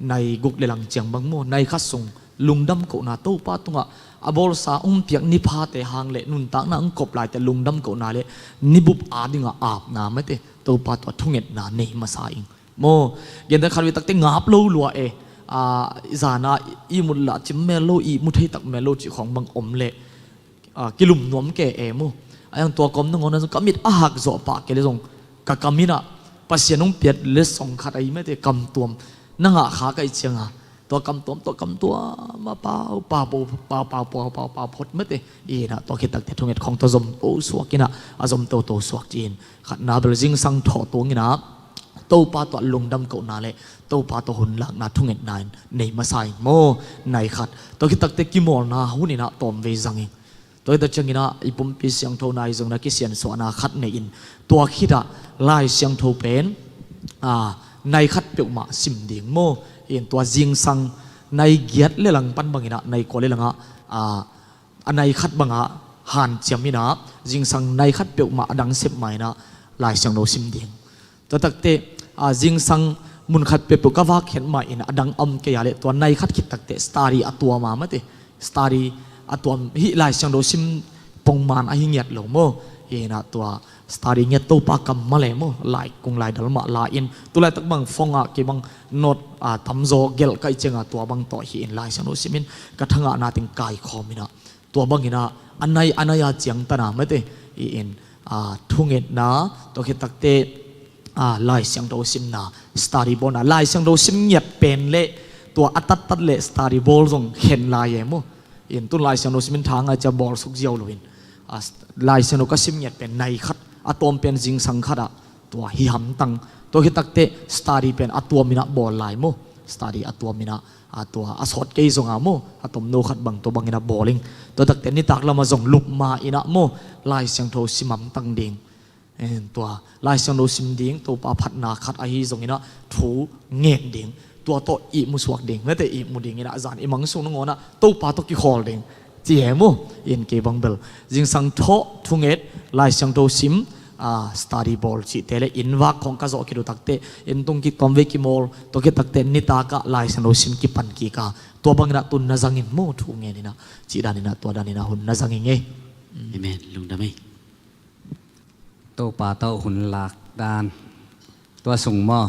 nai guk le lang ciang bang maw, nai khat sung lungdam kohna Topa tungah a bawlsa hong piak ni phate hang le nuntakna hong kop laite lungdam kohna le ni bup a dinga apna mate Topa tawh thungetna nei masa ing. Maw, genteh khat vei takte ngap lo lua e. Ah, zana i mut lah cim mel lo, i mu thei tak mel lo cih khawng bang om le, ah, kilum nuam ke e maw. A yang tua kawm nangawn a zong ka mit a hak zawh pah ke le zong ka kam ina Pasian hong piat le song khat ahi mate kam tuam na ngah kha ka i cianga tua kam tuam, tua kam tuam a pau pau pau pau pau pau pau pau phot mate. Ina tua khit takte thunget khawng tua zom to suak ina a zom to to suak ci-in khatna bel zingsang thawh tung ina Topa tawh lungdam kohna le Topa tawh hun lakna thungetna in nei masa ing maw. Nai khat. Tua khit takte kimawlna hun inah tawmvei zang ing. Tua hi tak cianginah i pumpi siangtho nai zong na kisiansuahna khat nei in tua khitah Lai Siangtho pen, a, nai khat peuhmah sim ding maw. In tua zingsang nai giat le lang pan banginah nai kua le langah, a, a nai khat bangah hanciam inah zingsang nai khat peuhmah a dang sep ma inah Lai Siangtho sim ding. Tua takte, a, zingsang mun khat peuhpeuh ka vak khen ma in a dang om kei a le tua nai khat khit takte study a tuam a mate. Study a tuam hih Lai Siangtho sim pongman ahi ngiat lo maw. Hi inah tua study ngiat Topa kam mah le maw. Lai kung lai dal mah la in. Tulaitak bang phone ah kei bang note, a, tamzaw gelh ka hih ciangah tua bang tawh hi in Lai Siangtho sim in ka thangahna teng kaikhawm inah. Tua banginah a nai a nai a ciangtana mate hi in, a, thungetna, tua khit takte, a, Lai Siangtho simna, study bawlna, Lai Siangtho sim ngiat pen le tua a tattat le study bawl zong khen lai e maw. In tun Lai Siangtho sim in tha ngai cia bawl suk ziau lo in, a, Lai Siangtho ka sim ngiat pen nai khat, a tawm pen zingsang khatah tua hi hamtang. Tua khit takte study pen a tuam inah bawl lai maw. Study a tuam inah, a, tua a sawt kei zonga maw. A tomno khat bang tua bang inah bawl ing. Tua takte nitak lamah zong lup ma inah maw. Lai Siangtho sim hamtang ding. En, tua Lai Siangtho sim ding, Topa phatna khat ahi zong inah thu ngen ding. Tua tawh ihmu suak ding. Mate ihmu ding inah zan i mang sung nangawnah Topa tawh kikhawl ding. Ci he maw, in kei bang bel zingsang thawh thunget, Lai Siangtho sim, a, study bawl cihte le inn vak khawng ka zawh khit uh takte, inn tung kik tawmvei kimawl, tua khit takte nitakah Lai Siangtho sim kipan kik a, tua banginah tun na zangin maw thu ngen inah, cih dan inah, tua dan inah hun na zangin ngei. Amen. Lungdam ei. Topa tawh hun lak dan. Tua sung maw?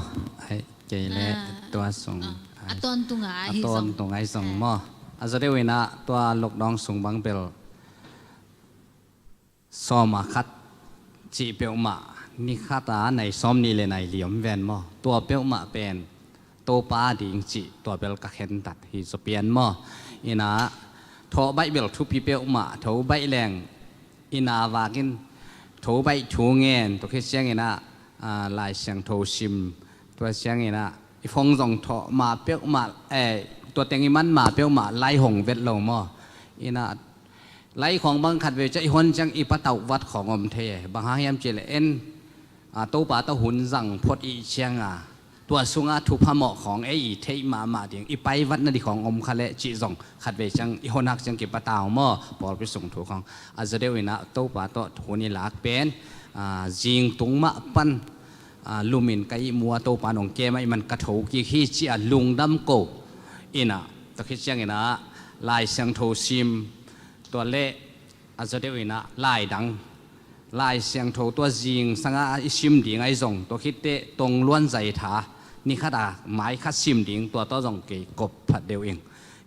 Ai, kei le, ah, tua sung. Ah, ai, a tawntung a, a hi zong, tawntung ai zong, ah, maw? A zaw deuh inah tua lockdown sung bang bel sawm a khat cih peuhmah ni khat a nai sawm nih le nai li om ven maw? Tua peuhmah pen Topa ding cih tua bel ka khentat hi zaw pian maw? Inah thawh baih bel thupi peuhmah, tho baih leng inah vakin tho baih thu ngen, tua khit cianginah, a, Lai Siangtho sim, tua cianginah i phone zong thawh ma peuhmah, eh, tua teng i man ma peuhmah lai hong vet lo maw? Inah lai khawng bang khat vei ciah i hon ciang i patauh vat khawng om thei e. Bang hang hiam cih leh en, a, Topa tawh hun zang phot i cianga tua sunga thupha mawh khawng ei i theih mahmah ding, i pai vat nading khawng om kha leh cih zong khat vei ciang i hon hak ciang kipatau maw, pawlpi sung thu khawng. A zaw deuh inah Topa tawh hun i lak pen, a, zing tung mah pan, a, lumin ka ihmu a Topa nong kem a i man ka tho kik hi ci a lungdam ko. Inah tua khit cianginah Lai Siangtho sim, tua le a zaw deuh inah lai dang, Lai Siangtho tua zingsanga i sim ding ai zong, tua khitte tong luan zai tha ni khat a mai khat sim ding, tua tawh zong kei kop phat deuh ing.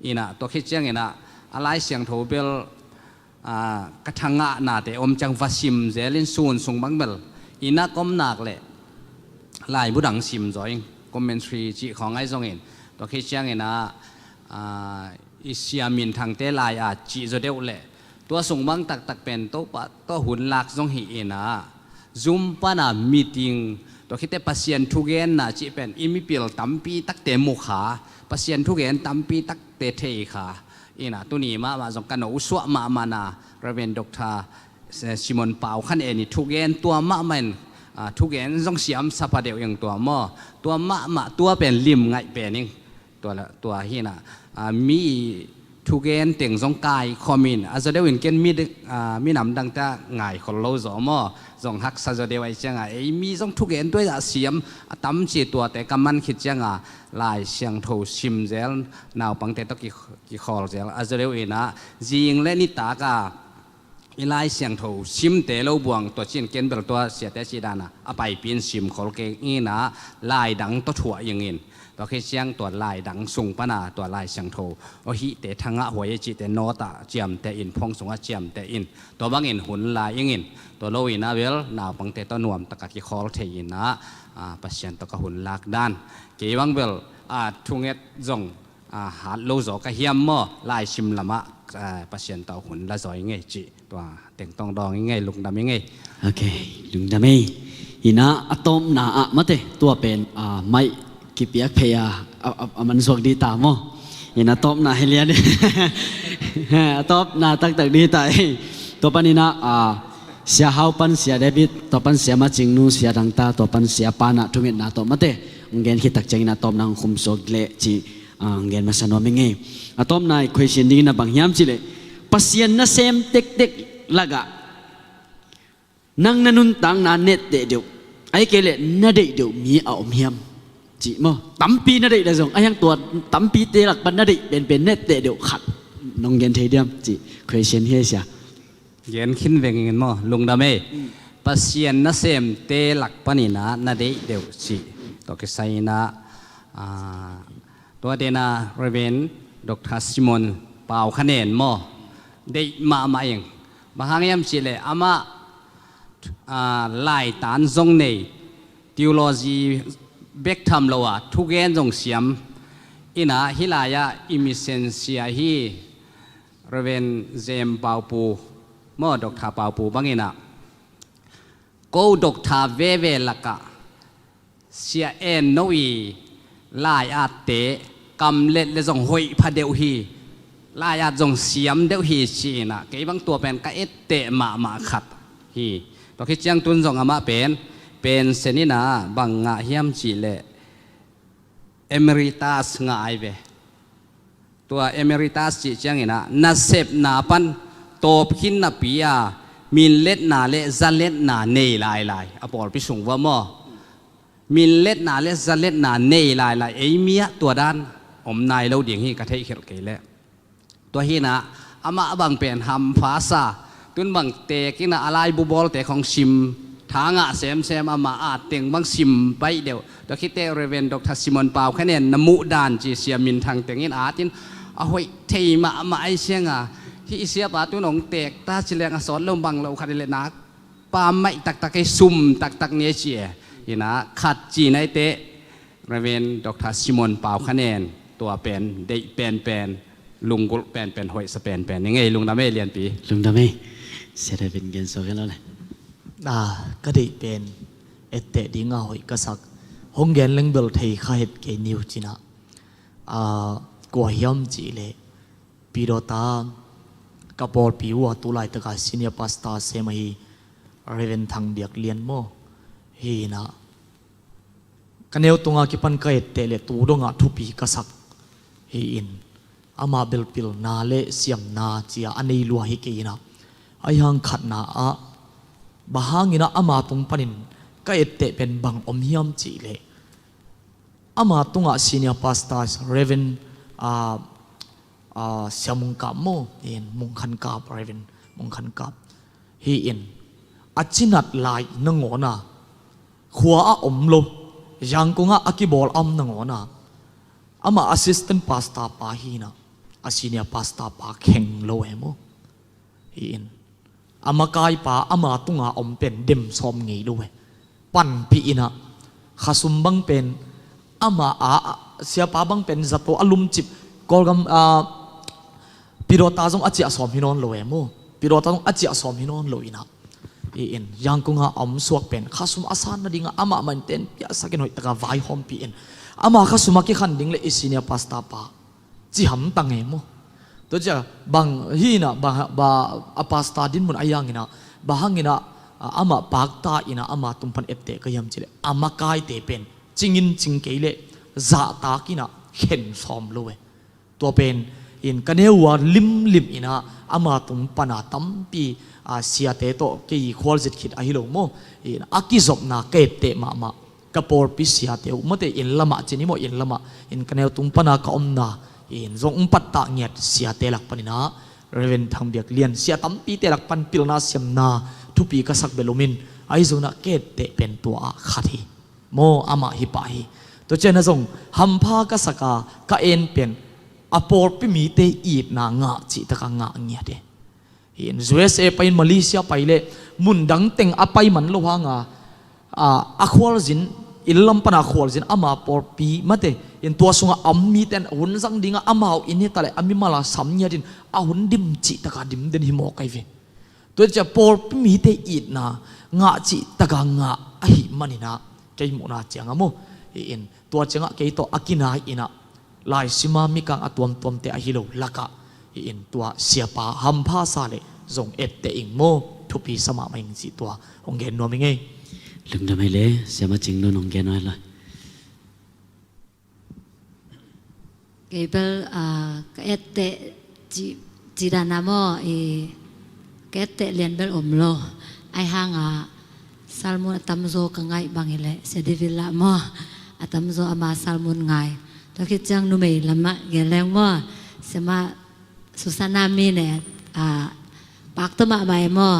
Inah tua khit cianginah a Lai Siangtho bel, a, ka thangahnate om ciang va sim zelin sun sung bang bel inah kom nak le laibu dang sim zaw ing, commentary cih khawng ai zongin, tua khit cianginah, a, i sia minthangte lai a cih zaw deuh le tua sung bang taktak pen Topa tawh hun lak zong hi inah zum pana meeting, tua khitte Pasian thugenna cih pen i mipil tampi takte mu kha, Pasian thugen tampi takte thei kha. Inah tuni mahmah zong ka no suah mahmahna Reverend Doctor Simon Pau Khan En i thugen tua mahmah in, a, thugen zong siam sapa deuh ing tua maw? Tua mahmah tua pen lim ngaih pen ing. Tua la, tua hinah, a, mi thugen teng zong kaikhawm in, a zaw deuh in ken mi, a, minam dangte a ngaikhol lo zaw maw? Zong haksa zaw deuh ai cianga ei mi zong thugen tua zah siam a tam ci, tuate ka man khit cianga Lai Siangtho sim zel, naupangte tawh ki, kikhawl zel, a zaw deuh inah zing le nitak a i Lai Siangtho simte lo buang, tua cin ken bel tua siate cih dana a paipin sim khol kei inah lai dang tawh thuah ingin, tua khit ciang tua lai dang sung pana tua Lai Siangtho aw hihte thangah huai a cihte nawta ciamte in, phone sungah ciamte in, tua bangin hun lai ingin, tua lo inah bel naupangte tawh nuamtaka kikhawl thei inah, a, Pasian tawh ka hun lak dan. Kei bang bel, a, thunget zong, a, hat lo zaw ka hiam maw, lai sim lamah, a, Pasian tawh hun la zaw i ngei cih tua tengtong dawng i ngei, lungdam i ngei. Ok, lungdam ei. Ina a tawpna ah mate, tua pen a maih kipiak phei a, a, a, a mansuak di ta maw? Ina tawpna hi lian. A tawpna taktak di ta hi. Tua pan ina a, Sia Hau pan Sia David, tua pan Sia Macingnu, Sia Dangta, tua pan Sia Pana thungetna tawh mate, hong gen khit tak ciangin a tawpna hong khumsuak leh ci, a, hong gen masa nuam ing ei. A tawpna i question dingin a bang hiam cih leh, Pasian nasem tektek lakah nang na nuntakna netteh deuh, ahih kei leh na deih deuh mi a om hiam? Cih maw? Tampi na deih leh zong, a hiang tua tampite lak pan na deih penpen netteh deuh khat nong gen thei diam? Cih question hi ei sia. Gen khin veng ing maw, lungdam ei. Pasian nasemte lak panin a na deih deuh cih tawh kisai ina, a, tua dena Reverend Doctor Simon Pau Kha Nen maw, deih mahmah ing. Bang hang hiam cih leh amah, a, laitan zong nei, theology bek tham lo a, thugen zong siam. Ina hih lai-ah i mission sia hi, Reverend Jem Pau Pu maw, Doctor Pau Pu bang ina, ko Doctor veve lakah Sia En No i lai-atte kamlet leh zong hoih pha deuh hi, lai-at zong siam deuh hi ci ina, kei bang tua pen ka etteh mahmah khat hi. Tua khit ciang tun zong amah pen pension ina bang ngah hiam cih leh Emeritus ngah ai ve. Tua Emeritus cih ciang ina nasepna pan tawp khin napi a, minletna leh zaletna nei lailai, a pawlpi sung vua maw, minletna leh zaletna nei lailai, ei mi ah tua dan om nai lo ding hi ka theihkhelh kei leh. Tua hi ina amah bang pen hampha sa, tun bang teek ina a laibu bawlte khong sim, tha ngah semsem, amah at teng bang sim baih deuh. Tua khit teh Reverend Doctor Simon Pau Kha Nen na muh dan ci, Sia Min Thang teng in at in, a hoih thei mahmah ai siang a, hih i siapa tun hong teek ta ci leng a sawt lo bang lo khat hi leh nak pammaih taktak ei, sum taktak ni ei ci e. Ina khat ci nai teh Reverend Doctor Simon Pau Kha Nen tua pen deih penpen, lunggulh penpen, hoihsa penpen ing ei. Lungdam ei lianpi. Lungdam ei. Sia David gen suak hen lo le. A, ka deih pen etteh dinga hoih ka sak, hong gen leng bel thei kha het kei ni uh cin a, a, kua hiam cih leh Pidawta ka pawlpi uh a tu laitaka senior pastor sem ahi Reverend Thang Biak Lian maw, hi ina ka neu tunga kipan ka etteh leh tu dongah thupi ka sak hi in, ama bel pilna leh siamna ci a a nei lua hi kei ina, a hiang khatna ah bang hang ina ama tung panin ka etteh pen bang om hiam cih leh, ama tungah senior pastors, Reverend, ah, ah, Sia Mung Kap maw, in Mung Khan Kap, Reverend Mung Khan Kap hi in, a cinat lai nangawn a, khua a om lo, Yangon ah a kibawl a om nangawn a, ama assistant pastor pa hi ina, a senior pastor pa kheng lo e maw. Hi in, a makaipa ama tunga om pen dem sawm ngei lo e. Panpih ina, khasum bang pen ama a, a, siapa bang pen zato a lumcip, Kawlgam, a, Pidawta zong a ciah sawm hi nawn lo e maw. Pidawta zong a ciah sawm hi nawn lo ina, hi in, Yangon a om suak pen khasum a san nadinga amah mah in ten piahsak in hoihtaka vaihawmpih in, ama khasum a kikhan ding leh i senior pastor pa ci hamtang e maw. Tua cia bang hi ina, bang, bang a pastor dinmun a hiang ina, bang hang ina, a, amah pakta ina ama tung pan etteh ka hiam cih leh, a makaite pen cingin cing kei leh zahtak ina khen sawm lo e. Tua pen in ka neu a limlim ina ama tung pana tampi, a, siate tawh kei khualzin khit ahi lo maw, in a kizopna ka etteh mahmah. Ka pawlpi siate uh mate, inn lamah ci ni maw, inn lamah in ka neu tung pana ka omna in zong hong pattah ngiat siate lak panin a, Reverend Thang Biak Lian, sia tampite lak pan pilna siamna thupi ka sak bel om in, ahi zongin a ka etteh pen tua ah khat hi. Maw, amah hi pah hi. Tua ciangin a zong hampha ka sak a, ka en pen a pawlpi mite itna ngah cih taka ngah ngiat hi. In U S A pai in Malaysia pai leh mun dang teng a pai man lo hang a, a, a khualzin, inn lam pana khualzin ama pawlpi mate, in tua sunga a om mite in hun zang dinga amau inn hi ta leh a mimal a sam ngiat in a hun dim cih taka dim den hi mawk ahi ve. Tua cia pawlpi mite itna ngah cih taka ngah ahih maninah kei muhna cianga maw, hi in tua ciangah kei tawh a kinai inah laisima mikang a tuamtuamte ahi lo lakah hi in tua siapa hampha sa le zong etteh ing maw, thupi sa mahmah ing cih tua hong gen nuam ing ei. Lungdam ei le, Siama Cing Nun hong gen nuam ei lai. Kei bel, ah, ka etteh ci, ci dan a maw, i, ka etteh lian bel om lo. Ai hang a salmun a tamzaw ka ngaih bang i le, Sia David lah maw, a tamzaw ama salmun ngai. Tua khit ciang numei lamah gen leng maw, Siama Susana mi ne, ah, pakta mahmah e maw.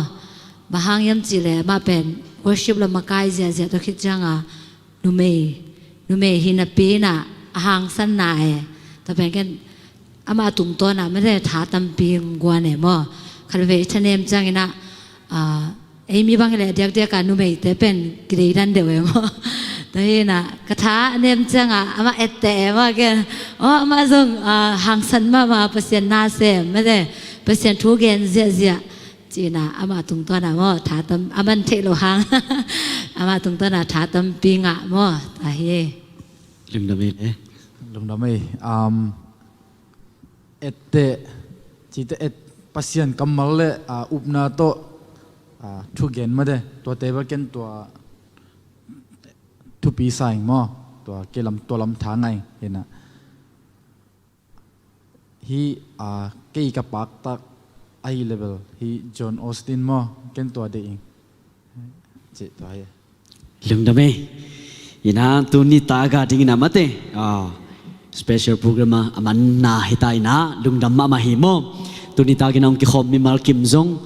Bang hang hiam cih le, amah pen worship lam a kai ziahziah, tua khit ciang a, numei, numei hi napi inah a hangsanna e. Tua pen ken amah tungtawn ah mate tha tampi hong guan e maw. Khatvei thanem ciang inah, ah, ei mi bang hi leh diakdiak a numeite pen kideidan deuh e maw. Tua hi inah ka tha a nem ciang ah amah etteh e maw ken. Aw, amah zong, ah, hangsan mahmah, Pasian na sem mate, Pasian thu gen ziahziah. Ci inah amah tungtawn ah maw, tha tam, a man theih loh hang. Amah tungtawn ah tha tampi ngah maw, ta hi. Lungdam ei le. Lungdam ei. Um, etteh, cite et, Pasian kammal le, ah, upna tawh, ah, thugen mate, tuate bel ken tua thupi sa ing maw, tua kei lam, tua lam tha ngai hi inah. Hi, ah, kei ka paktak ahi le bel hi John Austin maw, ken tua deih ing. Cih tua hi. Lungdam ei. Inah tuni tak a ding inah mate, ah, special program a, a manna hi ta inah lungdam mahmah hi maw. Tuni tak inah hong kikhawm mimal kim zong,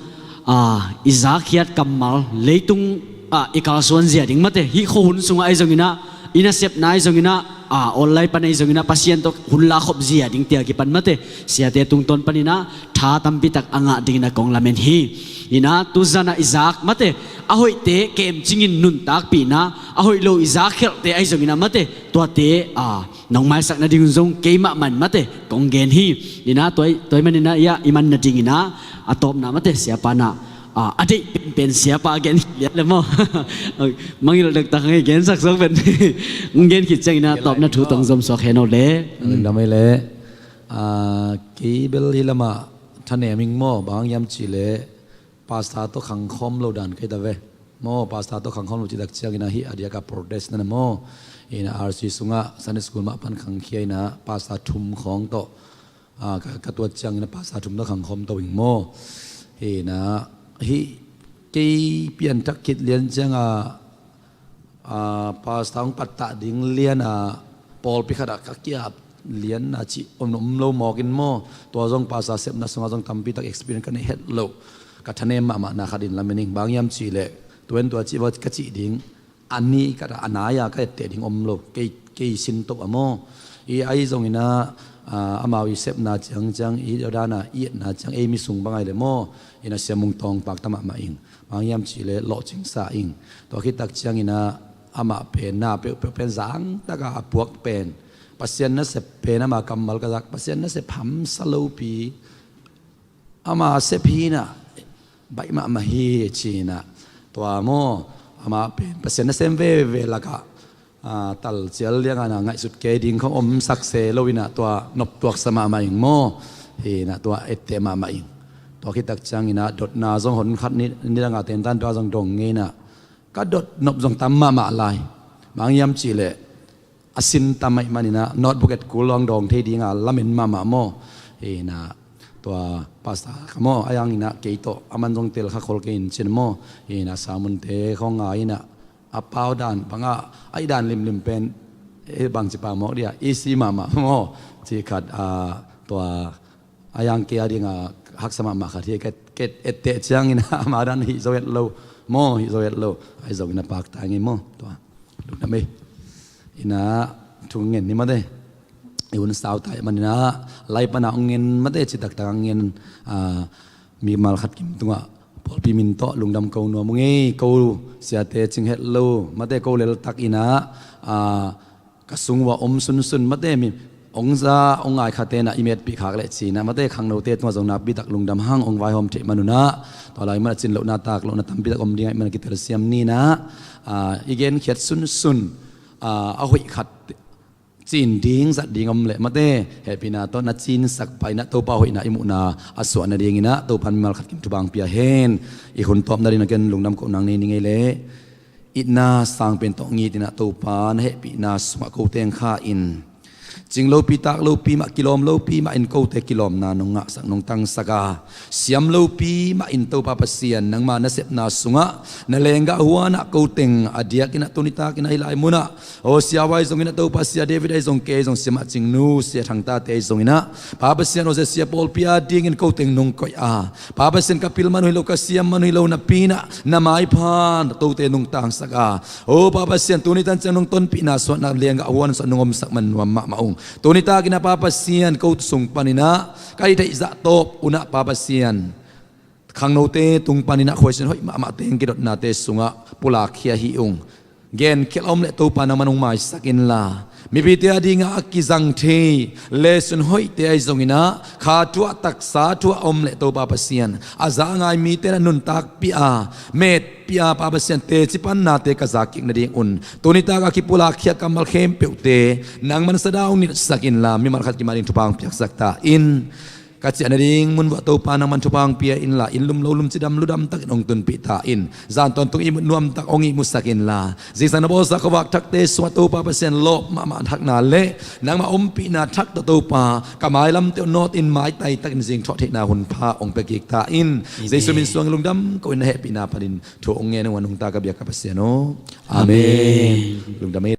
ah, i zakkhiat kammal leitung, ah, i kalsuan zia ding mate, hih khuahun sungah ahi zong inah, i nasepna ahi zong inah, ah, online pan ahi zong inah, Pasian tawh hun la khop zia ding tia kipan mate, siate tungtawn pan inah tha tampi tak a ngah ding inah kong lamen hi. Inah tu zan a i zak mate, a hoihte kemcing in nuntakpih inah, a hoih lo i zakkhelhte ahi zong inah mate, tuate, ah, nong maisak nading zong kei mahmah in mate kong gen hi. Inah tua, tua ahih man inah, ia, i man nading inah a tawpna mate, siapa inah, ah, a deih penpen siapa gen lian le maw. Mangngilh dektak hang ei, gensak suak pen. Hong gen khit ciang inah tawpna thu tawh zom suak hen aw le. Lungdam ei le. Ah, kei bel hih lamah thanem ing maw, bang hang hiam cih le pastor tawh khangkhawm lo dan ka hi ta ve. Maw, pastor tawh khangkhawm lo cih tak ciang inah hih a diak a protest na na maw. Inah R C sungah Sunday school mah pan khangkhia inah pastor thum khawng tawh, ah, ka, ka tuat ciang inah pastor thum tawh khangkhawm to ing maw. Hi inah, hih kei pianthak khit lian ciang a, ah, pastor hong pattah ding lian a, pawlpi khat ah ka kiap lian a cih om, om lo mawk in maw. Tua zong pastor sepna sungah zong tampi tak experience ka nei het loh, ka thanem mahmahna khat in lamen ing. Bang hang hiam cih le, tua in tua cih va ka cih ding, a ni ka, a nai a ka etteh ding om lo, kei, kei sin toh a maw. I ahi zong inah, ah, amau i sepna ciangciang, i dan a i etna ciang, ei mi sung bang ahi le maw, inah Sia Mung Tawng pakta mahmah ing. Bang hang hiam cih le lawhcing sa ing. Tua khit tak ciang inah amah pen na peuhpeuh pen zang tak a a puak pen, Pasian nasep pen ama kammal ka zak, Pasian nasep hamsa lopi, ama sep hi inah, baih mahmah hi ci inah. Tua maw, amah pen Pasian nasem veve lakah, ah, talcial liang a na ngaihsut kei ding khong omsak se lo inah tua noptuak sa mahmah ing maw. Hi inah tua etteh mahmah ing. Tua khit tak ciang inah dotna zong hon khat ni, nidang a tentan tua zong dong ngei inah, ka dot nop zong tam mahmah lai. Bang hang hiam cih le a sin tam ahih man inah notebook et kul lo hang dawng thei ding a lamen mahmah maw. Hi inah tua pastor ka maw, ahi hang inah kei tawh a man zong tel kha khol kei in cin maw. Hi inah sermonte khawng ngai inah a pau dan bang a, a i dan limlim pen, eh, bangci pau mawk dia, easy mahmah maw. Cih khat, ah, tua ahi hang kei a ding a haksa mahmah khat hi, ka, ka etteh ciang inah ama dan hih zo het lo maw, hih zo het lo. Ahi zong inah pakta ing ei maw. Tua, lungdam ei. Inah thu ngen ni mate, i hun sau ta ahih man inah lai pan a hong ngen mate, cih taktak hong ngen, ah, mimal khat kim tungah pawlpi min tawh lungdam ko nuam ung ei. Ko siate cing het lo mate, ko leltak inah, ah, ka sung uah om sunsun mate, mi ong za ong ngai khate na i metpih khak leh cinah mate khangnote tungah zong nakpi tak lungdam hang ong vaihawm theih manunah tua lai manah cin lohna tak lohna tampi tak om dingah i manah kitelsiam ninah i genkhiat sunsun a hoih khat cin ding zat ding om leh mate hehpihna tawh na cinsak painah Topa hoihna i muhna a suah nadinginah Topa mimal khat kim thupha pia hen. I hun tawp nading na ken lungdam koh nang nei ni ngei leh itna sang pen tawh ngitinah Topa na hehpihna sungah ko teng kha in cing lopi tak lopi mah kilawm lopi mah in kote kilawmna nong ngahsak nong tangsak a siam lopi mah in Topa Pasian nangma nasepna sungah na lenggah huanah ko teng a diakinah tunitakinah hi lai munah aw sia vai zonginah Topa sia David ahi zong kei zong sia mah cingnu sia thangtate ahi zonginah Pa Pasian aw sia sia pawlpi a dingin ko teng nong koih a Pa Pasian ka pil man uh hi lo ka siam man uh hi lo na pinah na maiphan tote nong tangsak a aw Pa Pasian tuni tan ciang nong tonpihna suah na lenggah huan suah nong omsak man nuam mahmah ung. Tuni takinah Pa Pasian ko sung paninah ka i theih zah tawp unah Pa Pasian khangnote tung paninah khuaisin hoih mahmah teng kidotnate sungah pulakkhia hi ung. Genkhial a om leh Topa nangman hong maisak inla mipite a dingah a kizang thei lesun hoihte ahi zonginah kha thuah taksa thuah a om leh Topa Pasian a za a ngai mite na nuntakpih a metpih a Pa Pasian teci pannate ka zakkik nadingun tunitak a kipulakkhia kammal khempeuhte nangman sada hong nilhsak inla mimal khat kim a ding thupha hong piaksak ta in. Ka ciah nading mun vuah Topa nangman thupha hong pia inla inn lum lo lum cidam ludam takin hong tunpih ta in. Zan tawntung ihmut nuamtak hong ihmutsak inla zingsang na bawlsa khuavak thakte sungah Topa Pasian lawp mahmah thakna le nangmah ompihna thak tawh Topa ka mailamte uh nawtin maitai takin zingthawh theihna hunpha hong pia kik ta in. Jesu min suang lungdam ko in na hehpihna panin thu hong ngen hong a nungta ka biak ka Pasian aw. Amen. Lungdam ei.